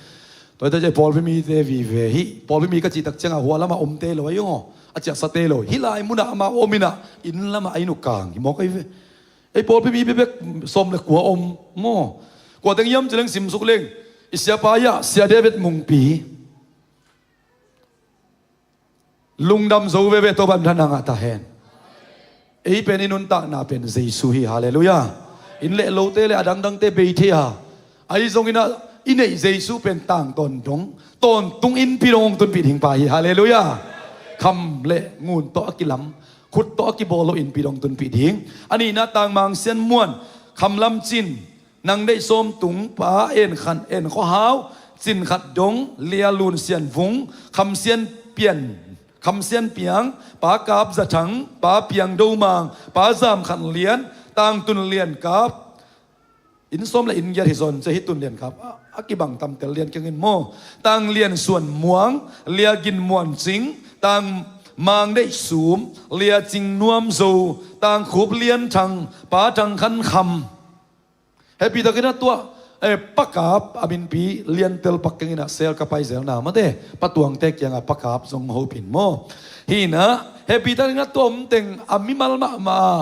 Tawi ta ci pawlpi mite vive hi, pawlpi mi ka cih tak cianga hua lama omte lo a i ngaw, a ciahsate lo hi lai munah ama om inah, inn lama a i nukang hi mawk a i ve. Ei pawlpi mi bebek sawm le kua om maw? Kua teng hiam ci leng simsuk leng, i siapa iah Sia David Mungpi. Lungdam zo veve Topan thanna ngah ta hen. Ei pen i nuntakna pen Jesu hi. Halleluiah. Inn le lote le a dangdangte bei thei a, ahi zongin ah i neih Jesu pen tangtawn dong, tawntung innpi dong hong tunpih ding pa hi. Halleluiah. Kham le ngun tawh a kilam, khut tawh a kibawl lo innpi dong tunpih ding. A nihna tangmang sian muan, khamlam cin, nang deih sawm tung, pa en khan en khuahau, cin khat dong, lia lun sian vung, kham sian pian, kham sian piang, pa kap za thang, pa piang do mang, pa zam khan lian, tangtun lian kap. Inn sawm le inn giat hi zawn cia hi tun lian kap a, a kibang tamtel lian kiangin maw? Tang lian suan muang, lia gin muan cing, tang mang deih sum, lia cing nuam zo, tang khup lian thang, pa thang khan kham. Hehpih takin a tuah, eh, pakap a minpi liantel pak kengin ah sel ka paizelna mate, patuangte kiangah pakap zong hopin maw? Hinah hehpih takin a tuah omteng a mimal mahmah a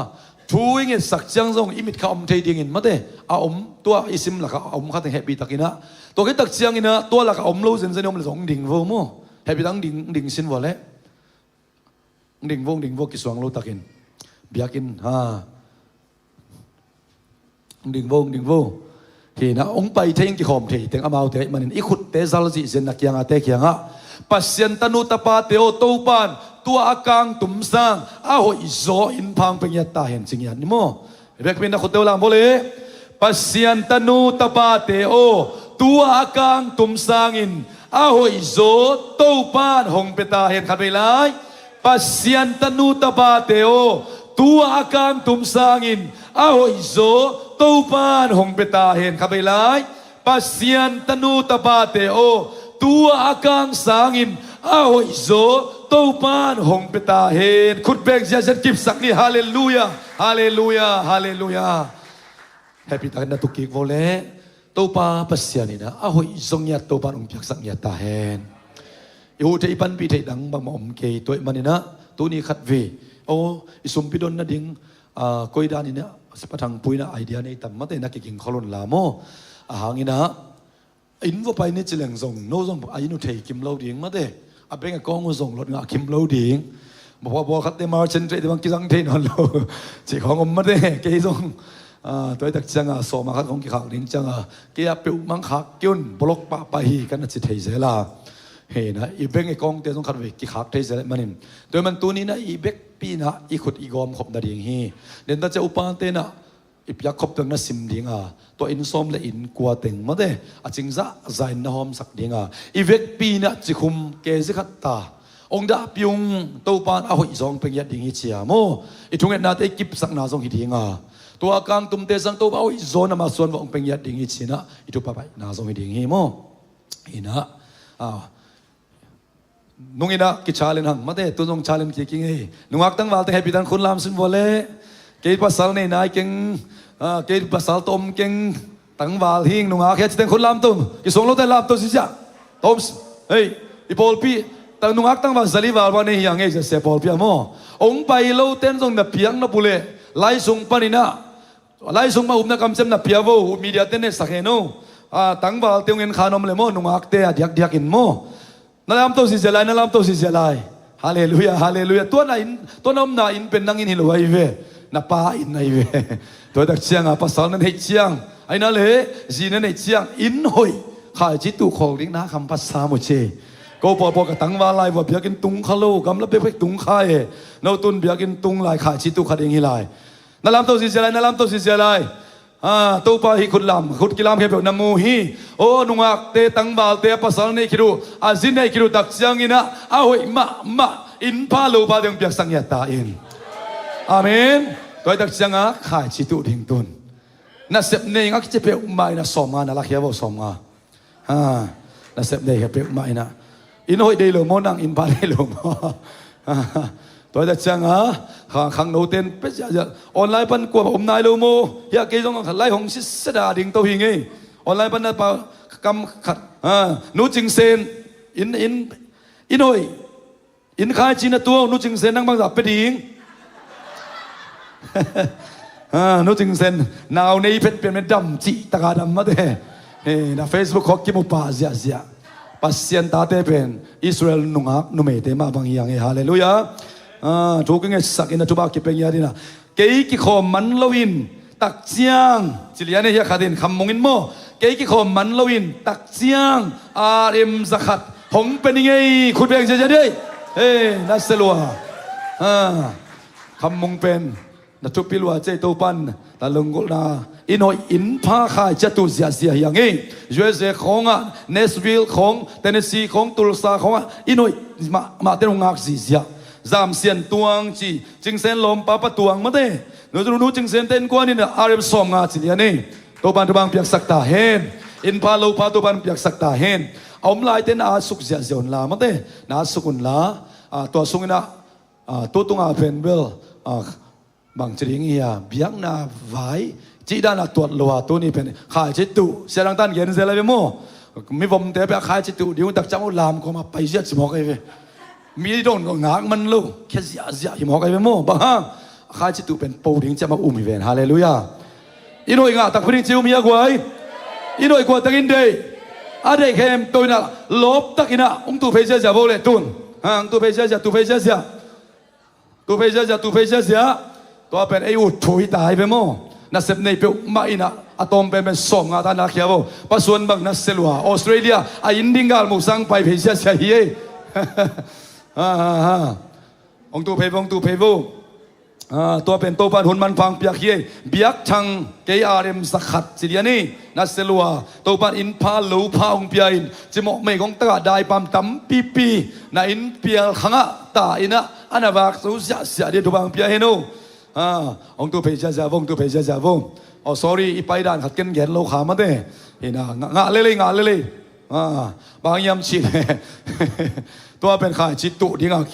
thu i ngetsak ciang zong i mitkha om thei dingin mate, a om tuah i sim lakah a om khateng hehpih takinah, tua khit tak cianginah tua lakah a om lo zenzen i om le zong ding vo maw? Hehpih tak ding, ding sin vua leh. Ding vo, ding vo, kisuang lo takin. Biakinn, ha. Ding vo, ding vo. Hinah, hong pai thei, hong kikhawm thei teng amaute ahih manin i khutte zal zihzian na kiangah te kiangah Pasian tanu tapate aw, Topan tua a kangtum sang a hoihzaw in phang pia ngiat ta hen ci ngiat ni maw? Vekpi na khutte uh lam vawle. Pasian tanu tapate aw, tua a kangtum sangin a hoihzaw Topan hong pia ta hen khat vei lai. Pasian tanu tapate aw, tua a kangtum sangin a hoihzaw Topan hong pia ta hen khat vei lai. Pasian tanu tapate aw, tua a kang sangin a hoihzaw Topan hong pia ta hen. Khut beng ziahziah kipsak ni. Halleluiah, halleluiah, halleluiah. Happy takin na tuk kik vo leh, Topa Pasian in ah a hoihzaw ngiat Topan hong piaksak ngiat ta hen. I huh theih, i panpih theih dang bangmah om kei. Tua ahih manin ah tuni khat vei, aw, i sumpi don nading, ah, koi dan in ah, Sipa Thangpu in ah idea nei tam mate, na kiging khol un la maw. Ahang in ah, inn va pai ni ci leng zong, no zong a inn uh thei kim lo ding mate. A bank account uh zong lot ngah kim lo ding. Bawlkhatte merchant trade te bang kizang thei nawn lo cih khawng om mate. Kei zong, ah, tua hi tak ciang a, sawma khat khawng kikhak ding ciang a, kei a peuhmah khak kei un, block pahpah hi, ka na ci thei zel a. Hi na, i bank account te zong khat vei kikhak thei zel ahih manin, tua ahih man tuni in ah i vekpi in ah i khut i gawmkhop nading hi. Den ta ciang upate in ah i piakkhop teng na sim ding a, tua inn sawm le inn kua teng mate, a cing zahzah in na hawmsak ding a, i vekpi in ah cikhum kezi khat ta hong dahpih ung, Topan a hoihzaw hong pia ngiat ding hi ci a maw. I thungetnate i kipsakna zong hi ding a, tua kangtumte sang Topa a hoihzaw na masuan va hong pia ngiat ding hi ci in ah i thupha paina zong hi ding hi maw. Hi na, ah, nung in ah kichallenge hang mate, tu zong challenge kik ing ei. Nungak tangval teng happy takin khut lam sin vo leh. Kei pasal nei nai keng, ah, kei pasal tawh om keng, tangval hing, nungak hi a ci teng khut lam to. Kisuang lo teng lam to ziahziah. Tom, hei, i pawlpi, tang nungak tangval zali val bang nei hi a ngei, sia pawlpi ah maw. Hong pai lo ten zong na piak nop uh leh, lai sung panin ah, lai sung mah upna kamciam na pia vo, media ten ne sak hen o. Ah, tangvalte hong en kha nuam leh maw, nungakte a diakdiak in maw. Na lamto ziahziah lai, na lamto ziahziah lai. Halleluiah, halleluiah. Tua na inn, tua na omna inn pen nang inn hi lo ahi ve. Na pa inn ahi ve. Tua tak ciang a, pasal na neih ciang, ahi na leh zi na neih ciang, inn hoih khaici tuh khol ding na kham pha sam uh ci. Ko pawlpawl ka tangval lai vua biakinn tung kha lo, gamla bekbek tung kha e. No tun biakinn tung lai khaici tuh kha ding hi lai. Na lamto ziahziah lai, na lamto ziahziah lai. Ah, Topa hi khut lam, khut kilam khempeuh na mu hi. Aw, nungakte, tangvalte, a pasal neih khit uh, a zi neih khit uh tak ciangin ah, a hoih mahmah, inn pha lo pha ding piaksak ngiat ta in. Amen. Tua hi tak ciang a, khaici tuh ding tun. Nasep nei ngak ci peuhmah in ah sawmnga na lakhia vo, sawmnga. Ha, nasep nei khia peuhmah in ah. Inn hoih dei lo maw, nang inn pha dei lo maw? Tua hi tak ciang a, kha-, khangno ten pia ziahziah. Online pan kua om nai lo maw? Hiah kei zong lai hong sitset a ding to hi ngei. Online pan na pa kam khat. Ha, Nu Cing Sen, inn, inn, inn hoih. Inn khaici na tuah uh, Nu Cing Sen nang bangzah pia ding? Ah, Nu Cing Sen, nau nei phet pen, men dam cih taka dam mate. Eh, na Facebook khawng kimu pah ziahziah. Pasian tate pen Israel nungak numeite mah bang hi hang e, halleluiah. Ah, thu kingetsak in a, thupha kipia ngiat in a. Kei kikhawm man loin tak ciang, ci lian e, hiah khat in khammung in maw. Kei kikhawm man loin tak ciang, R M za khat hong pia ning ei, khut beng ziahziah dih. Hei, na sia lua. Ha, khammung pen na thupi lua ci ei, Topan na lunggulhna. Inn hoih inn pha khaici tuh ziahziah hi hang ei. U S A khawngah, Nashville khawng, Tennessee khawng, Tulsa khawngah inn hoih mahmah ten hong ngak ziahziah. Zam Sian Tuang ci, Cing Sen lawmpa Pa Tuang mate. Nu, Nu Cing Sen te innkuan in R M sawmnga ci lian e. Topan thupha hong piaksak ta hen. Inn pha lo pha Topan hong piaksak ta hen. A om lai ten a suk ziahziah un la mate. Na suk un la. Ah, tua sungin ah, ah, tu tunga pen bel, ah, bang ci ding hia, biakna vai cih dan a tuat lo a, tuni pen khaici tuh, sia dang tan gen zel a ve maw. Mivomte pia khaici tuh ding uh tak ciang uh lam kawm a pai ziah ci mawk ahi ve. Mi dong ngak man lo, khia ziahziah hi mawk ahi ve maw. Bang hang, khaici tuh pen po ding ciah mah um hi ven. Halleluiah. Inn hoih ngah takpi ding ci um hi a guai. Inn hoih kua teng in deih, a deih khempeuh in ah lawp takin ah hong tuh phei ziahziah vo leh tun. Ha, hong tuh phei ziahziah, tuh phei ziahziah. Tuh phei ziahziah, tuh phei ziahziah. Tua pen ei ut thu hi ta hi ve maw. Nasep nei peuhmah in ah, a tawm penpen sawmnga ta na khia vo. Pa Suan bang na sia lua, Australia a inn ding galmuk sang pai phei ziahziah hi ei. Ha, ha, ha. Hong tuh phei vo, hong tuh phei vo. Ah, tua pen Topan hun manpha hong piak hi ei. Biak Thang, kei R M za khat ci lian e. Na sia lua, Topan inn pha lo pha hong pia in, cimawh meigong takah daipam tampipi na inn pial khangah ta in ah, a na vak zo ziahziah ding thupha hong pia hen o. Ah, hong tuh phei ziahziah vo, hong tuh phei ziahziah vo. Oh, sorry, i pai dan khat ken gen lo kha mate. Hi na, ngah, ngah lelei, ngah lelei. Ah, bang hiam cih leh tua pen khaici tuh dingah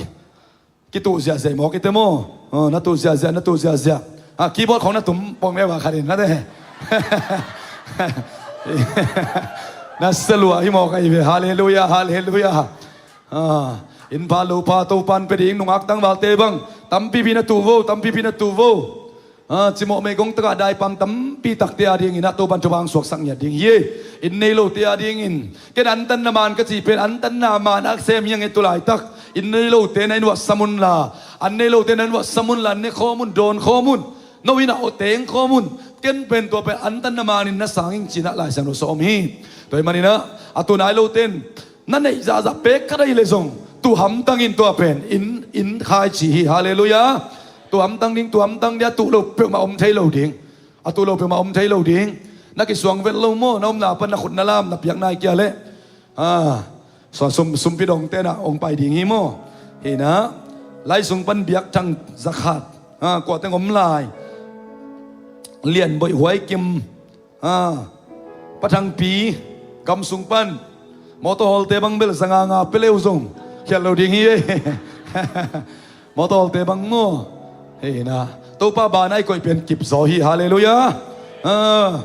kituh ziahziah mawk i te maw? Ah, na tuh ziahziah, na tuh ziahziah. Ah, keyboard khong na tum pong meuh a khat in na te. Na salua hi mawk ahi ve. Halleluiah, halleluiah. Ah, inn pha lo pha Topa in pia ding nungak tangvalte bang tampipi na tuh vo, tampipi na tuh vo. Ah, cimawh meigong takah daipam tampi takte a dingin ah Topa in thupha hong suaksak ngiat ding hi. Inn nei lote a dingin, ken antanna man ka cih pen antanna man a sem hi ing e. Tu laitak inn nei lote na inn uah sam unla, an nei lote na inn uah sam unla, an ne khawm un, dawn khawm un. No inn ah aw teng khawm un. Ken pen tua pen antanna man in na sang ing ci-in ah Lai Siangtho sung om hi. Tua ahih manin ah a tu nai lote in na neih zahzah pek khat ahih leh zong tuh hamtang in, tua pen inn, inn khaici hi. Halleluiah. Tuh hamtang ding, tuh hamtang ding, a tuh lo peuhmah om thei lo ding. A tuh lo peuhmah om thei lo ding. Na kisuang vet lo maw? Na omna pan na khut na lam na piak nai kei leh, ah, sum, sumpi dongte in ah hong pai ding hi maw? Hi in ah, lai sung pan biakthang zakhat, ah, kua teng om lai? Lianboih Huai Kim, ah, Pa Thangpi, gam sung pan motor hawlte bang bel za nga nga pia le uh zong khial lo ding hi e. Motor hawlte bang maw? Hi in ah, Topa ban a i koih pen kip zaw hi. Halleluiah. Ah,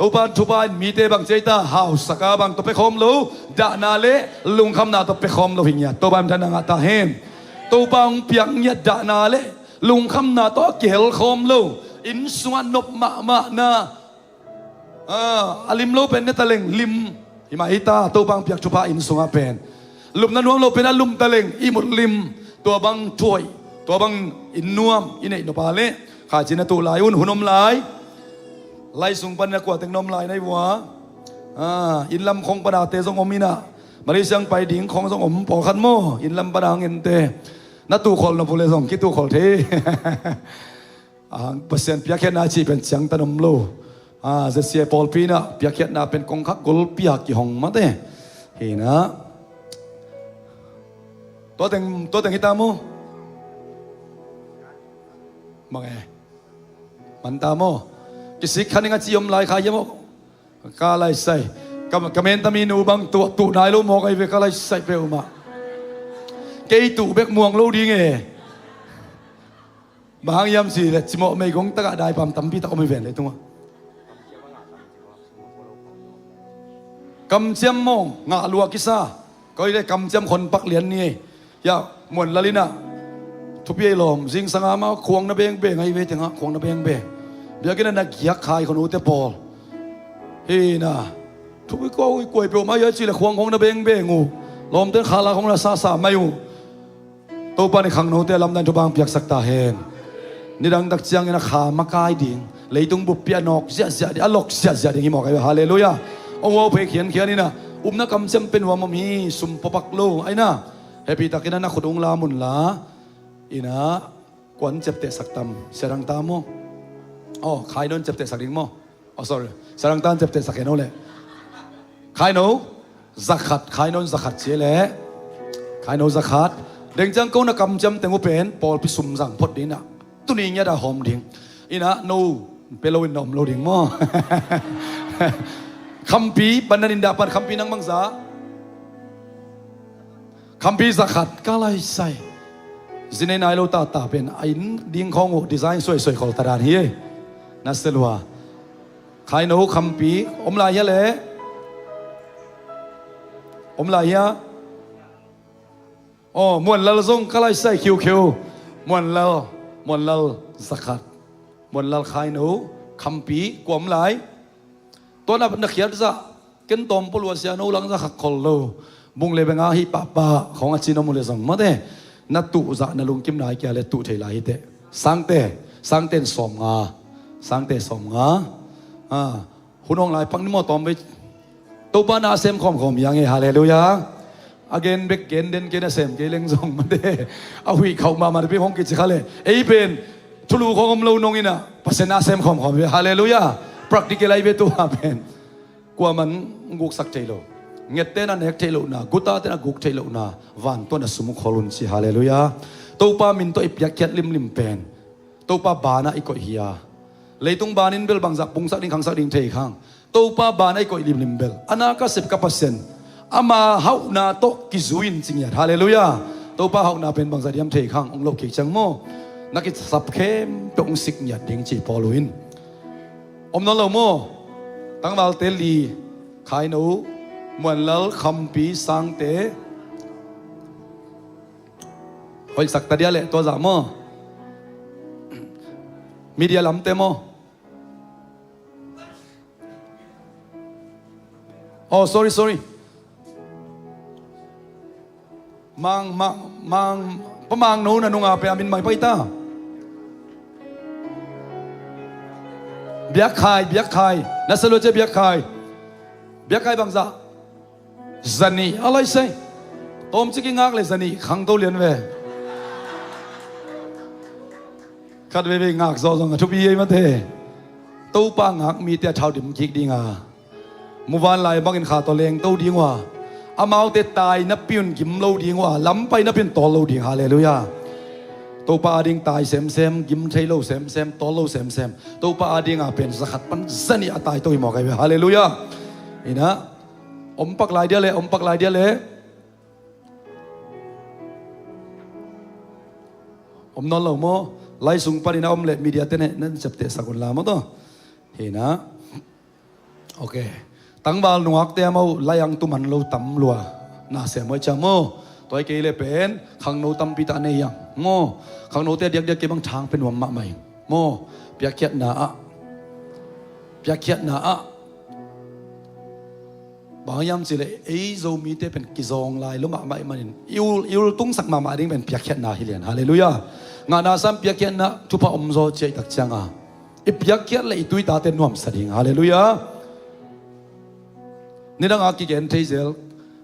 Topa in thupha in mite bang ci ei ta, hausak a bang tawh pia khawm lo, dahna le lungkhamna tawh pia khawm lo hi ngiat. Topa in minthanna ngah ta hen. Topa hong piak ngiat dahna le lungkhamna tawh a kihel khawm lo, inn sungah nop mahmahna, ah, a lim lo pen ne ta leng lim hi mah hi ta. Topa hong piak thupha inn sungah pen lupna nuam lo pen a lum ta leng ihmut lim. Tua bang thu hoih, tua bang inn nuam i neih nop a leh khaici na tuh lai un. Hun om lai, lai sung pan na kua teng na om lai na hih uh a, ah, inn lam khong pan a te zong om in ah, Malaysia hong pai ding khong zong om pawlkhat maw? Inn lam pan a hong en te na tuh khol nop uh leh zong kituh khol thei. Ah, Pasian piakkhiatna cih pen ciangtan om lo. Ah, Z C A pawlpi in ah piakkhiatna pen kongkhak golpi a kihong mah te. Hi in ah, tua teng, tua teng hi ta maw? Mang e. Man ta maw? Kisik kha ning a ci om lai kha hiam maw? Ka lai sai. Ka, ka mentami nu bang tuh, tuh nai lo mawk ahi ve, ka lai sai peuhmah. Kei tuh bek muang lo ding e. Bang hang hiam cih leh cimawh meigong takah daipam tampi tak om hi ven leitungah. Kamciam maw, ngah lua kisa. Koi le kamciam khonpak lian ni ei. Hiah Muan Lal in ah thupi ei lawm, zingsang a amah khuang na bengbeng ahi ve tengah, khuang na bengbeng. Biakinn ah na giak kha hi khon uh te pawl. Hi in ah, thupi kua uh, kuai peuhmah hi a cih leh khuang khong na bengbeng uh. Lawmte in khala khong na sasa mai uh. Topa in i khangnote a lamdang in thupha hong piaksak ta hen. Nidang tak ciangin a kha makai ding, leitung buppi a nawk ziahziah ding, a lok ziahziah ding hi mawk ahi ve. Halleluiah. Hong uau phei khiankhian in ah, upna kamciam pen huam om hi, sum pawpak lo. Ahi in ah, hehpih takin ah na khut hong lam unla. In ah, kuan ciaptehsak tam, Sia Dang ta maw? Aw, Khai No in ciaptehsak ding maw? Oh, sorry. Sia Dang ta in ciaptehsak hen aw leh. Khai No zakhat, Khai No in zakhat ci leh. Khai No zakhat. Deng ciang ko na kamciam teng uh pen pawlpi sum zang phot ding in ah, tuni ngiat a hawm ding. In ah no pia lo in na om lo ding maw? Khampi, bannan in dah pan khampi nang bangzah? Khampi zakhat, ka lai sai. Zinei nai lo tata pen a inn ding khawng uh design suaisuai khol ta dan hi. Na sia lua. Khai No khampi om lai hia leh? Om lai hia? Aw, Muan Lal zong ka lai sai khiukhiu. Muan Lal, Muan Lal zakhat. Muan Lal, Khai No khampi kua om lai? Tua na, na khiat zah, ken tawm pua lua sia, no lang zah kha khol lo. Bung le benga hih pahpah khawng a ci na mu le zong mate, na tuh zah na lungkim nai kia le tuh thei lai hi teh. Sangte, sangte in sawmnga, sangte sawmnga. Ah, hun hong lai pak ni maw, tawm vei. Topa na sem khawmkhawm hi a ngei, halleluiah. A gen bek gen den kei na sem kei leng zong mate, a huih khauh mahmah napi hong kici kha le. Ei pen thulu khawng om lo nong in ah Pasian na sem khawmkhawm hi ve, halleluiah. Practical ahi ve tua pen. Kuaman guksak thei lo. Ngette na nek thei lohna, gutate na guk thei lohna, vantuan a sum uh khol un ci, halleluiah. Topa min tawh i piakkhiat limlim pen Topa banah i koih hi a, leitung banin bel bangzah pungsak ding, khangsak ding thei khang. Topa banah i koih limlim bel, a na ka sep ka Pasian Ama hauhna tawh kizui-in ci ngiat. Halleluiah. Topa hauhna pen bangzah diam thei khang, hong loh kik ciang maw, na kisap khempeuh hong sik ngiat ding ci Paul in. Om nawn lo maw? Tangvalte li, Khaino, Muanlal, Khampi, Sangte. Hoihsak ta dia leh tua zah maw? Media lamte maw? Oh, sorry, sorry. Mang, mang, mang, pa Mangno na nunga pe a min mai pai ta. Biakkhai, Biakkhai. Na sa lua cia Biakkhai. Biakkhai bangzah. Zanih a lai sei. Tawmcik i ngak le zanih khangto lian ve. Khat veve ngak zawh zong a thupi ei mate. Topa ngak mite a thau dim kik dinga, muvanlai bangin kha tawh lengto ding uh a, amaute tai napi un gim lo ding uh a, lampai napi un tawl lo ding. Halleluiah. Topa ading tai semsem, gim thei lo semsem, tawl lo semsem. Topa adinga pen zakhat pan zanih a taito hi mawk ahi ve. Halleluiah. Inah, om pak lai dia le, om pak lai dia le. Om nawn lo maw? Lai sung panin a om leh media te ne nan ciaptehsak un la maw taw. Hi na. Ok. Tangval nungakte a mau lai ang tuman lo tam lua. Na sem hoi cia maw. Tua hi kei le pen khangno tampi ta nei ang maw. Khangnote a diakdiak kei bang thang pen nuam mahmah ing maw. Piakkhiatna ah, piakkhiatna ah, bang hiam cihleh ei Zomite pen kizawng lai lua mahmah ih manin i ul, i ul tungsak mahmah ding pen piakkhiatna hi lian. Halleluiah. Ngahna sam piakkhiatna thupha omzaw ciah i tak cianga i piakkhiat le i tuitate nuamsa ding. Halleluiah. Nidanga kigen thei zel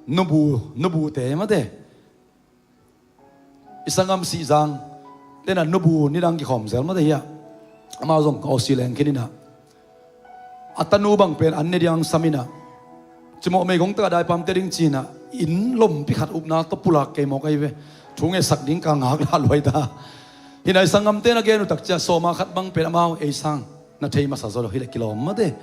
nubu, nubute mate. I sanggam Sihzang tena nubu nidang kikhawm zel mate hiah. Amau zong ka awsi leng khin inah a tanu bang pen an ne diang sam inah cimawh meigong taka daipamte ding cinah inn lompi khat upna tawh pulak kei mawk ahi ve. Thu ngetsak ding ka ngak lah luai ta. Hinah i sanggamte na gen uh tak cia sawma khat bang pen amau ei sang na thei masa zaw lo hileh kilawm mate.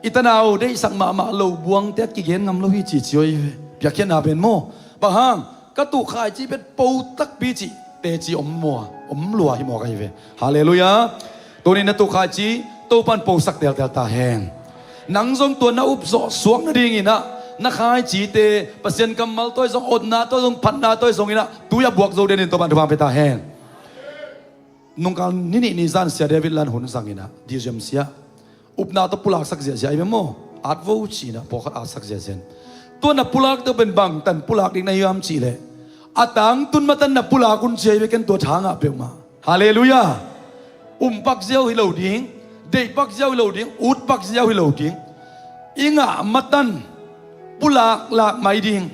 I tanau deihsak mahmah lo buangte a kigen ngam lo hi cici oi ve. Piakkhiatna pen maw? Bang hang? Ka tuh khaici pen po takpi cih teci om mua, om lua hi mawk ahi ve. Halleluiah. Tunin na tuh khaici Topan posak teltel ta hen. Nang zong tua na upzawh suak nadinginah na khaicite Pasian kammal tawi zong, otna tawi zong, phatna tawi zonginah tui a buak zo denin Topan thupha pe ta hen. Nungkal ni nih ni zan Sia David lan hun zanginah D J M C ah upna tawh pulaksak ziahziah i ve maw? At vo cinah pawlkhat atsak ziahziah in tua na pulak tawh pen bangtan pulak ding na hiam cihleh a tangtun matan na pulak un cia i ve ken tua thangah peuhmah. Halleluiah. Umpak ziau hi lo ding, deihpak ziau hi lo ding, utpak ziau hi lo ding. I ngah matan pulak lak mai ding.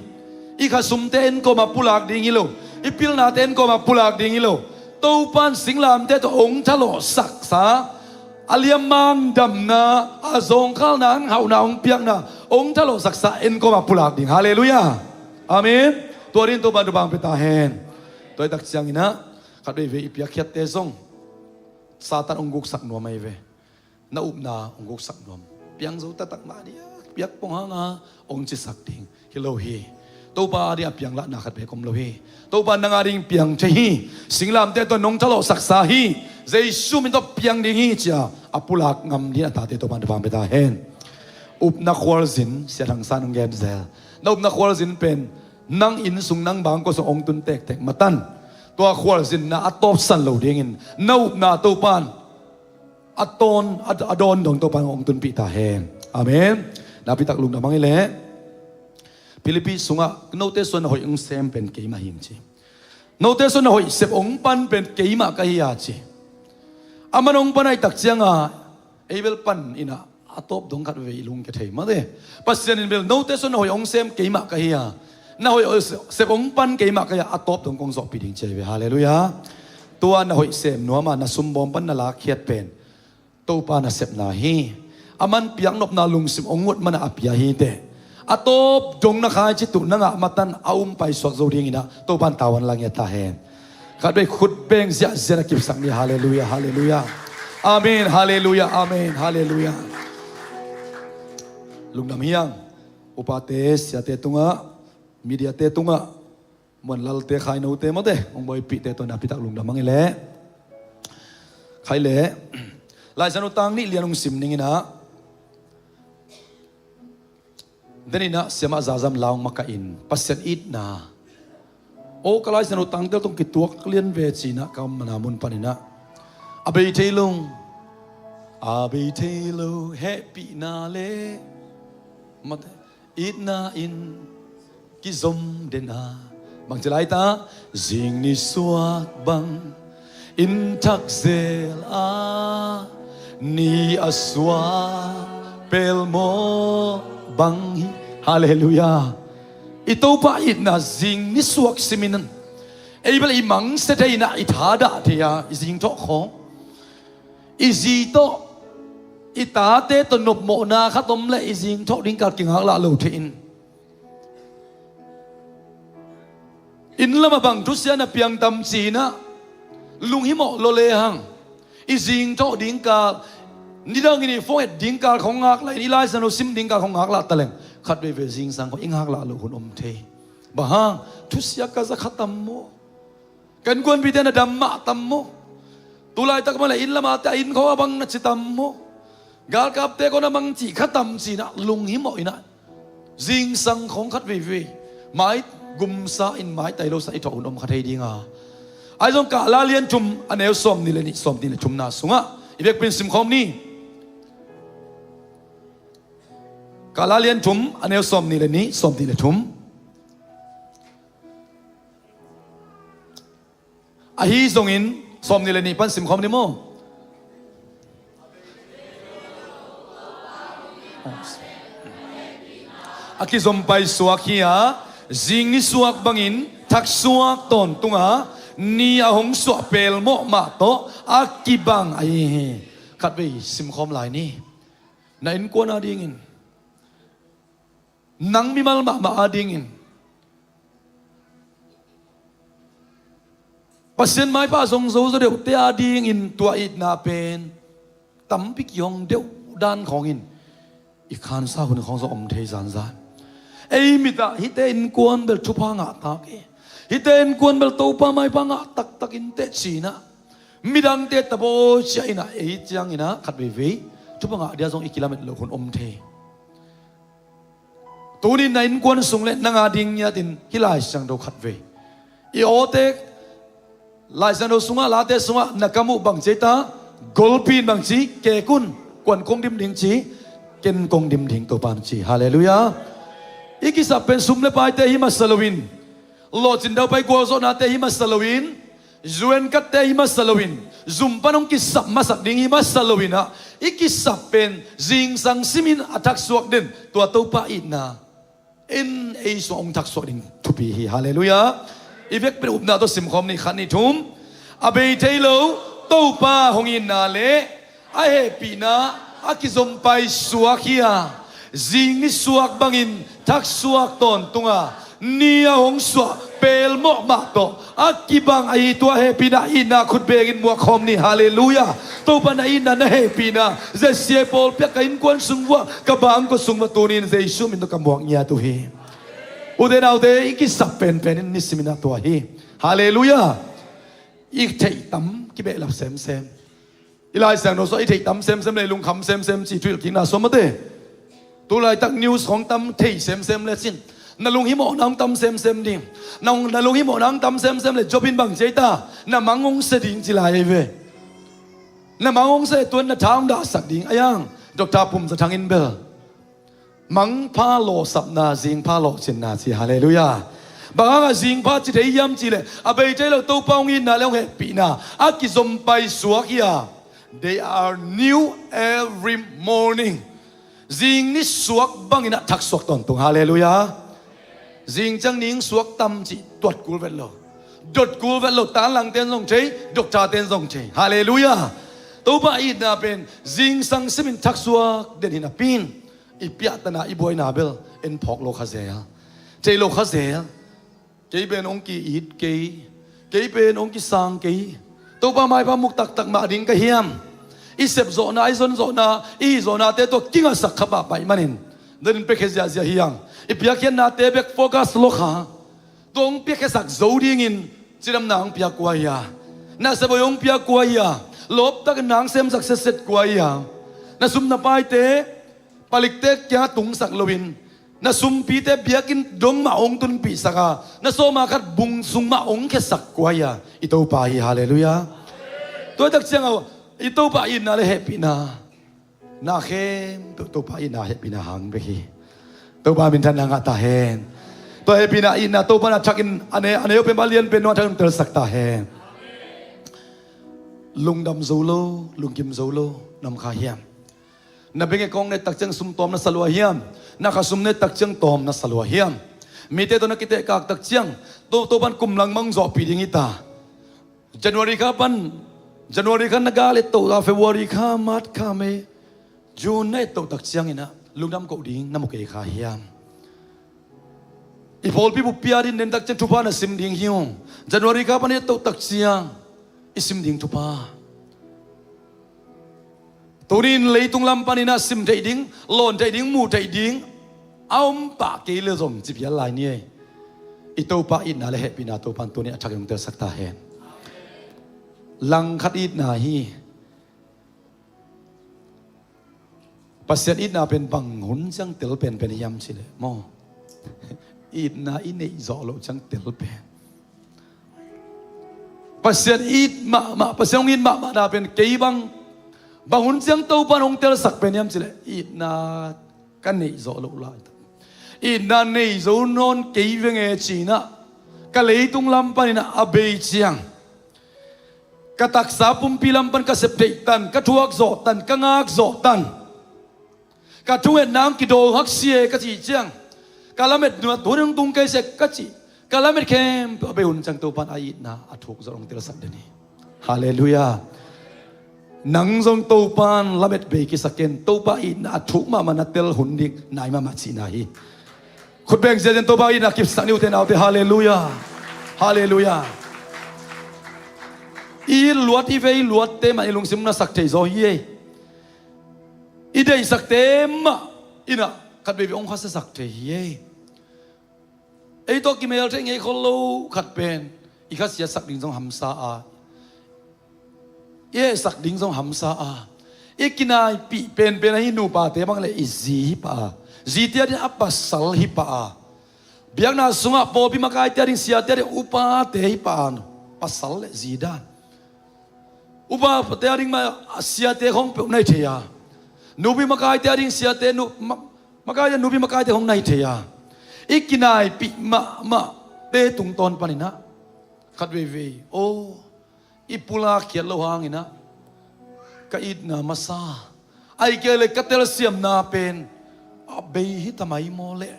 I khasumte en kawma pulak ding hi lo. I pilnate en kawma pulak ding hi lo. Topan singlamte tawh ong thalawhsaksa a liammang damna, a zawngkhalna, an hauhna ong piakna ong thalawhsaksa en kawma pulak ding. Halleluiah. Amen. Tua din Topan thupha pe ta hen. Tua i tak cianginah khat veivei i piakkhiatte zong Satan ong guksak nuam ahi ve. Na upna ong guksak nuam. Piang zo taktak mah dia piak pong hanga ong cisak ding hi lo hi. Topa a ding a piang lahna khat bek om lo hi. Topa nang a ding piang thei hi. Singlamte tawh nong thalawhsaksa hi. Jesu min tawh piang ding hi cia a pulak ngam ding a tate Topa thupha pe ta hen. Upna khualzin Sia Thang San ong gen zel. Na upna khualzin pen nang inn sung nang bangkua sung ong tun tektek matan tua khualzinna a tawpsan lo dingin na upna Topan a tawn a, a dawn dong Topan ong tunpih ta hen. Amen. Napitak lungdam ang i leh Philippi sungah note suan na hoih ong sem pen keimah hing ci. Note suan na hoih sep ong pan pen keimah ka hi a ci. A man ong pan a i tak cianga ei bel pan inah a tawp dong khat veve i lungke thei mate. Pasian in bel note suan na hoih ong sem keimah ka hi a, na hoih sep ong pan keimah ka hi a, a tawp dong kong zawhpih ding cia hi ve. Halleluiah. Tua na hoih sem nuama na sumbawm pan na lakkhiat pen Topa nasepna hi. A man piaknopna lungsim ong ngut mana a pia hi teh. A tawp dong na khaici tuh na ngah matan a um paisuak zo dinginah Topan tavuan la ngiat ta hen. Khat bei khut beng ziahziah a kipsak ni. Halleluiah, halleluiah. Amen, halleluiah, amen, halleluiah. Lungdam hiang. Upate siate tungah Media te tungah, muanlalte, khainote mawte, hong buaipihte tawh na pitak lungdam hang i leh. Khai leh, Laisiangtho tang nih lian hong sim ning inah, deninah siamah zazam laung makahin Pasian itna. O ka Laisiangtho tangtel tong kituak lian ve cinah ka mana mun paninah, a bei thei lo, a bei thei lo hehpihna le mate itna in kizom den a, bangci lai ta, zing nisuak bang in thak zel a, ni a suak pelmawh bang hi. Halleluiah. I Topa itna zing nisuak simin ei bel i mangsia thei inah, i thadah thei a, i zingthawh khawng, i zi tawh, i tate tawh nopmawhna khat om leh i zingthawh ding kal kingaklah lo thei in, inn lamah bang thusia na piang tam cinah lunghimawh lo lehang, i zingthawh ding kal, nidangin i phone et ding kal khawng ngaklah in, i Laisiangtho sim ding kal khawng ngaklah taleng, khat veivei zingsang khawng i ngaklah loh hun om thei. Bang hang? Thusia ka za kha tam maw? Ka innkuanpihte na dam mah tam maw? Tulaitak mah le inn lamate a inn khawng a bang na ci tam maw? Galkapte khawng a bang cih kha tam cinah lunghimawh inah, zingsang khawng khat veivei mai gumsa in maitai losa i thawh hun om kha thei dinga. Ahi zong Kahla lian thum a neu sawmnih le nih, sawmnih le thumna sungah i vekpi in simkhawm ni. Kahla lian thum a neu sawmnih le nih, sawmnih le thum. Ahi zongin sawmnih le nih pan simkhawm ni maw? A kizom paisuak hi a, zing nisuak bangin thaksuak tawntung a, ni a hong suah pelmawh mah tawh a kibang ahi hi. Khatvei simkhawm lai ni. Na innkuan adingin, nang mimal mahmah adingin, Pasian maipha zong zo zaw deuhte adingin tua itna pen tampi kihong deuh dan khawngin i khansa hun khawng zong om thei zanzan. Ei mitah hihte innkuan bel thupha ngah tak e, hihte innkuan bel Topa maipha ngah taktak inteh cinah, midangte tabaw ciah inah, ei cianginah khat veivei thupha ngah dia zong i kilamet loh hun om thei. Tunin na innkuan sung le nang ading ngiatin hih Laisiangtho khatvei, i awte Laisiangtho sungah, Late sungah na kam uh bang ci ei ta? Golpi in bang ci? Kek un. Kuan kong dim ding ci? Ken kong dim ding, Topa in ci. Halleluiah. I kisap pen sum le paite hi masa loin, lawhcin daupai gualzawhnate hi masa loin, U N card-te hi masa loin, zum pan hong kisap masak ding hi masa loin ah, i kisap pen zingsang simin a thaksuak den, tua Topa itna in ei sungah hong thaksuak ding thupi hi. Halleluiah. I vekpi in upna tawh simkhawm ni, khat, nih, thum. A bei thei lo Topa hong itna le a hehpihna a kizom paisuak hi a, zing nisuak bangin thaksuak tawntung a, ni a hong suah pelmawh mah tawh a kibang ahi tua hehpihna itna khut bengin muak khawm ni. Halleluiah. Topa na itna, na hehpihna, zia sia pawl piak ka innkuan sung vuah, ka bangkua sung vuah tunin Jesu min tawh ka muak ngiat uh hi. Ute naute, i kisap penpen in nisimin a tua hi. Halleluiah. I theih tam kibehlap semsem. I Laisiangtho sungah i theih tam semsem le i lungkham semsem ci thuhilhkikna sawm mate. Tulaitak news khawng tam thei semsem le cin, na lunghimawhna hong tam semsem ding. Na, na lunghimawhna hong tam semsem le Job in bang ci ei ta? Na mang hong sia ding ci lai ei ve. Na mang hong sia, tuan na tha hong dahsak ding a, iang Doctor Pum Za Thang in bel. Mangpha lawhsapna, zingpha lawhcinna ci. Halleluiah. Bang hangah zingpha ci thei hiam cih leh, a bei thei lo Topa hong itna le hong hehpihna a kizom paisuak hi a, they are new every morning. Zing nisuak bangin a thaksuak tawntung. Halleluiah. Zing ciang ning suak tam cih tuat kul vet lo, dot kul vet lo, tanlangte in zong thei, doctor-te in zong thei. Halleluiah. Topa itna pen zingsang simin thaksuak den hi napi in, i piahtana, i buaina bel en phawk lo kha zel, thei lo kha zel. Kei pen hong ki-it kei, kei pen hong kisang kei, Topa maipha muk taktak mah ding ka hiam? I sepzawhna, i zonzawhna, i hihzawhnate tawh kingasak kha pahpah ahih manin, Danin piakhia ziahziah hi hang. I piakkhiatnate bek focus lua kha. Tua hong piakkhiasak zo dingin cidamna hong piak kua hi a, nasep hoih hong piak kua hi a, lawptakin na hong semsak setset kua hi a, na sum na paite palikte kiangah tungsak loin, na sumpite biakinn dong mah hong tunpihsak a, na sawma khat bung sung mah hong khiasak kua hi a, i Topa hi. Halleluiah. Tua takciang a i Topa itna le hehpihna, na khempeuh Topa itna hehpihna hang bek hi. Topa minthanna ngah ta hen. Tua hehpihna itna Topa na thakin a ne, a ne uh pen a lian pen nua thakin telsak ta hen. Lungdam zo lo, lungkim zo lo nam kha hiam? Na bank account na et takciang sum tawm na sa lua hiam? Na khasum na et takciang tawm na sa lua hiam? Mite tawh na kitehkak takciang To, Topan kum langmang zawhpih ding hi ta. January kha pan, January kha na gal et toh a, February kha, March kha, May, June na et toh takcianginah lungdam koh ding na mu kei kha hiam? I pawlpi buppi a din den takciang thupha na sim ding hi ung. January kha pan i et toh takciang i sim ding thupha. Tunin leitung lam paninah sim theih ding, lawn theih ding, muh theih ding a om pah kei le zong ci pial lai ni ei. I Topa itna le hehpihna Topan tunin a thakin hong telsak ta hen. Langkhat itna hi. Pasian itna pen bang hun ciang tel penpen hiam cileh maw? Itna i neih zawh loh ciang tel pen. Pasian it mahmah, Pasian hong it mahmahna pen kei bang, bang hun ciang Topan hong telsak pen hiam cileh itna ka neih zawh loh lai. Itna nei zo nawn kei venge cinah ka leitung lam paninah a bei ciang ka taksa pumpi lam pan ka sep theih tan, ka thuak zawh tan, ka ngak zawh tan. Ka thungetna ang kidaw hak sia e ka cih ciang, ka lamet nuat hun hong tung kei sia ka cih, ka lamet khempeuh a bei hun ciang Topan a itna a thuk zawh hong telsak den hi. Halleluiah. Nang zong Topan lamet bei kisak ken, Topa itna a thuk mahmah na tel hun ding nai mahmah cihna hi. Khut beng ziazin Topa itna kipsak ni ute naute. Halleluiah. Halleluiah. I luat i vei luatte mah i lungsim na sak thei zaw hi ei. I deihsakte mah inah khat veivei hong khasiasak thei hi ei. Ei tawh kimel thei ngei khol lo khat pen i khasiatsak ding zong hamsa a, i hehsak ding zong hamsa a, i kinaipih penpen ahi nupate bang le i zi hi pah a, zite a ding a pasal hi pah a, biakna sungah pawlpi makaite a ding, siate a ding upate hi pah a, pasal le zi dan. Upate a ding mah siate khong peuh na hi thei a, nupi makaite a ding siate, nu, ma, makaite, nupi makaite khong na hi thei a, i kinaipih mahmahte tungtawn paninah khat veivei aw, i pulak khiat lo hanginah ka itna masa, ahih kei leh ka telsiamna pen a bei hi ta mai maw leh,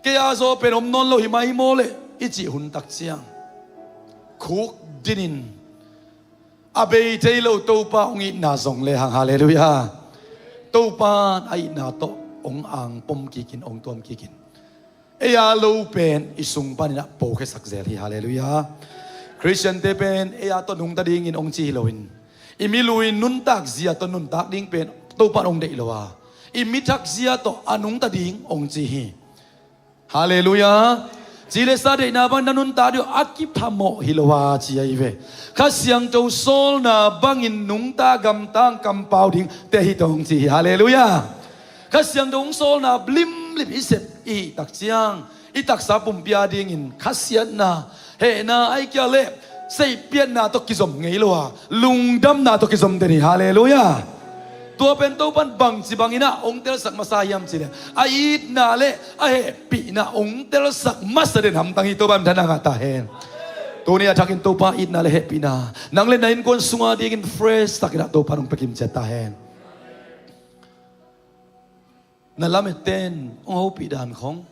kei a zaw pen om nawn lo hi mai maw leh i cih hun takciang khuk dinin a bei thei lo Topa hong itna zong lehang, halleluiah, Topa a itna tawh hong angpom kikin, hong tuam kikin, ei a lo pen i sung paninah pokhiasak zel hi. Halleluiah. Khristiante pen ei a tawh nungta dingin hong ci hi loin, i milui nuntak zia tawh nuntak ding pen Topan hong deih lo a, i mithak zia tawh a nungta ding hong ci hi. Halleluiah. Ci le sa deihna bang na nuntak ding uh a kiphamawh hi lo a ci ahi ve. Kha Siangtho sawlna bangin nungta gamtang kampau ding te hi tong ci hi. Halleluiah. Kha Siangtho hong sawlna limlim i sep i hih takciang i taksa pumpi a dingin khasiatna, hehna, ahih kei leh seihpiatna tawh kizom ngei lo a, lungdamna tawh kizom den hi. Halleluiah. Tua pen Topan bangci banginah hong telsak masa hiam cileh a itna le a hehpihna hong telsak masa den hamtang hi. Topan minthanna ngah ta hen. Tuni a thakin Topa itna le hehpihna nang le na innkuan sunga dingin fresh takinah Topan hong pia kimciat ta hen. Na lametten hong hopih dan khong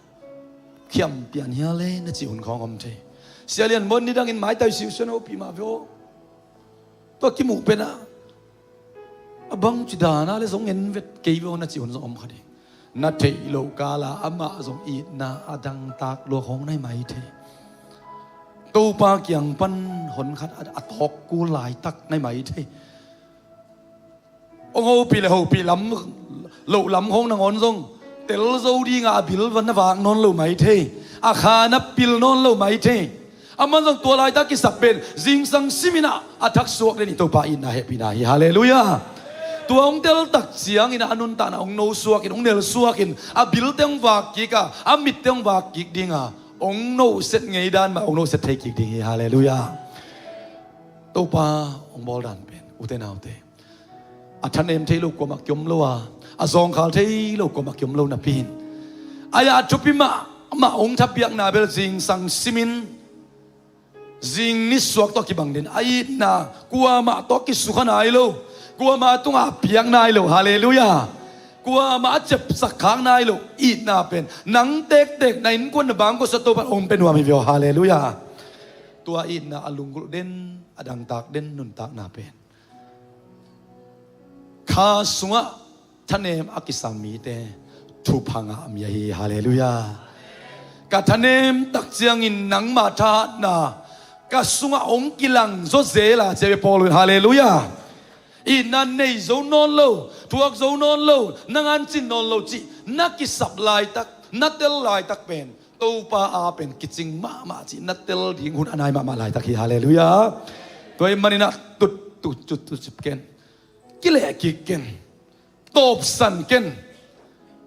khiam pian hia le na cih hun khong om thei. Sia Lian Mon nidangin maitai siusian hopih mah ve aw. Tua kimuh penah a bangci dana le zong en vet kei ve aw na cih hun zong om kha ding. Na theih loh kala amah zong itna a dangtak lua khong nai mai thei. Topa kiang pan hon khat a, a thawk kul laitak nai mai thei. Hong hopih le hopih lam, loh lam khong nangawn zong tel zo dinga a bil va na vak nawn lo mai thei. A kha na pil nawn lo mai thei. Aman zong tua laitak kisap pen zingsang simin ah a thak suak den i Topa itna hehpihna hi. Halleluiah. Tua hong tel tak ciangin a nuntakna hong no suakin, hong nel suakin, a bilte hong vak kik a, a mitte hong vak kik dinga hong noset ngei dan mah hong noset thei kik ding hi. Halleluiah. Topa hong bawl dan pen, ute naute, a thanem thei lo kuamah kiom lo a, a zawngkhal thei lo kuamah kiom lo napi in, a ya thupi mahmah hong thapiakna bel zingsang simin, zing nisuak tawh kibang den a itna, kuamah tawh kisukha nai lo, kuamah tungah a piak nai lo. Halleluiah. Kuamah a ciapsak khak nai lo itna pen nang tektek, na innkuan, na bangkua sungah Topa in hong pia nuam hi ve aw. Halleluiah. Tua itna a lunggulh den, a dangtak den nuntakna pen kha sungah thanem a kisam mite thupha ngah mi ahi hi. Halleluiah. Ka thanem tak ciangin nangma thahatna ka sungah hong kilang zaw zel a, ci a ve Paul in. Halleluiah. Itna nei zo nawn lo, thuak zo nawn lo, na ngancin nawn lo cih na kisap laitak, na tel laitak pen Topa a pen kicing mahmah cih na tel ding hun a nai mahmah laitak hi. Halleluiah. Tua ahih manin ah tut, tut, tut, tut cip ken. Kileh kik ken. Tawpsan ken.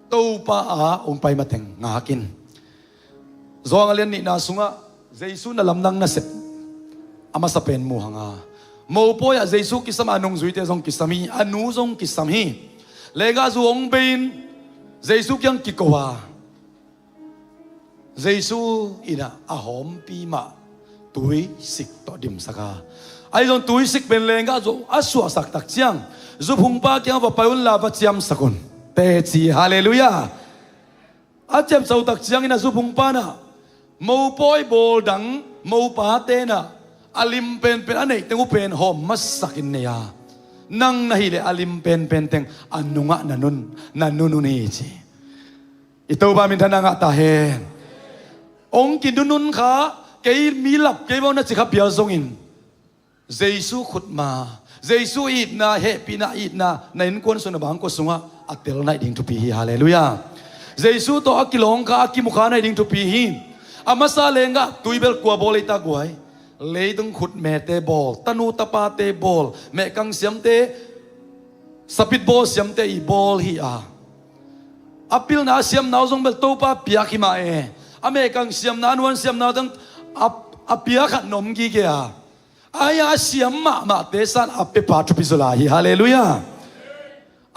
Topa a hong pai mateng ngak in. Johan a lian nihna sungah Jesu na lamdang nasep a masa pen mu hang a, mopawi ah Jesu kisam a, nungzuite zong kisam hi, a nu zong kisam hi. Lenggahzu hong bei in Jesu kiang kiko a, Jesu in ah a hawmpi mah tuisik tawh dimsak a, ahi zong tuisik pen lenggahzu a suahsak tak ciang, zuphungpa kiang va pai unla va ciamsak un, teci. Halleluiah. A ciamsak uh tak ciangin a zuphungpa in ah mopawi bawl dang mopate in ah a lim penpen a neih teng uh pen hawm masakin nei a, nang na hih leh a lim penpen teng a nungah na nun, na nunun hi, ci. I Topa minthanna ngah ta hen. Hong kinunun kha, kei mi lap kei bawk na ci kha pial zongin, Jesu khutma, Jesu itna, hehpihna itna na innkuan sung, na bangkua sungah a tel naih ding thupi hi. Halleluiah. Jesu tawh a kilawng kha, a kimu kha naih ding thupi hi. A masa lenggah tui bel kua bawl ei ta guai? Leitung khutmete bawl, tanu tapate bawl, mehkang siamte, sapit bawl siamte i bawl hi a, a pilna a siamna uh zong bel Topa piak hi mah e. A mehkang siamna, a nuan siamna uh zong a, a piak khat na om gige a, a, a siam mahmahte san a piapa thupi zaw lai hi. Halleluiah.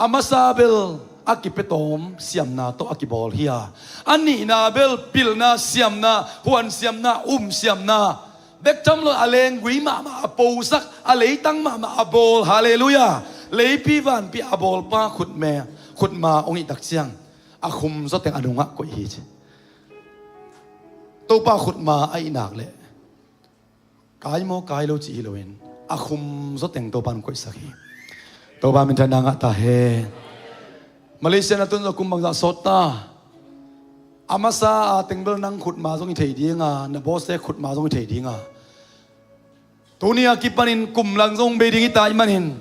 A masa bel a kipia tawm siamna tawh a kibawl hi a, a nihna bel pilna siamna, huan siamna, um siamna, bek tham lo a lenggui mahmah a posak, a leitang mahmah a bawl. Halleluiah. Leipi vanpi a bawlpa khutme, khutma hong hih tak ciang a khum zaw teng a nungah koih hi, ci. Topa khutma a hih nak leh kai maw kai lo cih hi loin a khum zaw teng Topa in koihsak hi. Topa minthanna ngah ta hen. Malaysia na tun zaw kum bangzah sawt ta? A masa a teng bel nang khutma zong hi thei dinga, na bawse khutma zong hi thei dinga, tuni a kipanin kum lang zong bei ding hi ta ahih manin,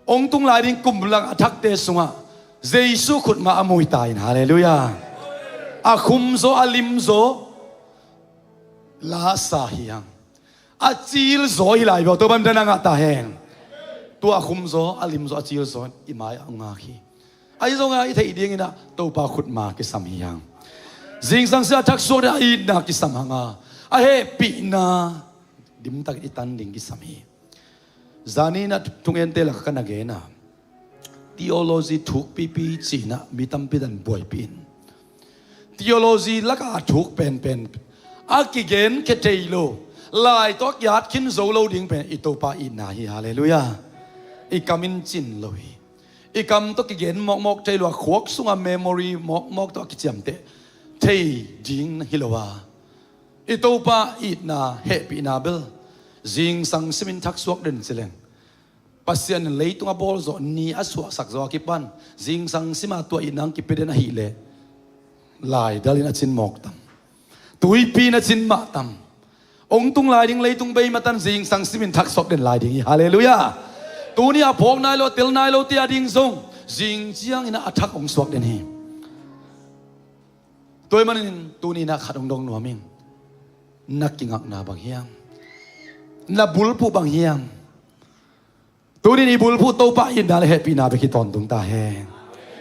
hong tung lai ding kum lang a thakte sungah Jesu khutma a mu hi ta in. Halleluiah. A khum zaw, a lim zaw lasa hi hang. A cil zaw hi lai bawk, Topa minthanna ngah ta hen. Tua a khum zaw, a lim zaw, a cil zaw i mai-ah hong ngak hi. Ahi zongin i theih dingin ah Topa khutma kisam hi hang. Zingsang sia thak suak ding a itna kisam hang a, a hehpihna dimtakin i tan ding kisam hi. Zanin ah thungente lakah ka na gen a, theology thukpipi ci-in ah mi tampi tan buaipih in, theology lakah a thuk penpen a kigenkhia thei lo, lai tawh a ki-at khin zo lo ding pen i Topa itna hi. Halleluiah. I kam in cin lo hi. I kam tawh kigen mawkmawk thei lo a, khuak sungah memory mawkmawk tawh a kiciamteh thei ding hi lo a, i Topa itna hehpihna bel zingsang simin thak suak den ci leng, Pasian in leitung a bawl zawh, ni a suahsak zawh a kipan zingsang sima tua itna hong kipia den ahih leh, laidal in a cin mawk tam? Tuipi in a cin mah tam? Hong tung lai ding leitung bei matan zingsang simin thak suak den lai ding hi. Halleluiah. Tuni a phawk nai lo, a tel nai lote a ding zong zing ciangin a thak hong suak den hi. Tua ahih manin tuni-in ah khat hong dong nuam ing. Na kingakna bang hiam? Na bulphuh bang hiam? Tuni-in i bulphuh Topa itna le hehpihna bek hi tawntung ta hen.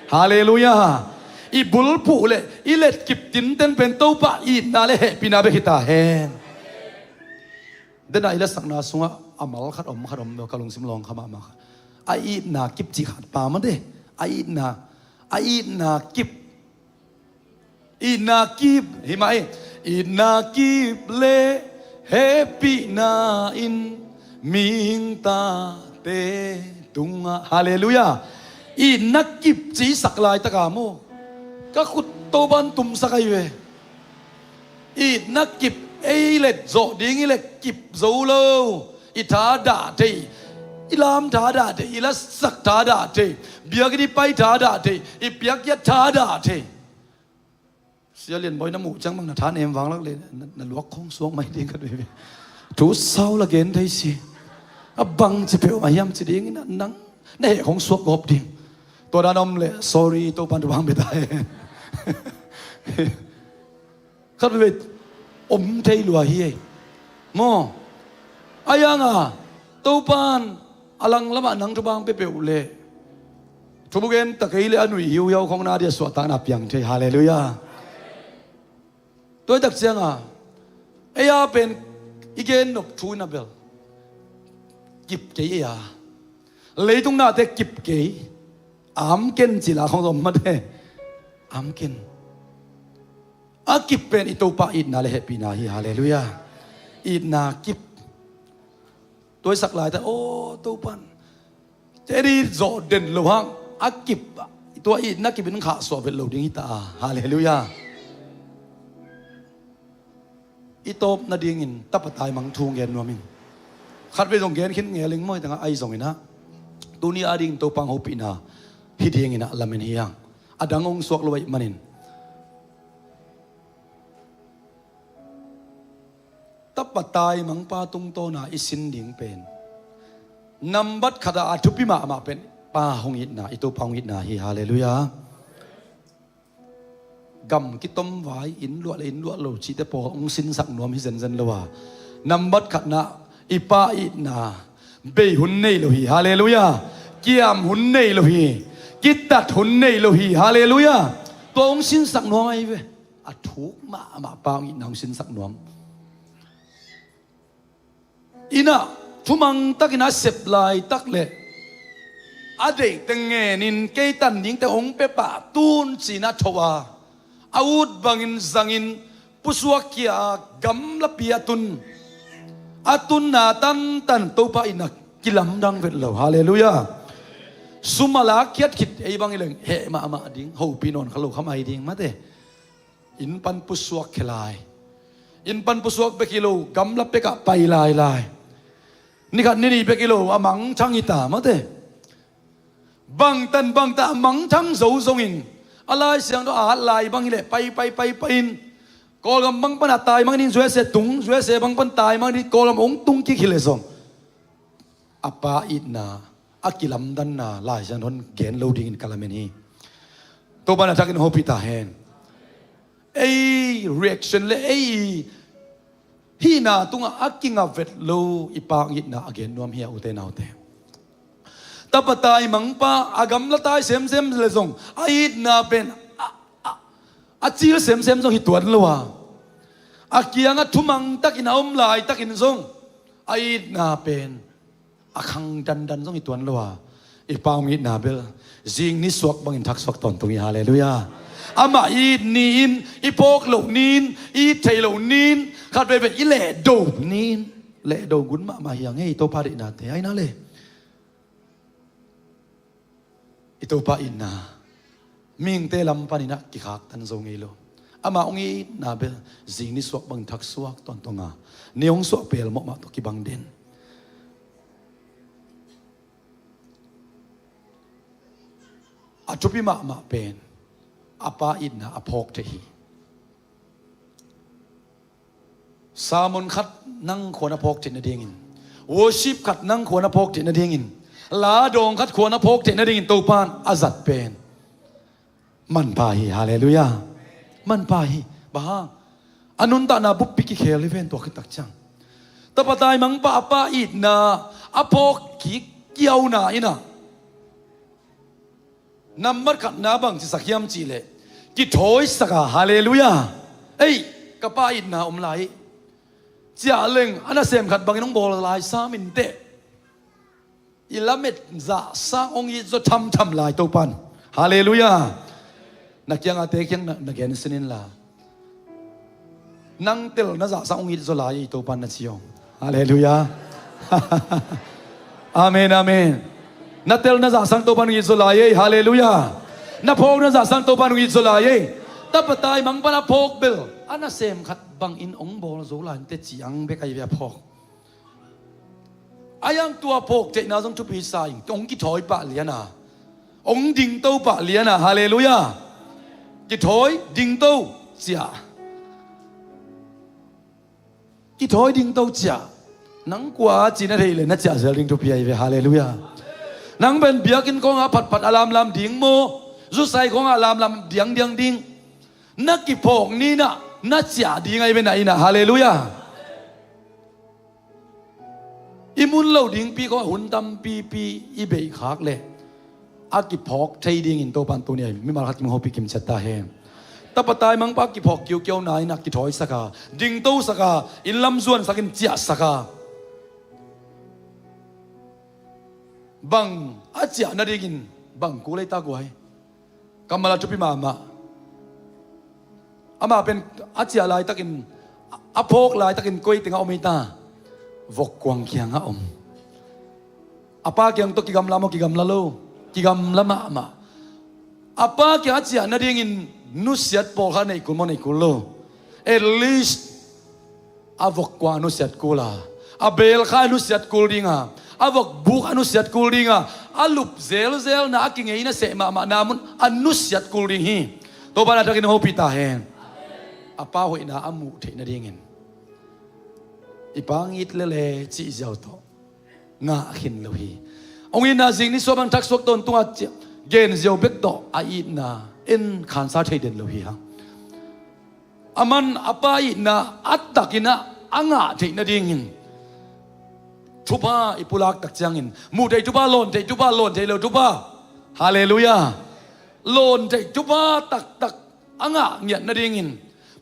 Halleluiah. I bulphuh le i letkip tinten pen Topa itna le hehpihna bek hi ta hen. Dena i latsakna sungah a mal khat om, khat om, ka lungsim lawng kha mahmah khat. A itna kip cih khat pa mah de. A itna, a itna kip. Itna kip, hi mah hi. Itna kip le hehpihna in mihing tate tungah. Halleluiah. Itna kip ci sak laitak a maw, ka khut Topa'n tumsak ahi ve. Itna kip, ei let zawh ding i let kip zo lo. I thadah thei, i lam thadah thei, i latsak thadah thei, biakinn i pai thadah thei, i piakkhiat thadah thei. Sia Lian Bawi, na muh ciang bang na thanem vanglak le na, na luak khong suak mai ding ka duh hi ve. Thu sau la gen thei si. A bangci peuhmah hiam ci dingin ah nang na heh khong suak gawp ding. Tua dan om leh sorry, Topa'n thupha hong pia ta hen. Khat veve om thei lua hi ei. Maw? Ahi hangin Topa'n a langlamah nang thupha hong pia peuh leh, thubu gen ta kei leh a nuih hiuhiau khong na dia suahtakna piang thei. Halleluiah. Tua hi tak ciangin ei a pen i gen nop thu in a bel kip kei ei a. Leitung nate kip kei. Amken ci la khong zong mate. Amken. A kip pen i Topa itna le hehpihna hi. Halleluiah. Itna kip. Tua i sak laitak, aw Topa'n teni zawh den lo hang a kip, tua itna kip in khahsuah vet lo ding hi ta a. Halleluiah. I tawp nadingin tapa taimang thu gen nuam ing. Khatvei zong gen khin ngel ing maw, hi tangah ahi zongin ah tuni a dingin Topa hong hopihna hi dingin ah lamen hi hang. A dang hong suak lo ahih manin tapa taimangpa tungtawna i sin ding pen nambat khatah a thupi mahmah pen pa hong itna, i Topa hong itna hi. Halleluiah. Gam kitom vai, inn luah le inn luah lo cihte pawl hong sinsak nuam hi zenzen lo a, nambat khatna i pa itna bei hun nei lo hi. Halleluiah. Kiam hun nei lo hi. Kitat hun nei lo hi. Halleluiah. Tua hong sinsak nuam ahi ve. A thuk mahmah pa hong itna hong sinsak nuam. Inn ah thumang takin a sep laitak le a deihte ngenin kei tan dingte hong pia pah tun ci-in a tho a, a ut bangin zangin pusuak khia a gamlapi a tun, a tunna tantan Topa itna kilamdang vet lo. Halleluiah. Sum a lakkhiat khit ei bang hi leng heh mahmah ding, hopih nawn kha lo kha mai ding mate. Inn pan pusuak khia lai. Inn pan pusuak bek hi lo, gamla pekah pai lailai. Ni khat ni nih bek hi lo, a mangthang hi ta mate. Bangtan bangtan a mangthang zo zongin a Lai Siangtho a at lai bang hi leh pai pai pai pai in Kawlgam bang pan a taimang in U S A tung, U S A bang pan taimang in Kawlgam hong tung kik hi leh zong a pa itna, a kilamdanna Lai Siangtho in gen lo dingin ka lamen hi. Topa'n a thakin hopih ta hen. Ei reaction le ei hihna tungah a kinga vet lo i pa hong itna a gen nuam hi a, ute naute. Tapa taimangpa a gamla tai semsem le zong a itna pen a, a, a cil semsem zong hi tuan lo a, a kiangah thumang takin a om laitakin zong a itna pen a khang dandan zong hi tuan lo a, i pa hong itna bel zing nisuak bangin thaksuak tawntung hi. Halleluiah. Amah i it ni-in, i phawk loh ni-in, i it theih loh ni-in, khat veivei i lehdo ni-in, lehdo gun mahmah hi a ngei Topa deihnate. Aina le i Topa itna mihingte lam panin ah kikhaktan zo ngei lo. Amah hong itna bel zing nisuak bangin thaksuak tawntung a, ni hong suah pelmawh mah tawh kibang den. A thupi mahmah pen a pa itna a phawk theih hi. Sermon khat nang khua na phawk theih nadingin, worship khat nang khua na phawk theih nadingin, la dawng khat khua na phawk theih nadingin Topa'n a zat pen manpha hi. Halleluiah. Manpha hi. Bang hang? A nuntakna buppi kikhel hi ven, tua khit tak ciang. Tapa taimangpa a pa itna a phawk kik kiauna in ah, nambat khatna bang cisak hiam cih leh, kithawisak a, halleluiah. Ei, ka pa itna om lai. Ciah leng a nasem khat bangin hong bawl lai sam inteh. I lamet zahsang hong it zaw thamtham lai Topan. Halleluiah. Na kiangah te kiang na, na gen sin inla, nang tel na zahsang hong it zaw lai ei Topan na ci aw. Halleluiah. Amen, amen. Na tel na zahsang Topan hong it zaw lai ei. Halleluiah. Na phawk na zahsang Topan hong it zaw lai ei. Tapa taimangpan a phawk bel a nasem khat bangin hong bawl zo lai inteh, ciang bek ahi ve a phawk. A iang tua phawk theihna zong thupi sa ing. Hong kithawi pah lian a, hong dingto pah lian a, halleluiah. Kithawi, dingto, ciah. Kithawi, dingto, ciah. Nang kua ci na theih leh na ciah zel ding thupi ahi ve, halleluiah. Nang pen biakinn khawngah phatphat a lamlam ding maw, zusai khawngah lamlam diangdiang ding? Na kiphawk ni in ah na ciah ding ahi ve, na in ah, halleluiah. I mun lo dingpi khawng hun tampipi i beih khak leh a kiphawk thei dingin Topan tuni-a mimal khat kim hopih kimciat ta hen. Tapa taimangpa kiphawk kiukiauna in ah kithawisak a, dingtosak a, inn lam zuansakin ciahsak a, bang a ciah nadingin bang kul ei ta guai. Kammal a thupi mahmah. Amah pen a ciah laitakin, a phawk laitakin koi tengah om ei ta? Vokkuang kiangah om. A pa kiang tawh kigamla maw, kigamla lo? Kigamla mahmah. A pa kiang a ciah nadingin nusiat pawlkhat nei kul maw, nei kul lo? At least a vokkuang a nusiat kul a, a belkhai a nusiat kul ding a, a vokbuk a nusiat kul ding a, a lup zelzelna, a kingeina seh mahmahna mun a nusiat kul ding hi. Topan a thakin hopih ta hen. A pa hoihna a muh theih nadingin i pa hong it lel e cih ziau tawh ngah khin lo hi. Hong itna zing ni suah bang thaksuak tawntungah gen ziau bek tawh a itna en khansa thei den lo hi hang. Aman a pa itna a takin ah a ngah theih nadingin thupha i pulak tak ciangin, muh theih thupha, lawn theih thupha, lawn theih lo thupha. Halleluiah. Lawn theih thupha taktak a ngah ngiat nadingin,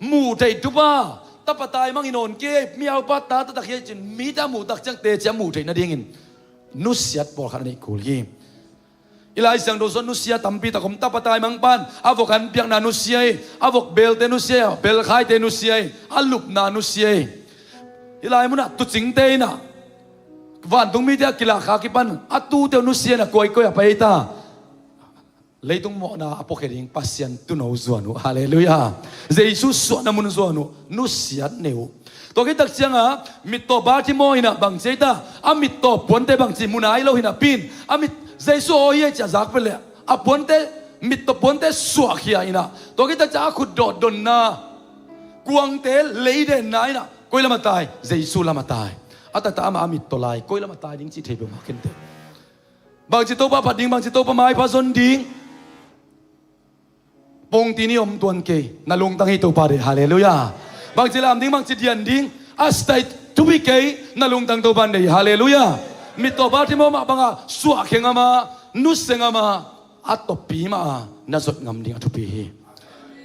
muh theih thupha, tapa taimang i nawn kei, mi aupa ta taktak hi cin mite a muh tak ciang teci a muh theih nadingin nusiat pawlkhat a neih kul hi. I Lai Siangtho sungah nusia tampi tak om. Tapa taimangpan a vok an piakna nusia hi, a vok belte nusia hi, a belkhaite nusia hi, a lupna nusia hi. Hih lai munah tuucingte in ah vantung mite a kilahkhak kipan a tuute uh nusia in ah koikoi a pai ta. Leitung mawhna a puakhia ding Pasian tuuno zuan uh. Halleluiah. Jesu suahna mun zuan uh. Nusiat nei uh. Tua khit tak ciangah mittaw Bartimaeus in ah bangci ei ta? A mittaw puante bangci, mu nai lo hi napi in, a mit, Jesu aw hi ei ci a zak peuh leh a puante, mittaw puante suahkhia in ah, tua khit tak ciangah a khut dawtdonna, kuangte leidenna in ah koi lam a tai? Jesu lam a tai. A taktak amah a mittaw lai, koi lam a tai ding cih thei peuhmah kei inteh. Bangci Topa phat ding, bangci Topa maipha zon ding? Pongtin i om tuan kei, na lungtang hi Topa deih. Halleluiah. Bangci lam ding, bangci dian ding? A state thupi kei, na lungtang Topa deih. Halleluiah. Mittaw Bartimaeus mah bangah suahkhia ngam a, nusia ngam a, a tawppi mah a na zot ngam ding a thupi hi.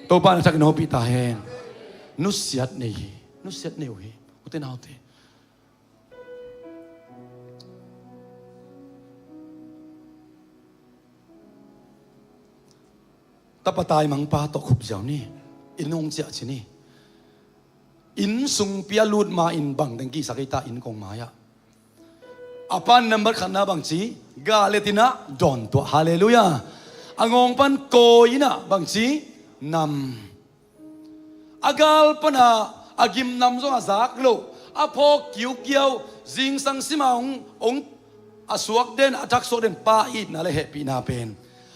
Topa na thakin hopih ta hen. Nusiat nei hi. Nusiat nei uh hi. Ute naute, tapa taimangpa tawh khup ziau ni. Inn hong ciah ci ni. Inn sungpi a lut ma-in bang teng kihsak ei ta inn kong mai-ah? A pan nambat khatna bangci? Gah le tin ah dawntuah. Halleluiah. A ngawng pan kawi in ah bangci? Nam. A gal pana a gimnam zong a zak loh, a phawk kiukiau, zingsang sima hong, hong a suak den, a thaksuak den pa itna le hehpihna pen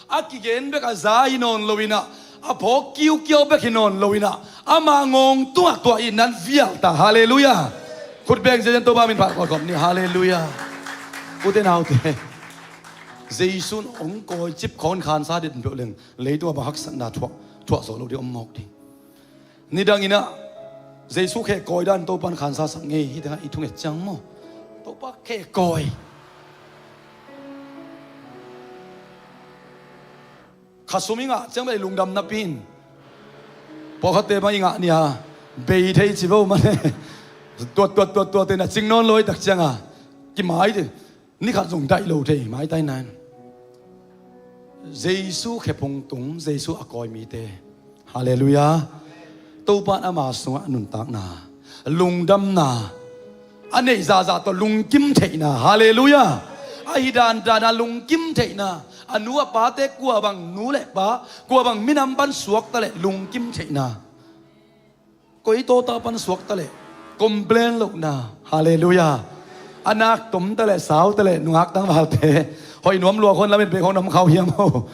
a kigen bek a za hi nawn lo in ah, a phawk kiukiau bek hi nawn lo in ah, ama ngawng tungah tua itna in vial ta. Halleluiah. Khut beng ziahziah in Topa min phat kawlkhop ni. Halleluiah. Ute naute, Jesu in hong kawicip khawng in khansa den peuh leng leitung a bang haksatna thuah, thuah zawh loh ding om mawk ding. Nidang in ah Jesu khehkawi dan Topan khansa sak ngei hi tengah i thunget ciang maw? Topa khehkawi. Khasum i ngah ciang bel i lungdam napi in pawlkhatte bang i ngah nia bei thei ci vo mane. Tuat tuat tuat tuat te na cing nawn lawi tak cianga kimai te. Ni khat zong daih lo thei maitai nan. Jesu khephung tung Jesu a kawi mite. Halleluiah. Topa in ama sungah nuntakna, lungdamna a neih zahzah tawh lungkim theihna. Halleluiah. A hi dandan a lungkim theihna, a nu a pate kua bang nu le pa, kua bang minam pan suakta le lungkim theihna. Koi tawta pan suakta le complain lohna. Halleluiah. A nak tomta le sauta le nungak tangvalte hoih nuam lua khon lamin pek hong nam khau hiam ho.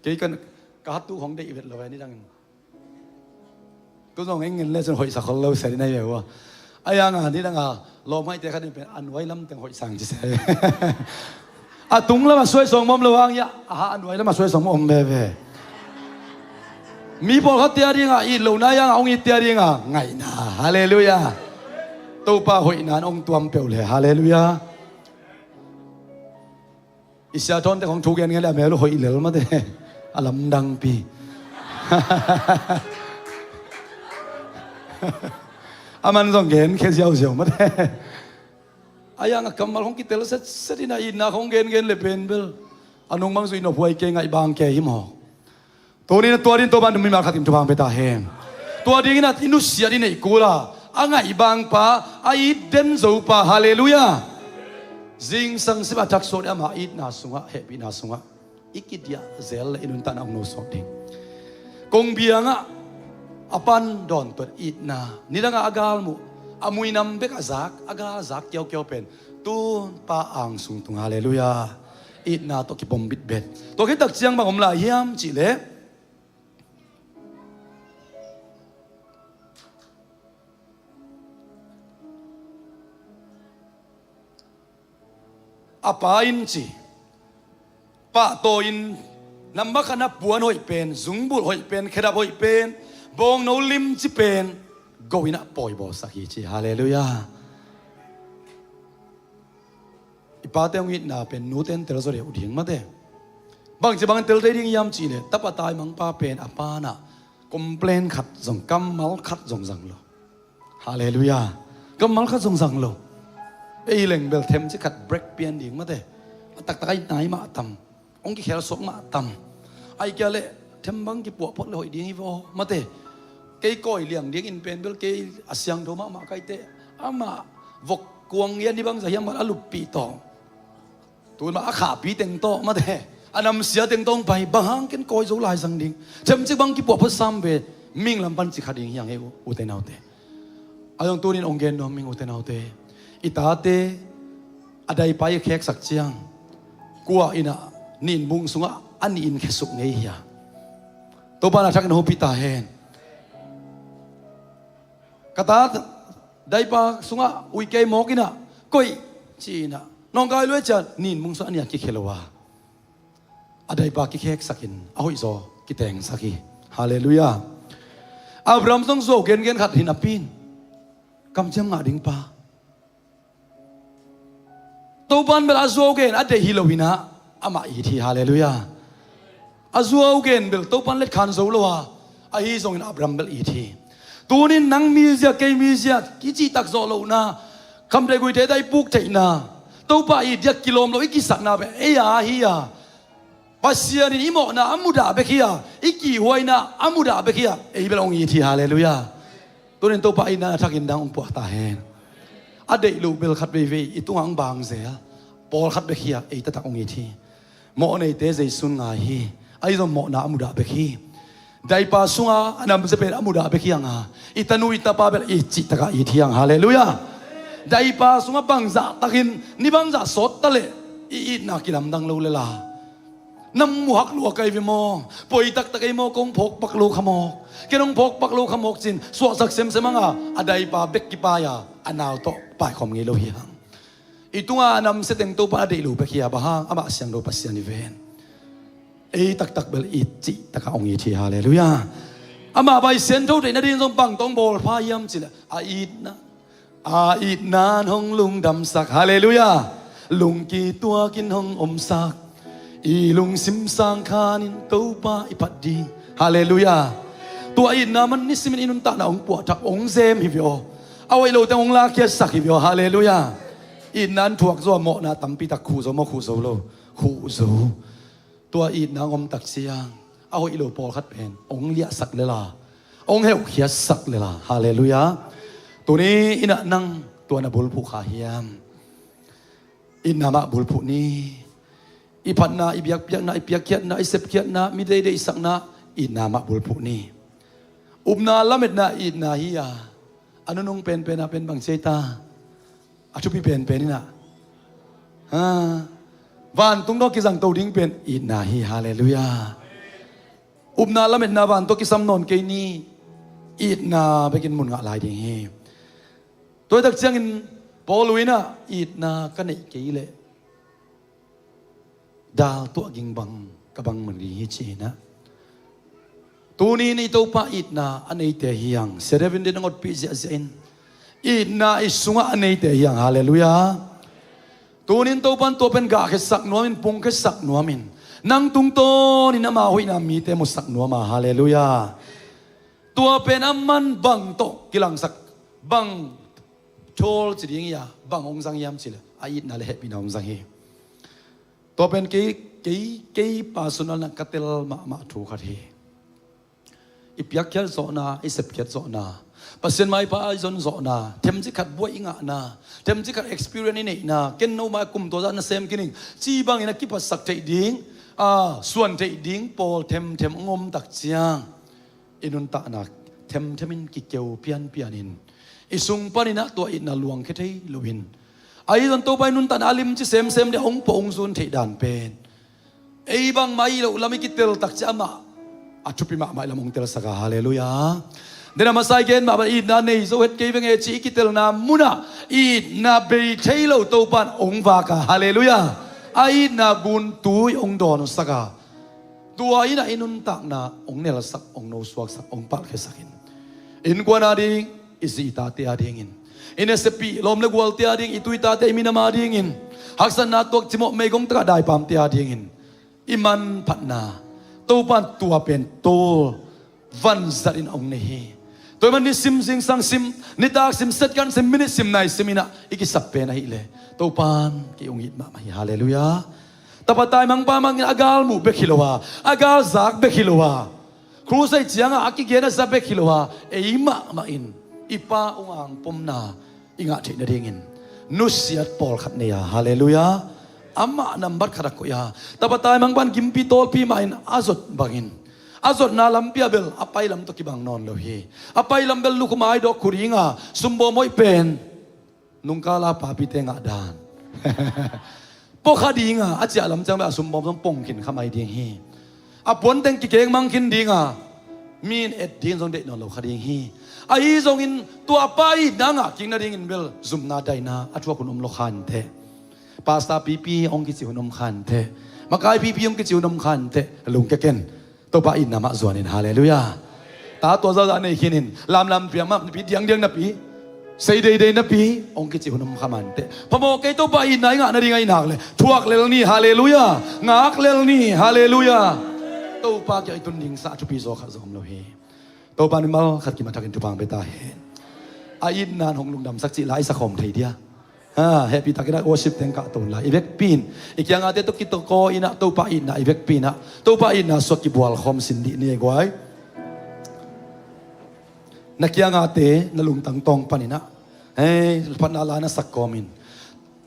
Kei kan ka hatu hong deih vet lo e nidangin. Tu zong eng ngen le cun hoihsak khol lo sia ding nai ve ua. A yanga nidanga lawmhaite khat in pen a nuai lam teng hoih sang ci se. A tung lamah suai sawng mawm lo hang iah a ha a nuai lamah suai sawng mawm veve. Mi pawlkhat tia dinga it lohna yanga hong it tia dinga ngaihna. Halleluiah. Topa hoihna in hong tuam peuh le. Halleluiah. I sia thawnte khong thu gen ngen le a mel uh hoih lel mate. A lamdangpi. A man zong gen khe ziauziau mate. A yang a kammal khong kitel setset in a itna khong gengen le pen bel a nung bang zui nop huai kei ngaih bang kei hi maw? Tuni in tua ding Topa in mimal khat in thupha hong pia ta hen. Tua dingin a i nusiat i neih kula a ngaih bangpa a it den zopa. Halleluiah. Zingsang sip a thaksuak ding ama itna sungah hehpihna sungah i kidiah zel le i nuntakna hong nosuak ding. Kong biangah a pan dawntuat itna nidangah a galmuh a muinam bek a zak a galzak kiaukiau pen tunpa angsung tung. Halleluiah. Itna tawh kipom bitbet. Tua khit tak ciang bang om lai hiam cihleh a pa in ci pahtawi in nambat khatna puan hoih pen, zungbulh hoih pen, khedap hoih pen, bawngno limci pen go in a pawibawlsak hi ci. Halleluiah. I pate hong itna pen nute in tel zaw deuh ding mate. Bangci bangin tel thei ding hiam cihleh tapa taimangpa pen a pa in a complain khat zong kammal khat zong zang lo. Halleluiah. Kammal khat zong zang lo. Ei leng bel themci khat break pian ding mate. A taktak a itna i mah tam. Hong kikhel suak mah tam. Ai kia le thembang kipuah phot le hoih ding hi vaw mate. Kei kawi liang ding in pen bel kei a siangtho mahmah kaite amah vok kuang ia ni bangza hiam a luppih tawh. Tun mah a khahpi teng tawh mate a namsia teng tawh hong pai bang hang ken kawi zo lai zang ding. Themci bang kipuah phot sam ve ming lam pan ci kha ding hiang he ute naute. A zong tunin hong gen nuam ming ute naute. I tate a daipa i kheksak ciang kua in a nin bung sungah a nih in khesuk ngei hia? Topa na thakin hopih ta hen. Ka ta daipa sungah uikei mawk in a koih ci in a nawngkai luai cian nin bung sungah a nih a kikhelo a a daipa kikheksakin a hoihzaw kitengsak hi. Halleluiah. Abraham zong zuau gengen khat hi napi in kamciam ngah ding pa. Topan bel a zuau gen a deih hi lo in a amah it hi. Halleluiah. A zuau gen bel Topan letkhan zo lo a ahi zongin Abraham bel it hi. Tunin nang mizia kei mizia kicihtak zawh lohna khamtheih guihtheih dai puk theihna Topa it diak kilawm lo i kisakna bel ei a hi a Pasian in i mawhna a mudah bek hi a i kihhuaina a mudah bek hi a ei bel hong it hi. Halleluiah. Tunin Topa itna a thakin dang hong puah ta hen. A deih loh bel khat veivei i tungah hong bang zel pawlkhat bek hi a ei taktak hong it hi. Mawhneite Jesu in ngai hi. Ahi zong mawhna a mudah bek hi. Daipa sunga a namsia pen a mudah bek hiang a i tanu i tapa bel i cihtakah it hiang. Halleluiah. Daipa sungah bangzah takin ni bangzah sawt ta leh i itna kilamdang lo lela. Nam muhak lua kai ve maw? Poi taktak ei maw kong phawkpak lo kha mawk ken hong phawkpak lo kha mawk cin suahsak semsem anga a daipa bek kipai a a nau tawh paikhawm ngei lo hi hang. I tunga a namsia teng Topa a deih lo bek hi a bang hang amah siangtho Pasian i ven. Ei taktak bel i cihtakah hong it hi. Halleluiah. Amah bai siangtho theih nading zong bang tawh hong bawl pha hiam cih leh a itna, a itna in hong lungdamsak. Halleluiah. Lungkituakin hong omsak, i lungsim sangkhanin Topa i phat ding. Halleluiah. Tua itna man nisimin i nuntakna hong puahthak, hong zem hi ve aw. A hoih lo teng hong lakkhiatsak hi ve aw. Halleluiah. Itna in thuak zo a, mawhna tampi tak khuh zo maw, khuh zo lo? Khuh zo. Tua itna hong om tak ciang a hoih lo pawlkhat pen hong liahsak lel a, hong heuhkhiatsak lel a. Halleluiah. Tuni in ah nang tua na bulphuh kha hiam? Itna mah bulphuh ni. I phatna, i biakpiakna, i piakkhiatna, i sepkhiatna, mi deideisakna, itna mah bulphuh ni. Upna lametna itna hi a, a nunung penpen ah pen bang ci ei ta? A thupi penpen in ah, ha, vantung tawh kizangto ding pen itna hi. Halleluiah. Upna lametna van tawh kisam nawn kei ni. Itna bekin mun ngah lai ding hi. Tua hi tak ciangin Paul in ah itna ka neih kei leh dal tuah ging bang ka bang man ding hi ci-in ah. Tuni in i Topa itna a neite hi hang. Sia David in a ngotpih ziahziah in itna i sungah a neite hi hang. Halleluiah. Tuni in Topa in tua pen gahkhiatsak nuam in, pungkhiatsak nuam in, nang tungtawn in ama hoihna mite musak nuam a. Halleluiah. Tua pen a man bang tawh kilangsak, bang thawl ci ding hi a, bang hong zang hiam cih leh a itna le hehpihna hong zang hi. Tua pen kei, kei, kei personal in ah ka tel mahmah thu khat hi. I piakkhiat zawhna, i sepkhiat zawhna, Pasian maipha i zon zawhna, themcik khat buai i ngahna, themcik khat experience i neihna, ken no mai kum tua zah na sem kei ning ci bangin a kiphatsak theih ding, a, suan theih ding pawl themthem hong om tak ciang i nuntakna themthem in kikeu pianpian in, i sung panin ah tua itna luangkhia thei loin, ahi zong Topa i nuntakna a limci semsem ding a hong puah hong zun theih dan pen ei bangmah i loh lam i kitel tak ciang amah a thupi mahmah i lam hong telsak a. Halleluiah. Den a masa i gen mah bang itna nei zo het kei veng e ci i kitelna munah itna bei thei lo Topa in hong vak a. Halleluiah. A itna gun tui hong dawnsak a. Tua in ah i nuntakna hong nelsak, hong nosuaksak, hong palhkhiasak in, innkuan a ding, i zi i tate a dingin, i nasepih lawm le gualte a ding, i tu i tate, i minam a dingin, haksatna tuak cimawh meigong takah daipamte a dingin i manphatna Topa in tua pen tul vanzat in hong nei hi. Tua ahih man nisim, zingsang sim, nitak sim, second sim, minute sim, nai sim in ah i kisap pen ahih leh Topa in kei hong it mahmah hi. Halleluiah. Tapa taimangpa mangin a gal muh bek hi lo a, a gal zak bek hi lo a, crusade ciangah a kigen a za bek hi lo a, ei mahmah in i Pa hong angpomna i ngah theih nadingin nusiat pawlkhat nei a. Halleluiah. Amah nambat khat a koih a, tapa taimangpa in gimpi tawlpi mah in a zot bangin, a zotna lampi ah bel a pailam tawh kibang nawn lo hi. A pailam bel lukhum a i dawk khu ding a, sumbawm hoih pen nungkala papite ngah dan. Pua kha ding a, a ciah lam ciang bel a sumbawm zong pong khin kha mai ding hi. A puanteng kikeng mang khin ding a, mi in et ding zong deih nawn lo kha ding hi. Ahi zongin tua pa itna ngah kik nadingin bel zumna daina a thuak hun om lo kha inteh. Pastor pipi hong kici hun om kha inteh. Makai pipi hong kici hun om kha inteh. Lungkia ken. Topa itna mah zuan in. Halleluiah. Ta tua zahzah nei khin in, lamlam piang mah napi, diangdiang napi, sei deidei napi hong kici hun om kha mah inteh. Phamawh kei, Topa itna i ngah nading ahih nak leh thuak lel ni. Halleluiah. Ngak lel ni. Halleluiah. Topa kiang i tun ding sa a thupi zaw khat zong om lo hi. Topa in mimal khat kimat thakin thupha hong pia ta hen. A itna in hong lungdamsak cih la i sa khawm thei dia. Ha, hehpih takin ah worship teng kah to un la. I vekpi in, i kiangahte tawh kitawkaw in ah Topa itna i vekpi in ah, Topa itna suak kibual khawm sin dih ni ei guai. Na kiangahte na lungtang tawng panin ah, hei, phatna la na sak kawmin,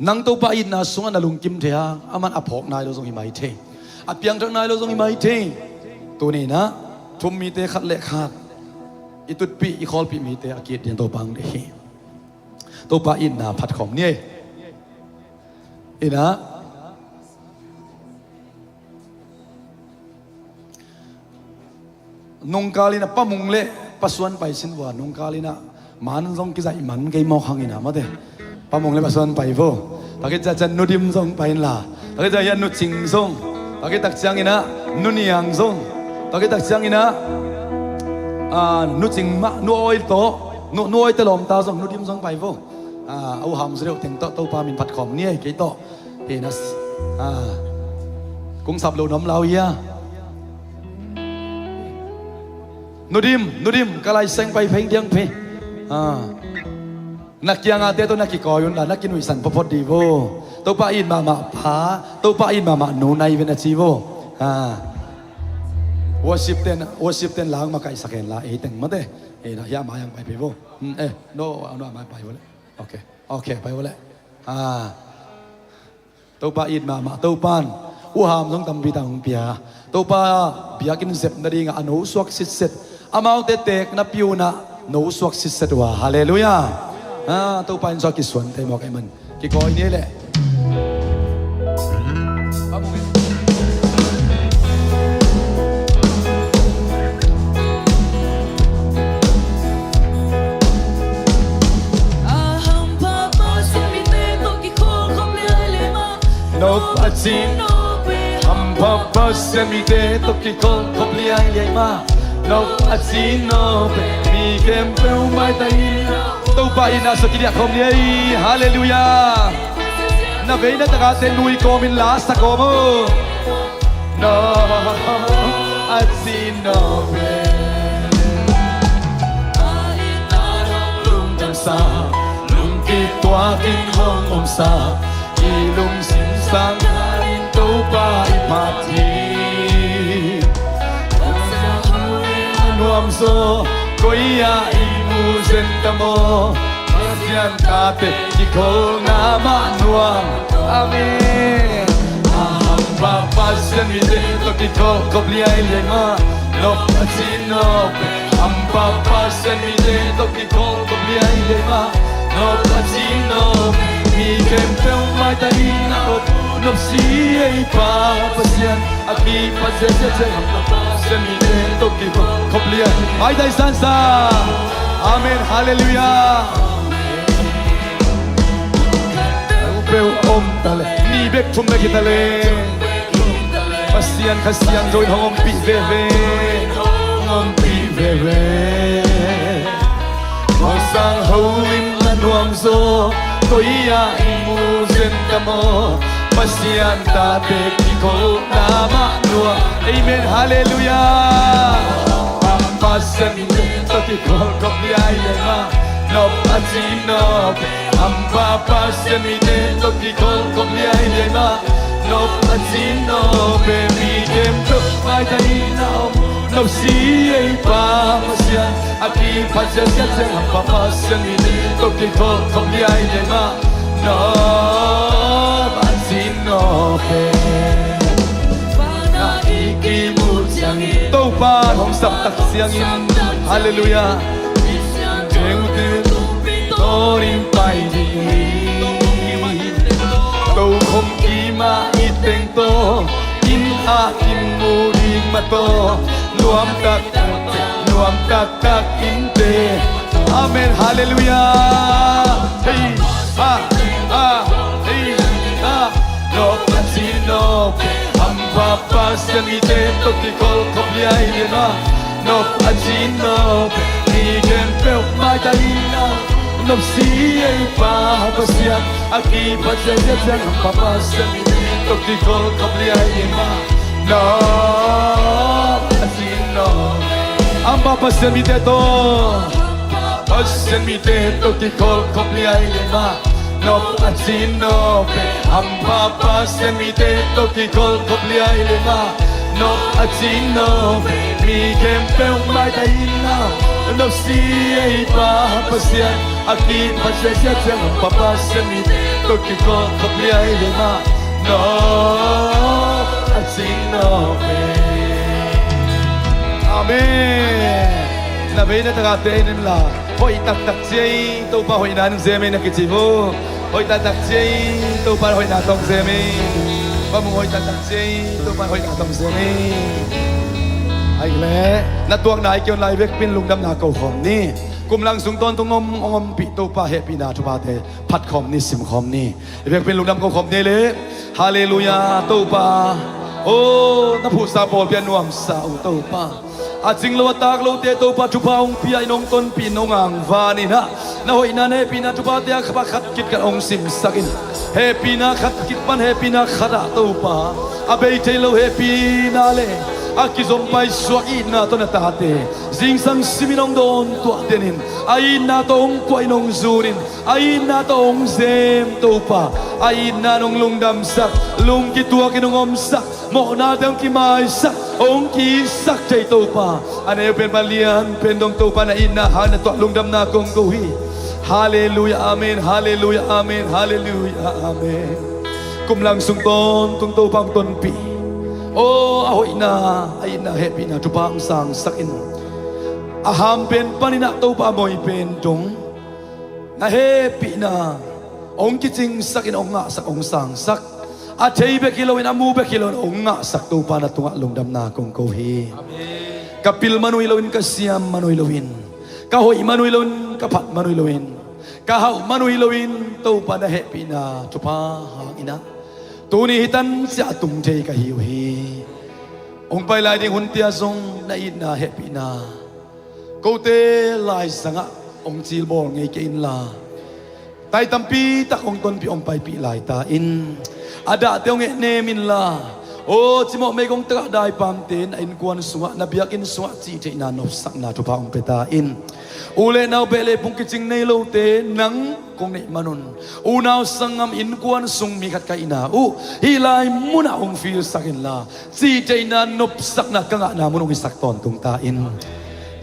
nang Topa itna sungah na lungkim thei hang, aman a phawk nai lo zong hi mai thei, a piangthak nai lo zong hi mai thei. Tuni in ah thu-um mite khat le khat, i tutpih i khawlpih mite a ki-it ding Topa hong deih hi. Topa itna phat khawm ni ei. In ah, nungkal in ah Pa Mung le Pa Suan pai sin vua, nungkal in ah man zong kizaih man kei mawk hang in ah mate. Pa Mung le Pa Suan pai vo. Tua khit ciang Nu Dim zong pai inla, tua khit ciang hiah Nu Cing zong, tua khit tak ciangin ah Nu Niang zong, tua khit tak ciangin ah Ah, nu Cing mah, nu Awi tawh, nu, nu Awi te lawmta zong, nu Dim zong pai vo. Ah, a u Ham Zaw deuh teng tawh Topa min phat khawm ni ei, kei tawh. Hi na s-, ah, kung sap lo nuam lau ia. Nu Dim, nu Dim, ka lai seng pai pheng diang phe. Ah. Na kiangahte tawh na kikawi un la, na kinuihsan photphot dih vo. Topa it mahmah pa, Topa it mahmah nu nai ve na ci vo. Ha. Worship ten, worship ten lang makaihsak hen la, ei teng mate. Ei na, hia mai ang pai pe vo. Hmm, eh, no, no mai pai vo le. Okay, okay, pai vo le. Ha. Topa it mahmah, Topan u Ham zong tampi tak hong pia. Topa biakinn zep nadingah a nosuak sitset, amaute teek na piunah nosuak sitset uh a. Halleluiah. Ah, Topa in suak kisuan thei mawk ei man. Kikawi ni leh. Nop a cin, hampha Pasian mite tawh kikhol khop liailiai mah. Nop a cin nop e, mi khempeuh maitai in. Topa in a sua kidiak khawm liai. Halleluiah. Na vei na takate nui kawmin la sa kawm o. Nop a cin nop e. Lungdamsa, lungkituakin hong omsa, i lungsim sang in Topa i phat hi. A nuam zaw, koi-ah i mu zen ta maw? Pasian tate kikholna mah nuam. Amen. A hampha Pasian mite tawh kikhol khop liailiai mah. Nop a cin nop e. Hampha Pasian mite tawh kikhol khop liailiai mah. Nop a cin nop e. Mi khempeuh maitai in a om nop si ei pa Pasian. A kipat ziahziah ciang hampha Pasian mite tawh kikhol khop liai. Maitai sansa. Amen. Halleluiah. Peuh om ta le, ni bek thum bek hi ta le. Pasian Kha Siangtho in hong ompih veve. Hong ompih veve. Hong sang ho in a nuam zaw, koi-ah i mu zen ta maw? Pasian tate kikholna mah nuam. Amen. Halleluiah. Pasian mite tawh kikhol khop liailiai mah. Nop a cin nop e. Hampha Pasian mite tawh kikhol khop liailiai mah. Nop a cin nop e. Mi khempeuh maitai in a om nop si ei pa Pasian. A kipat ziahziah ciang hampha Pasian mite tawh kikhol khop liailiai mah. Nop a cin nop e. Na i kimu ciangin Topa hong sap tak ciangin. Halleluiah. Teu teu tumpi tawnin pai ding hi. Tokhom kima i teng tawh, inn ah kimu ding mah tawh, nuam taktak, nuam taktak innte. Amen. Halleluiah. Hei, ha, ha, hei, ha. Nop a cin nop e. Hampha Pasian mite tawh kikhol khop liailiai mah. Nop a cin nop e. Mi khempeuh maitai in a om nop si ei pa Pasian. A kipat ziahziah ciang hampha Pasian mite tawh kikhol khop liailiai mah. Nop a cin nop e. Hampha Pasian mite tawh, Pasian mite tawh kikhol khop liailiai mah. Nop a cin nop e. Hampha Pasian mite tawh kikhol khop liailiai mah. Nop a cin nop e. Mi khempeuh maitai in a om nop si ei pa Pasian. A kipat ziahziah ciang hampha Pasian mite tawh kikhol khop liailiai mah. Nop a cin nop e. Amen. Na vei na takate in la. Hoih taktak ci ei, Topa hoihna in zem ei na kici vo. Hoih taktak ci ei, Topa hoihna tawh zem ei. Bang hoih taktak ci ei, Topa hoihna tawh zem ei. Ahi leh na tuakna i kion lai vekpi in lungdamna ko khawm ni. Kum lang sung tawntung om, hong ompih Topa hehpihna thuphate phat khawm ni, sim khawm ni. I vekpi in lungdam ko khawm ni leh. Halleluiah, Topa. Aw, na phuhsa pawlpi a nuamsa uh Topa, a cing lo a taak lote Topa thupha hong pia in, hong tonpih in, hong angvan in ah, na hoihna na hehpihna thuphate a khat khat khit khat hong simsak in. Hehpihna khat khit pan hehpihna khat ah Topa, a bei thei lo hehpihna le a kizom paisuak itna tawh na tate zingsang simin hong dawntuah den in, a itna tawh hong kuah in, hong zun in, a itna tawh hong zem Topa, a itna in hong lungdamsak, lungkituak in hong omsak, mawhnate hong kimaisak, hong ki-itsak thei Topa, a neu pen pan lian pen dong Topa na itna hang na tuah lungdamna kong ko hi. Halleluiah, amen. Halleluiah, amen. Halleluiah, amen. Kum lang sung tawntung Topa hong tonpih. Aw, a hoihna, a itna, hehpihna thupha hong sangsak in, a ham pen panin ah Topa moi pen dong na hehpihna hong kicingsak in, hong ngahsak, hong sangsak, a thei bek hi loin, a mu bek hi loin hong ngahsak Topa na tungah lungdamna kong ko hi. Ka pil man uh hi loin, ka siam man uh hi loin, ka hoih man uh hi loin, ka phat man uh hi loin, ka hauh man uh hi loin Topa na hehpihna thupha hangin ah tuni hi tan ciah tung thei ka hi uh hi. Hong pai lai ding hunte ah zong na itna hehpihna kote laizangah hong cilbawl ngei kei inla, tai tampi tak hong tonpih, hong paipih lai ta in, a dahte hong ehnem inla, aw, cimawh meigong tagah daipamte na innkuan sungah, na biakinn sungah cihtheihna nopsakna thupha hong pia ta in. U le nau, beh le phung kicing nei lote nang kong neih man un, unau sanggam innkuan sung mi khat ka hihna uh hih lai munah hong filsak inla, cihtheihna nopsakna ka ngahna mun hong hisak tawntung ta in.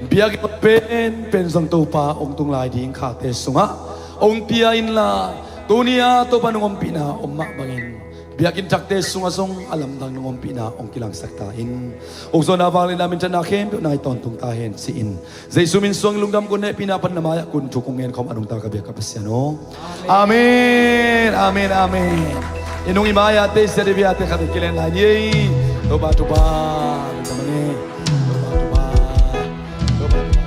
Biakinn pen pen zong Topa hong tung lai ding khate sungah hong pia inla, tuni-a Topa nong ompihna om mah bangin biakinn thakte sungah zong a lamdang nong ompihna hong kilangsak ta in. Ukzawhna, vangliatna, minthanna khempeuh nang hi tawntung ta hen ci-in, Jesu min suang lungdam, kong hehpihna pan na mai-ah kong thuk kong ngen khawm a nungta ka biak ka Pasian aw. Amen, amen, amen. I nung i mai-ah teisia de bia te khat i kilen lai ni ei. Topa thupha. Topa thupha. Topa thupha.